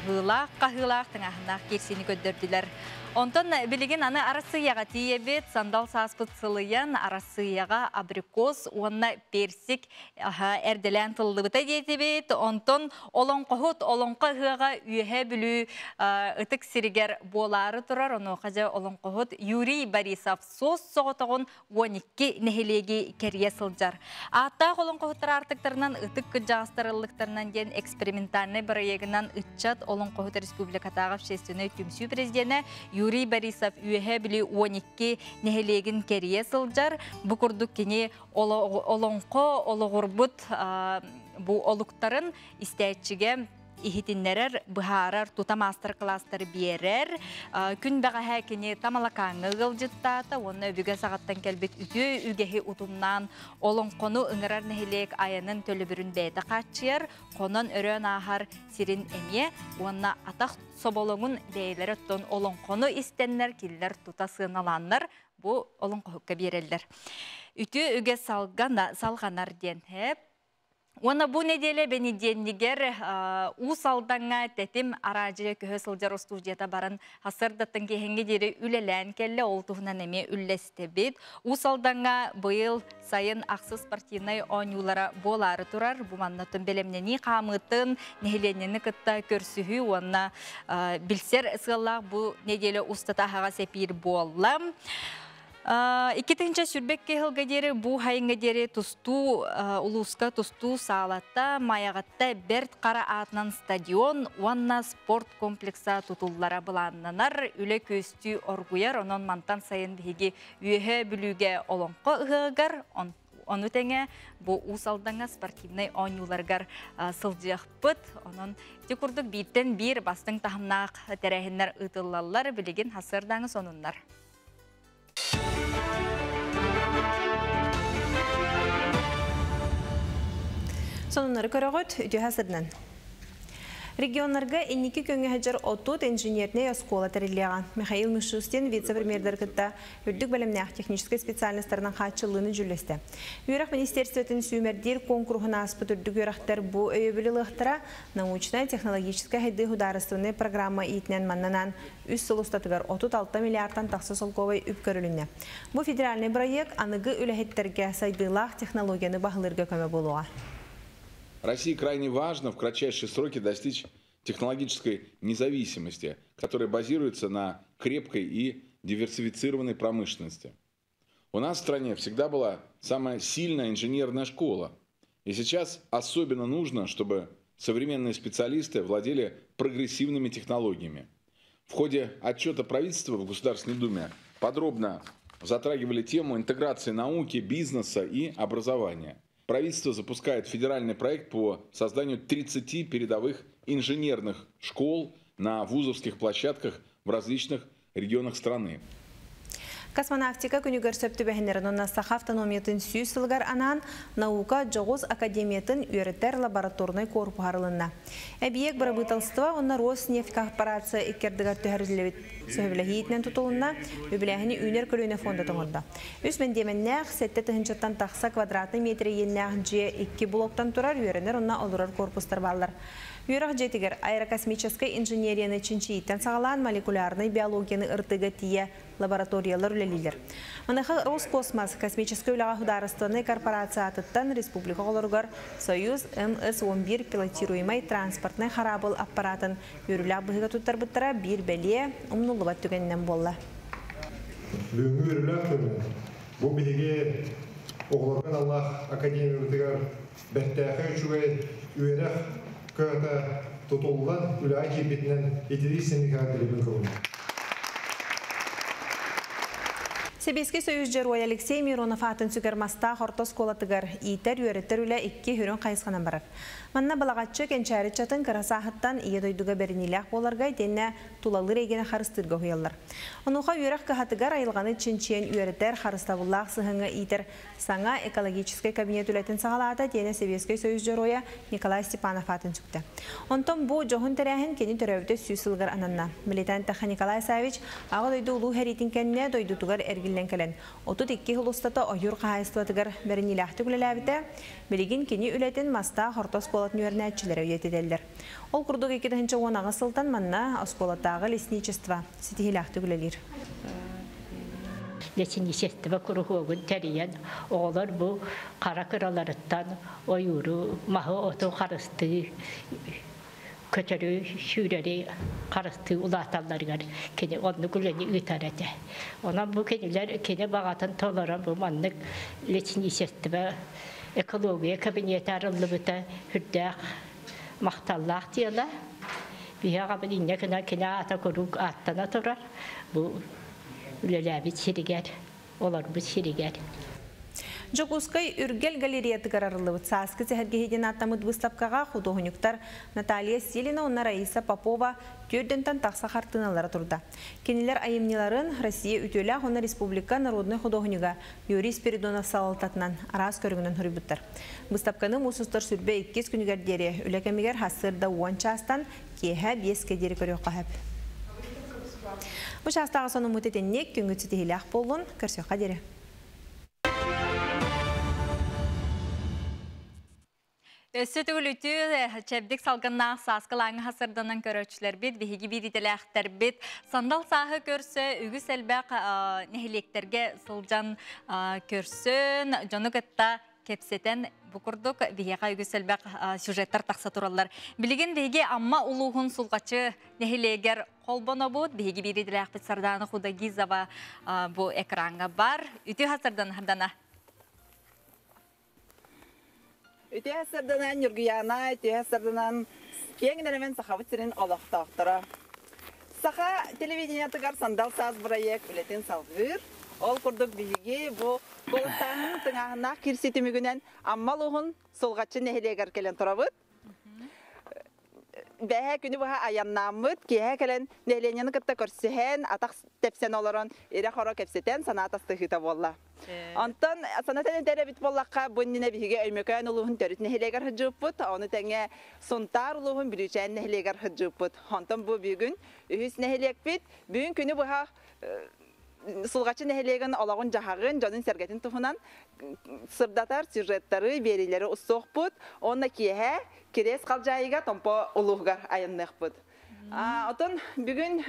A: ыһыылаах, хаһыылаах, тыҥааһыннаах киирсиини көрдөрдүлэр. Онтон билигин аны Арассыыйаҕа тиийэбит. Сандал сааспыт сылыйан Арассыыйаҕа абрикос уонна персик эрдэлээн тыллыбыта диэтибит. Онтон олоҥхоһут олоҥхо ыһыаҕа Үөһээ Бүлүү ытык сиригэр буолаары турар. Онуоха дьэ олоҥхоһут Юрий Борисов суос соҕотоҕун 12 нэһилиэги кэрийэ сылдьар. Ааттаах олоҥхоһуттар аартыктарынан ытык кырдьаҕастар ыллыктарынан диэн экспериментальнай бырайыагынан ыччат олоҥхоһут республикатааҕы общественнай түмсүү президенэ Юрий Борисов Үөһээ Бүлүү 12 нэһилиэгин кэрийэ сылдьар. Бу курдук кини олоҥхо олоҕурбут бу олуктарын истээччигэ иһитиннэрэр, быһаарар, тута маастар-кылаастары биэрэр. Күн бэҕэһээ кини Тамалакааҥҥа ыалдьыттаата уонна өбүгэ саҕаттан кэлбит үтүө үгэһи утумнаан олоҥхону ыҥырар нэһилиэк айанын төлөбүрүн бэйэтэ хааччыйар, хонон өрөөн ааһар сирин эмиэ уонна атах соболоҥун бэйэлэрэ оттон олоҥхону истэннэр кинилэр тута сыаналааннар бу олоҥхоһукка биэрэллэр. Үтүө үгэс салҕанар диэн хэп. Уонна бу нэдиэлэ бэнидиэннигэр Уус Алдаҥҥа Тэтим араадьыйа көһө сылдьар устуудьуйата баран сарсыардаттан киэһэҥҥэ диэри үлэлээн кэллэ. Ол туһунан эмиэ үллэстэбит. Уус Алдаҥҥа быйыл сайын ахсыс спортивнай оонньуулара буолаары турар. Бу маннатын бэлэмнэнии хаамыытын, нэһилиэнньэни кытта көрсүһүү уонна билсэр сыаллаах бу нэдиэлэ устата аһаҕас эпиир буолла. 2022 сылга диэри бу хайыҥҥа диэри тустуу улууска тустуу саалата Майаҕатта Бэрт Хара аатынан стадион уонна спорт комплекса тутуллара былааннанар. Үлэ күөстүү оргуйар. Онон мантан сайын биһиги Үөһээ Бүлүүгэ Олоҥхо ыһыаҕыгар, ону тэҥэ бу Уус Алдаҥҥа спортивнай оонньууларыгар сылдьыахпыт. Онон ити курдук бииртэн биир бастыҥ таһымнаах тэрээһиннэр ыытыллаллар. Билигин сарсыардааҥы сонуннар.
B: Сонуннары көрөҕүт, үтүө сырдынан. Регионнарга инники көҥөһөжөр отут инженернэй оскуола тэриллиэҕэ. Михаил Мишустин вице-премьердэр кытта үрдүк бэлэмнээх техническэй специальностарынан хааччыллыыны дьүүллэстэ. Үөрэх министерствотын сүүмэрдиир куонкуруһун ааспыт үрдүк үөрэхтэр бу өйөбүлү ылыахтара. Научнай технологическай хайдыы судаарыстыбаннай программа иитинэн маннанан үс сыл устатыгар 36 миллиардтан тахса солкуобай үп көрүлүннэ. Бу федеральнай бырайыак аныгы үлэһиттэргэ сайдыылаах технологияны баһылыырга көмө буолуоҕа.
E: России крайне важно в кратчайшие сроки достичь технологической независимости, которая базируется на крепкой и диверсифицированной промышленности. У нас в стране всегда была самая сильная инженерная школа. И сейчас особенно нужно, чтобы современные специалисты владели прогрессивными технологиями. В ходе отчета правительства в Государственной Думе подробно затрагивали тему интеграции науки, бизнеса и образования. Правительство запускает федеральный проект по созданию 30 передовых инженерных школ на вузовских площадках в различных регионах страны.
B: Космонавтика күнүгэр сөп түбэһиннэрэн уонна Саха автономиятын 100 сылыгар анаан Наука дьоҕус академиятын үөрэтэр лабораторнай корпуһа арылынна. Эбийиэк бырабыыталыстыба уонна Роснефть корпорация икки ардыгар түһэриллибит сөбүлэһиитинэн тутулунна, үбүлээһини Үүнэр көлүөнэ фонда тоҥордо. Үс мэндиэмэннээх, 7 тыһыынчаттан тахса квадратный метр иэннээх дьиэ икки блоктан турар, үөрэнэр уонна олорор корпустар бааллар. Үөрэх дьиэтигэр аэрокосмическай инженерияны чинчийииттэн саҕалаан молекулярнай биологияны ырытыыга тиийэ лабораториялар үлэлииллэр. Маныаха Роскосмос космическай үлэҕэ судаарыстыбаннай корпорациятыттан республика оҕолоругар Союз МС-11 пилотируемай транспортнай хараабыл аппаратын үөрүүлээх быһыыга туттарбыттара биир бэлиэ умнуллубат түгэнинэн буолла.
F: Бүгүҥҥү үөрүүлээх күн бу биһиги оҕолорго аналлаах академиябытыгар бэртээхэй үчүгэй үөрэх кыһата тутуллан үлэҕэ киирбитинэн итии-истиҥник эҕэрдэлиибин кылын.
B: Сэбиэскэй Союз Дьоруойа Алексей Миронов аатын сүгэр Мастаах орто оскуолатыгар иитэр үөрэтэр үлэ икки сүрүн хайысханан барар. Манна Балаҕаччы кэнчээри ыччатын кыра сааһыттан Ийэ дойдуга бэриниилээх буоларга итиэннэ тулалыыр эйгэни харыстыырга уһуйаллар. Онуоха үөрэх кыһатыгар айылҕаны чинчийэн үөрэтэр, харыстабыллаах сыһыаҥҥа иитэр саҥа экологическай кабинет үлэтин саҕалаата итиэннэ Сэбиэскэй Союз Дьоруойа Николай Степанов аатын сүктэ. Онтон бу дьоһун тэрээһин кини төрөөбүтэ 100 сылыгар ананна. Бэлиэтээн эттэххэ, Николай Савич Аҕа дойду Улуу сэриитин кэннэ дойдутугар эргиллэн кэлэн, 32 сыл устата ойуур хаһаайыстыбатыгар бэриниилээхтик үлэлээбитэ. Билигин кини үлэтин Мастаах орто оскуолатын үөрэнээччилэрэ үйэтитэллэр. Ол курдук 2018 сылтан манна оскуолатааҕы лесничество ситиһиилээхтик үлэлиир.
H: Лесничество куруһуогун тэрийэн, оҕолор бу хара кыраларыттан ойууру, маһы-оту харыстыы, көтөрү, сүүрэри харыстыы улааталларыгар кини оннук үлэни ыытар этэ. Онон бу кинилэр кини баҕатын толорон бу маннык лесничество экология кабинета арыллыбыта сүрдээх махталлаах дьыала. Биһи аҕабыт инньэ гынан кини аата куруук ааттана турар. Бу үлэлээбит сиригэр, олорбут сиригэр.
B: Дьокуускай Үргэл галереятыгар арыллыбыт Сааскы сэһэргэһии диэн ааттаммыт быыстапкаҕа худуоһунньуктар Наталья Силина уонна Раиса Попова түөрдэнтэн тахса хартыыналара турда. Кинилэр айымньыларын Россия үтүөлээх уонна республика народнай худуоһунньуга Юрий Спиридонов салалтатынан араас көрүҥүнэн суруйбуттар. Быыстапканы муус устар 22 күнүгэр диэри үлэ кэмигэр сарсыарда 10 чаастан киэһэ 5-кэ диэри көрүөххэ сөп. Бу чаастааҕы сонуммут итинник, күҥҥүт ситиһиилээх буоллун, көрсүөххэ диэри.
A: Өссө төгүл үтүө чэбдик салгыннаах сааскы лааҥы сарсыарданан көрөөччүлэрбит, биһиги биир идэлээхтэрбит сандал сааһы көрсө үгүс элбэх нэһилиэктэргэ сылдьан көрсөн, дьону кытта кэпсэтэн бу курдук биһиэхэ үгүс элбэх сюжеттар тахса тураллар. Билигин биһиги Амма улууһун Сулҕаччы нэһилиэгэр холбонобут, биһиги биир идэлээхпит Сардана Худагизова бу экраҥҥа баар. Үтүө сарсыарданан, Сардана.
G: Үтүө сарсыарданан, Ньургуяна, үтүө сарсыарданан, киэҥ нэлэмэн Сахабыт сирин олохтоохторо. Саха телевидениетыгар Сандал саас бырайыак үлэтин салгыыр. Ол курдук биһиги бу куоластааһын тыҥааһыннаах киирсии түмүгүнэн Амма улууһун Сулҕаччы нэһилиэгэр кэлэн турабыт. Бэһэ күнү быһа айаннааммыт, киэһэ кэлэн нэһилиэнньэни кытта көрсүһэн, атах тэпсэн олорон, ирэ-хоро кэпсэтэн, санаа атастаһыыта буолла. Онтон санатан этэр эбит буоллахха, бу иннинэ биһиги Өймөкөөн улууһун Төрүт нэһилиэгэр сылдьыбыппыт, ону тэҥэ Сунтаар улууһун Бүлүүчээн нэһилиэгэр сылдьыбыппыт. Онтон бу бүгүн үһүс нэһилиэкпит. Бүгүн күнү быһа Сулҕаччы нэһилиэгин олоҕун-дьаһаҕын, дьонун-сэргэтин туһунан сырдатар сюжеттары, биэриилэри устуохпут. Уонна киэһэ Кириэс Халдьаайыга Томпо улууһугар айанныахпыт. Отон бүгүн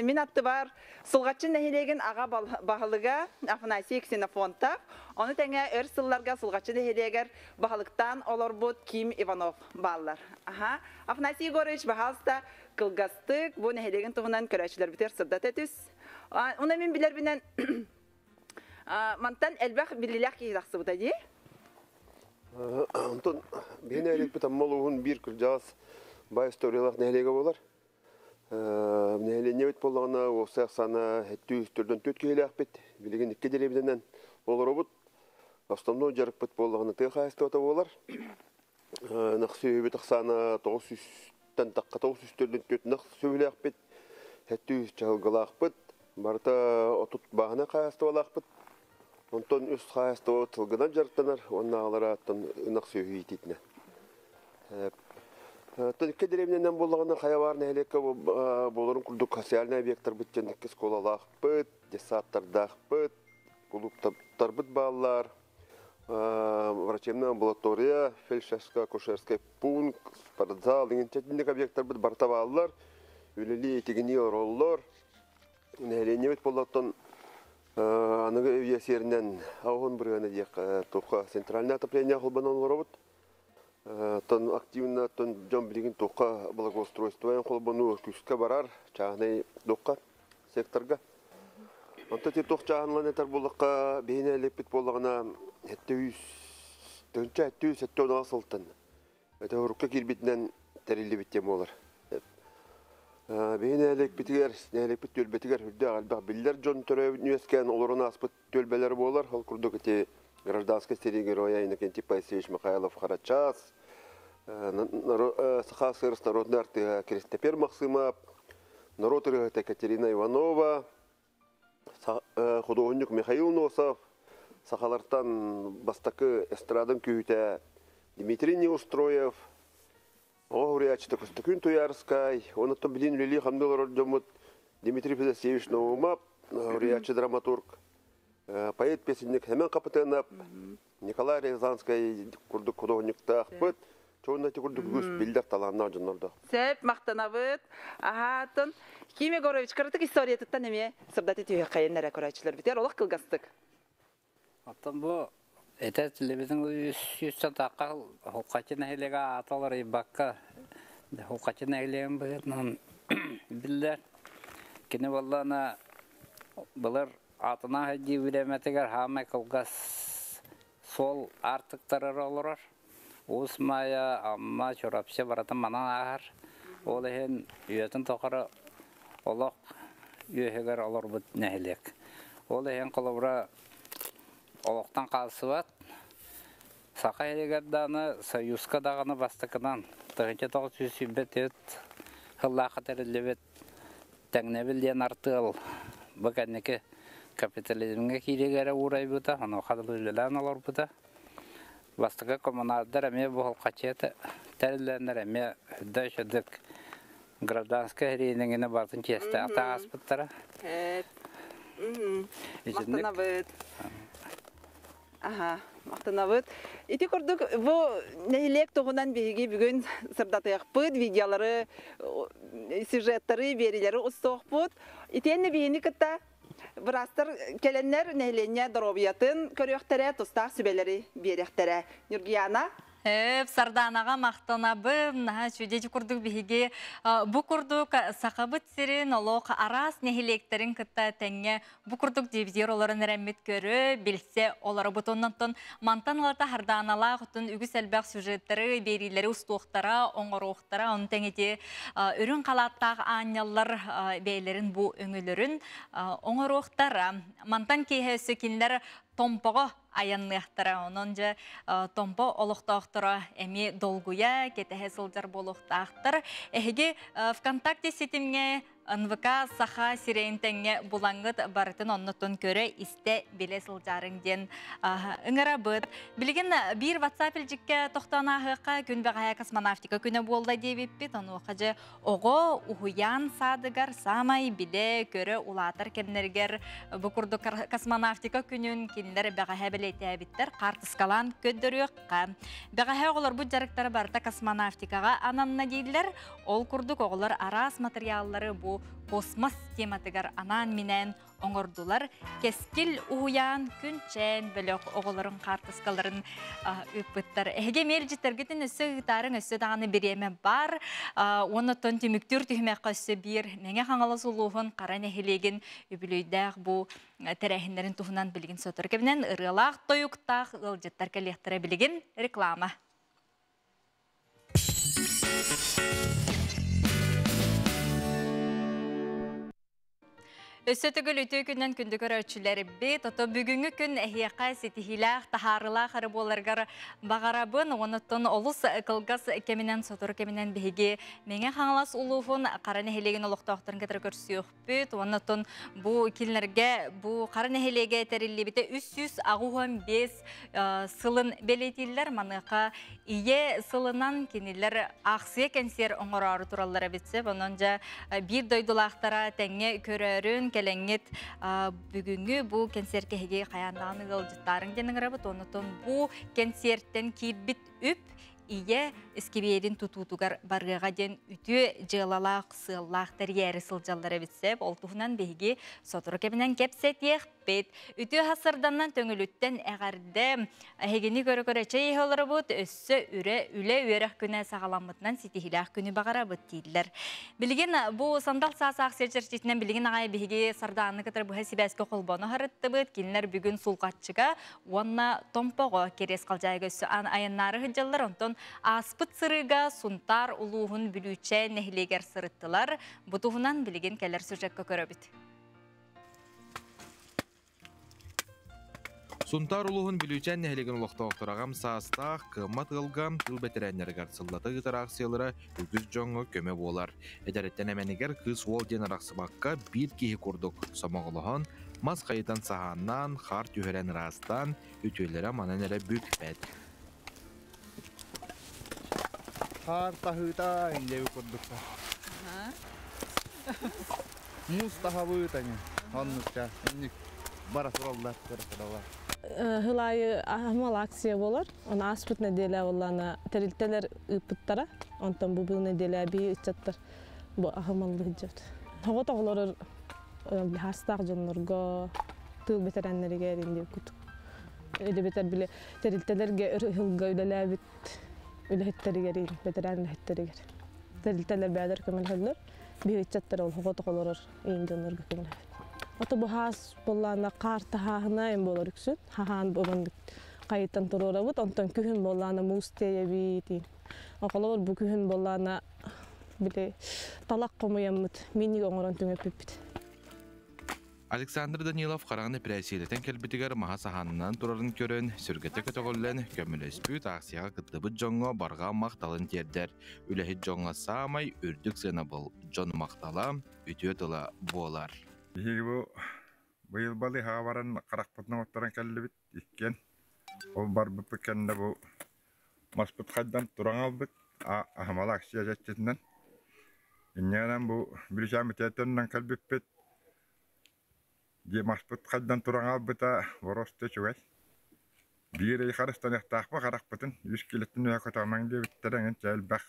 G: мин аттыбар Сулҕаччы нэһилиэгин аҕа баһылыга Афанасий Ксенофонтов, ону тэҥэ өр сылларга Сулҕаччы нэһилиэгэр баһылыктаан олорбут Ким Иванов бааллар. Аха. Афанасий Егорович, баһаалыста, кылгастык бу нэһилиэгин туһунан көрөөччүлэрбитигэр сырдата түс. Уна мин билэрбинэн мантан элбэх биллиилээх киһи тахсыбыта дии.
I: Онтон биһи нэһилиэкпит Амма улууһун биир кырдьаҕас баай историялаах нэһилиэгэ буолар. Нэһилиэнньэбит буоллаҕына уопсай ахсаана 744 киһилээхпит. Билигин икки дэриэбинэнэн олоробут. Основной дьарыкпыт буоллаҕына тыа хаһаайыстыбата буолар. Ынах сүөһүбүт ахсаана 900-тэн тахха 944 ынах сүөһүлээхпит. 700 чаһылгылаахпыт. Барыта 30 бааһынай хаһаайыстыбалаахпыт. Онтон үс хаһаайыстыба сылгынан дьарыктанар, уонна аҕалара ынах сүөһү иитиитинэн. Оттон икки дэриэбинэнэн буоллаҕына хайа баар нэһилиэккэ буоларын курдук социальнай объектарбыт диэн икки школалаахпыт, детсадтардаахпыт, клубтарбыт бааллар, врачебная амбулатория, фельдшерско-акушерский пункт, спортзал, итинник объектарбыт барыта бааллар, үлэлии итигинии олороллор. Нэһилиэнньэбит буоллаттан аныгы үйэ сиэринэн 80% диэх туохха центральное отопление холбонон олоробут. Тон активно тон дьон билигин туохха благоустройство холбонуу күүскэ барар чааһынай туохха секторга. Онто ти туох чааһынлан этэр буоллахха биһи нэһилиэкпит буоллаҕына 700 1776 сылтан это урукка киирбитинэн тэриллибит диэн буолар. Биһи нэһилиэкпитигэр, нэһилиэкпит түөлбэтигэр үрдээх элбэх биллэр дьон төрөөбүт үөскээн олорон ааспыт түөлбэлэр буолар. Ол курдук ити гражданской сэрии героя Иннокентий Паисевич Михайлов Харачас, Саха СССР народный артыыһа Киристэпер Махсымов, норуот ырыаһыта Екатерина Иванова, худуоһунньук Михаил Носов, сахалартан бастакы эстрадан күүтэ Дмитрий Неустроев, оҕо суруйааччыта Көстөкүүн Туйаарыскай, онуттан билин үлэлии хамныы олорор дьоммут Дмитрий Федосеевич Наумов, суруйааччы драматург, поэт песенник Семен Хапытыанап, Николай Рязанскай курдук худуоһунньуктаахпыт, чоҕунна ити курдук үгүс биллэр талааннаах дьоннордоох.
G: Сөп, махтанабыт. Аһаатын. Ким Егорович, кыратык историятыттан эмиэ сырдата түһүөххэйин эрэ көрөөччүлэрбитигэр олох кылгастык.
J: Оттон бу этэ телевизор 300 тахха Сулҕаччы нэһилиэгэ аата уларыйбакка Сулҕаччы нэһилиэгин быһыытынан биллэр. Кини буоллаҕына былыр атына дии бириэмэтигэр хаамай кылгас суол аартыктарыгар олорор. Уус Маайа, Амма, Чурапчы барытын манан ааһар. Ол иһин үйэтин тухары олох үөһүгэр олорбут нэһилиэк. Ол иһин холобура олохтон хаалсыбат. Саха сиригэр даҕаны, Союзка даҕаны бастакынан 1924 сыллаахха тэриллибит Тэҥнэбил диэн артыал бу кэнники капитализмҥа киириигэ эрэ уурайбыта, онуоха дылы үлэлээн олорбута. Бастакы коммунардар эмиэ бу холкаччыйа тэриллэннэр эмиэ үрдэ-үчүгдүк гражданскай сэриини барытын чиэстээхтик ааспыттара. Итинник.
G: Махтанабыт. Аха, махтанабыт. Ити курдук бу нэһилиэк туһунан биһиги бүгүн сырдатыахпыт, видеолары, сюжеттары, биэриилэри устуохпут. Итиэннэ биһини кытта быраастар кэлэннэр нэһилиэнньэ доруобуйатын көрүөхтэрэ, тустаах сүбэлэри биэриэхтэрэ. Ньургуяна?
A: Эп, Сардаанаҕа махтанабын. Наһаа үчүгэй курдук биһиги бу курдук Сахабыт сирин олох араас нэһилиэктэрин кытта тэҥҥэ бу курдук дивизиер олорон эрэммит көрө, билсэ олоробут. Оннонтон мантан ылата Сардааналаах оттон үгүс элбэх сюжеттары, биэриилэри устуохтара, оҥоруохтара. Ону тэҥ ити үрүҥ халааттаах аанньаллар бэйэлэрин бу өҥөлөрүн оҥоруохтара. Мантан киэһэ өссө кинилэр Томпоҕо айанныахтара. Онон дьэ Томпо олохтоохторо эмиэ долгуйа, кэтэһэ сылдьар буолуохтаахтар. Эһиги ВКонтакте ситимҥэ НВК Саха сирэйин тэҥҥэ булаҥҥыт барытын оннуттан көрө, истэ, билэ сылдьарыҥ диэн ыҥырабыт. Билигин биир WhatsApp илдьиккэ тохтоон ааһыахха күн бэҕэһээ космонавтика күнэ буолла диэбиппит. Онуоха дьэ оҕо уһуйаан саадыгар саамай билэ, көрө улаатар кэмнэригэр бу курдук космонавтика күнүн кинилэр бэҕэһээ бэлиэтээбиттэр хаартыскалаан көрдөрүөххэ. Бэҕэһээ оҕолорбут дьарыктара барыта космонавтикаҕа ананна дииллэр. Ол курдук оҕолор араас материаллары бу космос тематыгар анаан-минээн оҥордулар. Кэскил уһуйаан күн-чээн бөлөх оҕолорун хаартыскаларын ыыппыттар. Эһиги мэлдьиттэргитин өссө ыытаарыҥ, өссө даҕаны бириэмэ бар. Уонна оттон түмүктүүр түһүмэххэ өссө биир Мэҥэ Хаҥалас улууһун Хара нэһилиэгин үбүлүөйдээх бу тэрээһиннэрин туһунан билигин сотору кэминэн ырыалаах тойуктаах ыалдьыттар кэлиэхтэрэ билигин реклама. Өссө төгүл үтүө күннэн күндү көрөөччүлэрбит, ото бүгүҥҥү күн эһиэхэ ситиһиилээх, таһаарыылаах эрэ буоларгар баҕарабын. Онуттан олус кылгас кэминэн, сотору кэминэн биһиги Мэҥэ Хаҥалас улууһун Хара нэһилиэгин олохтоохторун кытары көрсүөхпүт. Оннуттан бу кинилэргэ бу Хара нэһилиэгэ тэриллибитэ 385 сылын бэлиэтииллэр. Маныаха Ийэ сылынан кинилэр аахсыйа кэнсиэр оҥороору тураллар эбит сөп. Онон дьэ биир дойдулаахтара тэҥҥэ көрөөрүн кэлэҥҥит бүгүҥҥү бу кэнсиэркэ эһиги хайаан даҕаны ыалдьыттаарыҥ диэн ыҥырабыт. Оннуттан бу кэнсиэртэн киирбит үп Ийэ искибиэрин тутуутугар барыаҕа диэн үтүө дьыалалаах, сыаллаах тэрийээри сылдьаллар эбит сөп. Ол туһунан биһиги сотору кэминэн кэпсэтиэхпит. Үтүө сарданнан төҥүлүттэн эҕэрдэ. Эһигини көрө-көрө чэй иһэ олоробут, өссө үрэ үлэ үөрэх күнэ саҕаламмытынан ситиһиилээх күнү баҕарабыт дииллэр. Билигин бу сандал саас аахсыйа чэрчитинэн билигин аҕай биһиги Сардааны кытары быһа сибээскэ холбоно сырыттыбыт. Кинилэр бүгүн Сулҕаччыга уонна Томпоҕо Кириэс Халдьаайыга өссө айаннаары сылдьаллар. Онтон ааспыт сырыыга Сунтаар улууһун Бүлүүчээн нэһилиэгэр сырыттылар. Бу туһунан билигин кэлэр сюжекка көрөбүт.
K: Сунтаар улууһун Бүлүүчээн нэһилиэгин олохтоохторо аҕам саастаах, кыаммат ыалга тыыл бэтэрээннэригэр сыллата ыытар аахсыйалара үгүс дьоҥҥо көмө буолар. Эдэриттэн эмэнигэр кыыс-уол диэн арахсыбакка биир киһи курдук сомоҕолоһон, мас хайытан саһааннаан, хаар түһэрэн ыраастаан, үтүөлэрэ манан эрэ бүппэт.
M: Хаар таһыыта инньэби курдук. Муус таһабыт ани. Оннукка инник бара тураллар, бара тураллар.
V: Хыл аайы аһымал акция болар. Оны ааспыт неделя боллана тэрилтелер ыыппыттара. Онтон бу бу неделя би ыччаттар бу аһымаллы сылдьабыт. Тоҕо тоҕолорор хаастаах дьоннорго тыыл бэтэрээннэригэр инди кут Эдебетер били тэрилтэлэргэ ыһылга үлэлээбит үлэһиттэригэр, бэтэрээн үлэһиттэригэр. Тэрилтэлэр бэйэлэр көмөлөһөллөр. Биир ыччаттар ол хото олорор иин дьоннорго көмөлөһөр. Ото бу хаас буоллаана хаар таһааһына эм буолар үксүн. Хаһаан бу хайыттан туруорабыт, онтон күһүн буоллаана муус тиэйэбит. Околор бу күһүн буоллаана били талах хомуйаммыт миниг оҥорон түҥэппиппит.
K: Александр Данилов хараҕын эпэрээссийэлэтэн кэлбитигэр маһа саһаанынан турарын көрөн, сүргэтэ көтөҕүллэн, көмөлөспүт аахсыйаҕа кыттыбыт дьоҥҥо барҕа махталын тиэрдэр. Үлэһит дьоҥҥо саамай үрдүк сыанабыл, дьон махтала, үтүө тыла буолар.
N: Биһиги бу быйыл балыыһаҕа баран харахпытынан отторон кэллибит иккиэн. Ол барбыппыт кэннэ бу маспыт хайдан туран хаалбыт аһымал акция чэрчитинэн. Инньэ гынан бу Бүлүүчээн кэлбиппит. Дьиэ маспыт хайдан туран хаалбыта боруоста үчүгэй. Биир ый харыстаныахтаахпыт харахпытын үс киилэттэн үөһэ көтөҕүмэҥ диэбиттэрэ эҥин чэ элбэх.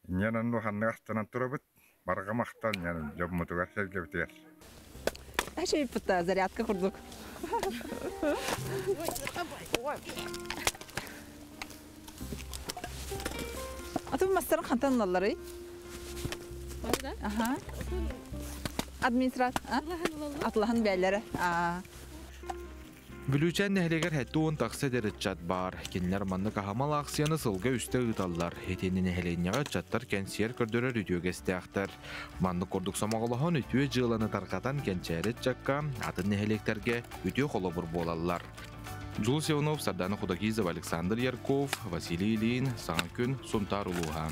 N: Инньэ гынан улаханнык астынан турабыт. Барҕа махтал инньэ дьоммутугар-сэргэбитигэр.
G: Эчэйбит зарядка курдук. Атын мастарын хантан ылалларый? Аха. Администрат атылаһан бээллэрэ.
K: Бүлүүчээн нэһилиэгэр 70 тахса эдэр ыччат баар. Кинилэр маннык аһымал аахсыйаны сылга үстэ ыыталлар. Итиэннэ нэһилиэнньэҕэ ыччаттар кэнсиэр көрдөрөр үтүөгэстээхтэр. Маннык курдук сомоҕолоһон үтүө дьыаланы тарҕатан кэнчээри ыччакка, атын нэһилиэктэргэ үтүө холобур буолаллар. Джулс Иванов, Сардана Худогизова, Александр Ярков, Василий Ильин, Саҥа күн, Сунтаар улууһа.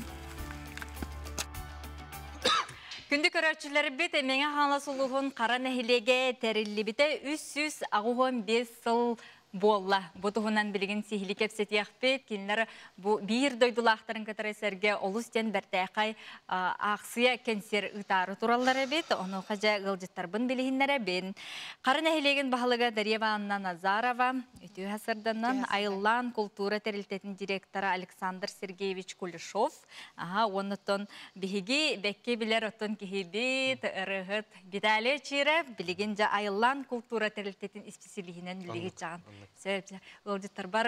A: Күндү көрөөччүлэрбит Мэҥэ Хаҥалас улууһун Хара нэһилиэгэ тэриллибитэ 385 сыл буолла. Бу туһунан билигин сиһили кэпсэтиэхпит. Кинилэр бу биир дойдулаахтарын кытары сэргэ олус диэн бэртээхэй аахсыйа кэнсиэр ыытаары тураллар эбит. Онуоха дьэ ыалдьыттарбын билиһиннэрэбин. Хара нэһилиэгин баһылыга Дарья Ивановна Назарова, үтүө сырданан Айыллаан култуура тэрилтэтин директора Александр Сергеевич Кулешов, Аха, оннуттан биһиги бэкке билэр оттон киһибит, ырыһыт Виталий Чиров билигин дьэ айыллаан култуура тэрилтэтин исписэлииһинэн билиги чаҕын. Сөп, ыалдьыттарбар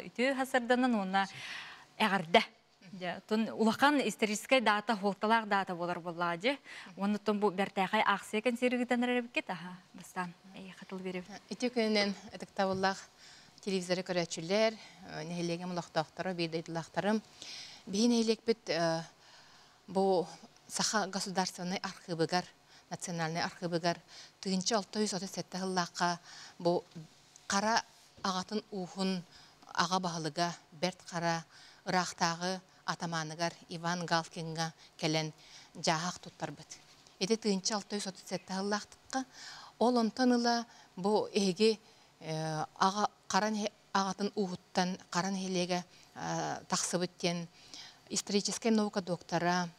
A: үтүө хасарданан уонна эҕэрдэ. Дьэ, тун улахан историческай дата, хуолталаах дата болар буоллаҕа дьэ. Оннуттан бу бэртээхэй аахсыйа кэнсиэри ыытан эрэрбиккит, аха, бастаан эйиэхэ тыл биэрэбин.
O: Үтүө күнүнэн ытыктабыллаах телевизоры көрөөччүлэр, нэһилиэгим олохтоохторо, биир дойдулаахтарым. Биһи нэһилиэкпит бу Саха государственнай архыыбыгар, национальнай архыыбыгар 1637 сыллаахха бу Хара аҕатын ууһун аҕа баһылыга Бэрт Хара ыраахтааҕы атамааныгар Иван Галкиҥҥа кэлэн дьааһах туттарбыт. Ити 1637 сыллаахтыкка ол онтон ыла бу эһиги аҕа Хара аҕатын ууһуттан Хара нэһилиэгэ тахсыбыт диэн историческай наука доктора,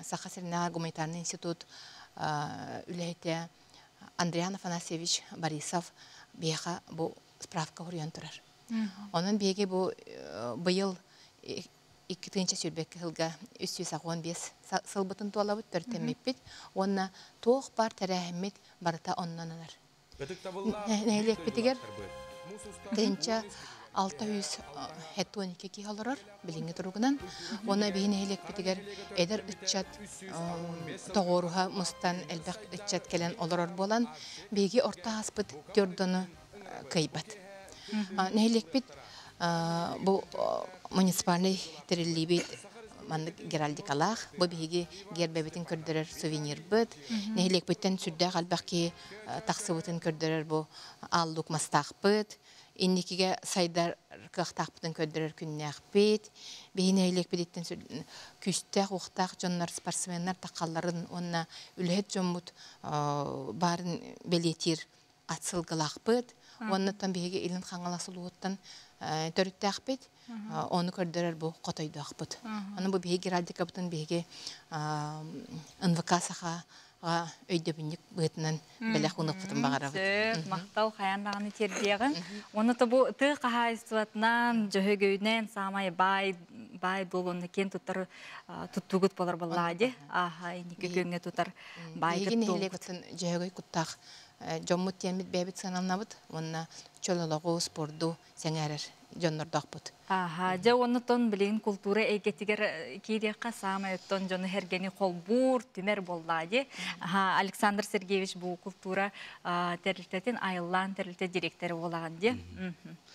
O: Саха сиринээҕи гуманитарнай институт үлэһитэ Андриан Афанасьевич Борисов биһиэхэ бу справка суруйан турар. Онон биһиги бу быйыл 2022 сылга 385 сылбытын туолабыт, төрүттэммиппит уонна туох баар тэрээһиммит барыта оннон анар. Нэһилиэкпитигэр 1672 киһи олорор билиҥҥи туругунан. Уонна биһи нэһилиэкпитигэр эдэр ыччат тоҕуоруһа мустан элбэх ыччат кэлэн олорор буолан, биһиги орто ааспыт төрдону кыайбат. Нэһилиэкпит бу муниципальнай тэриллиибит маннык геральдикалаах. Бу биһиги гербэбитин көрдөрөр сувенирбыт. Нэһилиэкпиттэн сүрдээх элбэх киһи тахсыбытын көрдөрөр бу ааллук мастаахпыт. Инникигэ сайдар кыахтаахпытын көрдөрөр күннээхпит. Биһи нэһилиэкпититтэн күүстээх, уохтаах дьоннор, спортсменнар таххалларын уонна үлэһит дьоммут баарын бэлиэтиир ат сылгылаахпыт. Уоннаттан биһиги Илин Хаҥалас улууһуттан төрүттээхпит. Ону көрдөрөр бу хотойдоохпут. Аны бу биһиги геральдикабытын биһиги НВК Саха өйдөбүнньүк быһыытынан бэлэх уунуохпутун баҕарабыт.
A: Сөп, махтал хайаан даҕаны тиэрдиэҕиҥ. Уонна то бу тыа хаһаайыстыбатынан, дьөһөгөйүнэн саамай баай баай дуол уонна киэн туттар туттуугут болар буоллаҕа дии. Ааха, инники күөҥҥэ тутар баайгыт
O: Биһиги нэһилиэкпитин дьөһөгөй куттаах дьоммут диэммит бэйэбит сыаналанабыт уонна чөл олоҕу, спорду сэҥээрэр дьоннордоохпут.
A: Аха, дьэ оннуттан билигин култуура эйгэтигэр киириэххэ саамай оттон дьону сэргэни холбуур, түмэр буоллаа дии. Аха, Александр Сергеевич бу култуура тэрилтэтин Айыллаан тэрилтэ директора буолаҕын дии.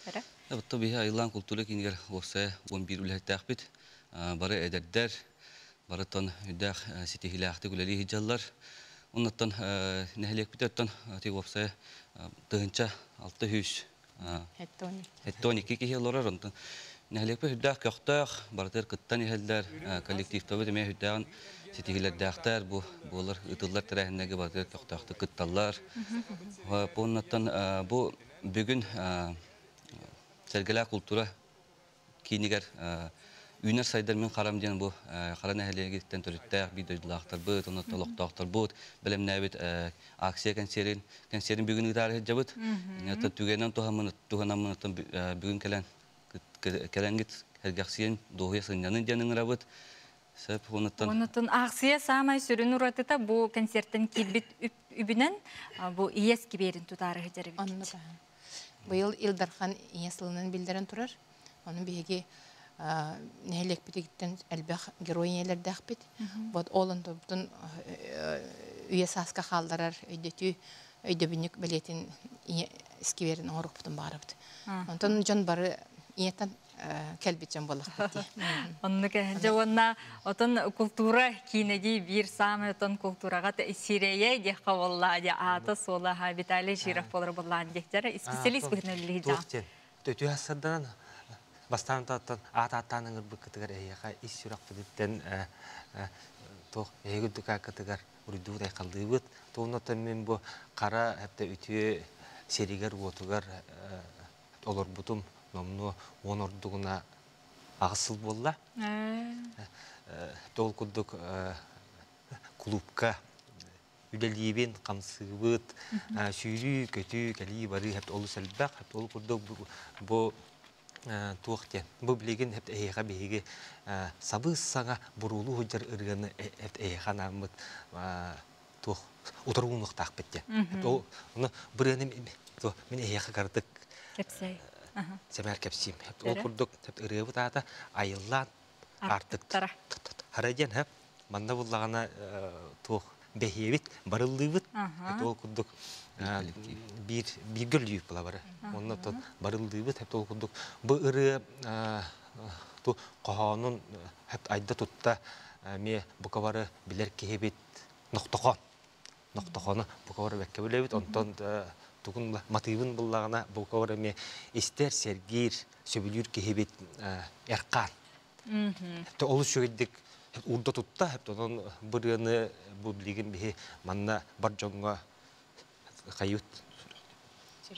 A: Эрэ.
P: Оттон биһи Айыллаан култуура киинигэр уопсайа 11 үлэһиттээхпит. Бары эдэрдэр, бары тон үрдээх ситиһиилээхтик үлэлии сылдьаллар. Оннуттан нэһилиэкпит өттөн тиги уопсайа тыһынча 600 72 киһи олорор. Онтон нэһилиэкпит үрдээх көхтөөх, барытыр кыттан иһэллэр, коллективтобут эмиэ үрдээҕин ситиһилэрдээхтэр, бу буолар ытыллар тэрээһиннэргэ барытыр көхтөөхтүк кытталлар. Оннуттан бу бүгүн Сэргэлээх култуура киинигэр Үүнэр сайдар мин Харам диэн бу Хара нэһилиэгиттэн төрүттээх биир дойдулаахтарбыт, онон олохтоохторбут бэлэмнээбит акция кэнсиэрин кэнсиэрин бүгүн ыытаары сылдьабыт. Түгэнэн туһанаммын бүгүн кэлэн кэлэнгит сэргэхсийэн дуоһуйа сынньанын диэн ыҥырабыт. Сөп, онуттан.
A: Онуттан акция саамай сүрүн уратыта бу концерттен киирбит үбүнэн бу иэс кибиэрин тутаары сылдьар эбит.
O: Быйыл Ил Дархан ийэ сылынан биллэрэн турар. Ону биһиги нэһилиэкпитигиттэн элбэх герой ийэлэрдээхпит. Вот ол онтон үйэ сааска хаалларар өйдөтүү өйдөбүнньүк бэлиэтин ийэ скверин оҥоруохпутун баҕарабыт. Онтон дьон бары ийэттэн кэлбит дьон буоллахпыт дии.
A: Оннук дьэ уонна отон култуура киинэдии биир саамай отон култуураҕа сирэйэ диэххэ буолла дии аата суола Виталий Жиров буолар буоллаан диэхтэрэ специалист быһыытынан үлэлиһи.
L: Төтү хассарданан бастаан тааттан аат ааттаан ыҥырбыккытыгар эһиэхэ ис сүрэхпититтэн туох эһиги үрдүк уруйдуубут айхаллыыбыт. Туоннаттан мин бу хара хэптэ үтүө сиригэр уотугар олорбутум номнуо уон ордугуна аҕыс сыл буолла. Ол курдук клубка үлэлиибин, хамсыыбыт, сүүрүү, көтүү, кэлии барыы хэп олус элбэх. Ол курдук бу туох диэн. Бу билигин хэп эһиэхэ биһиги сабыс саҥа буруулуу сылдьар ырыаны эһиэхэ анааммыт туох утаруунуохтаахпыт диэн. Ол ону бырыаны мин эһиэхэ кардык
A: кэпсэй.
L: Сэмээр кэпсиим. Ол курдук ырыабыт аата айыллаан артыктара. Хара диэн хэп манна буллаҕына туох бэһиэбит барыллыыбыт. Ол курдук биир бииргэ үлүйүк була бары. Онно барыллыыбыт ол курдук бу ырыа ту хоһоонун айда тутта ме бука бары билэр киһибит нохтохон. Нохтохону бука бары бэккэ билэбит. Онтон тугун матыыбын буллаҕына бука бары ме истер сергиир сөбүлүүр киһибит Эркан. Олус үчүгэйдик урда тутта, онон бырыаны бу билигин биһи манна бар дьоҥҥо хайют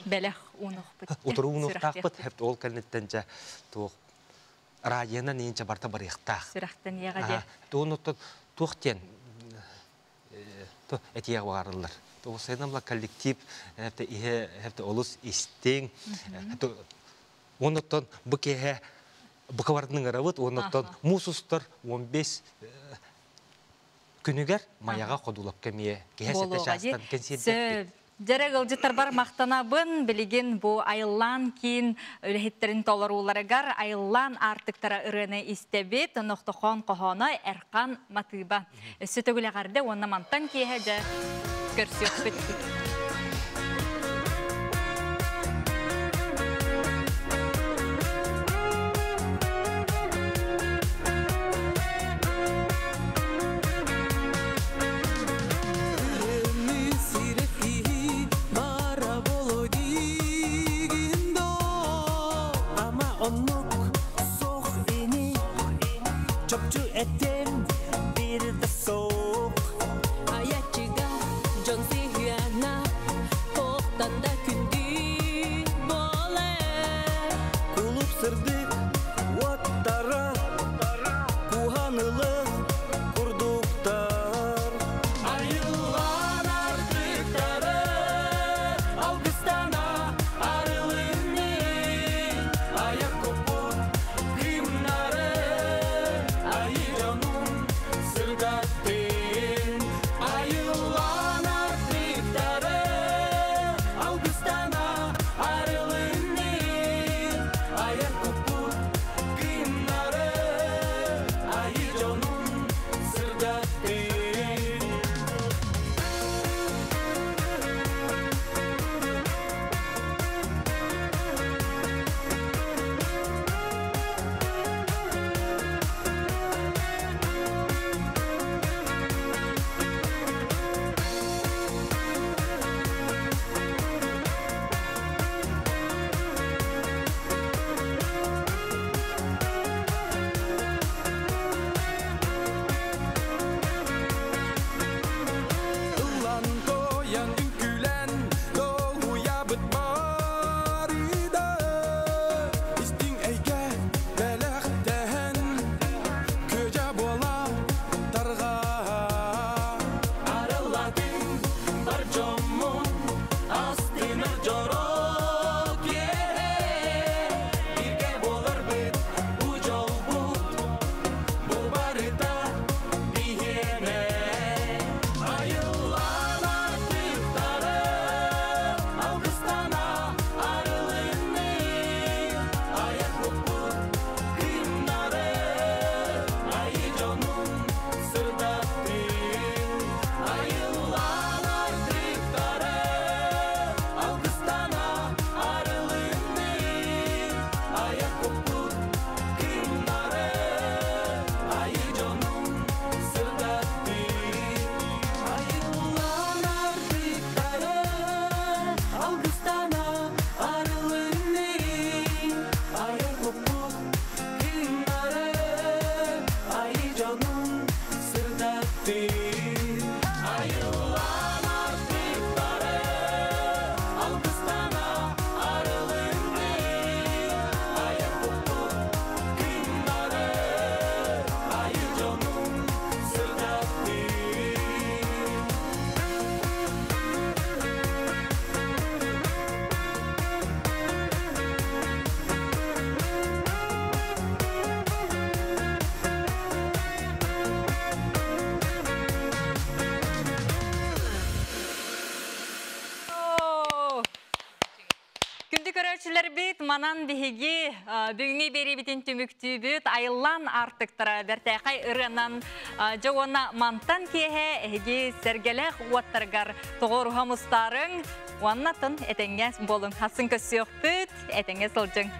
A: бэлэх уунуохпут.
L: Утуру уунуохтаахпыт, ол кэнниттэн дьэ туох радионан иинчэ барта барыахтаах.
A: Сүрэхтэн иэҕэ дьэ.
L: Туонуттан туох диэн этиэх баарыллар. Туосайнамла коллектив иһэ олус истиҥ. Онуттан бу киэһэ букабардын ырабыт, онуттан муус устар 15 күнүгэр Маяға ходулап кемие киһэ сэтэ чаастан кэнсиэрдээхпит.
A: Дьэрэ ыалдьыттарбар махтанабын, билигин бу айыллаан киин үлэһиттерин толорууларыгар айыллаан аартыктара ырыаны истэбит, нохтохон хоһооно Эрхан матыыба. Өссө төгүл эҕэрдэ уонна мантан киэһэ дьэ көрсүөхпүт.
Q: Этем bir de soğuk. Ayacıga John Sihüana.
A: Көрөөччүлэрбит манан биһиги бүгүҥҥү биэриибитин түмүктүүбүт. Айыллан аартыктара бэртээхэй ырыанан дьэ уонна мантан киэһэ эһиги сэргэлээх уоттарыгар тоҕоруһа мустаарыҥ уонна тын этэҥҥэ буолуҥ. Хасын көссүөхпүт, этэҥҥэ сылдьыҥ.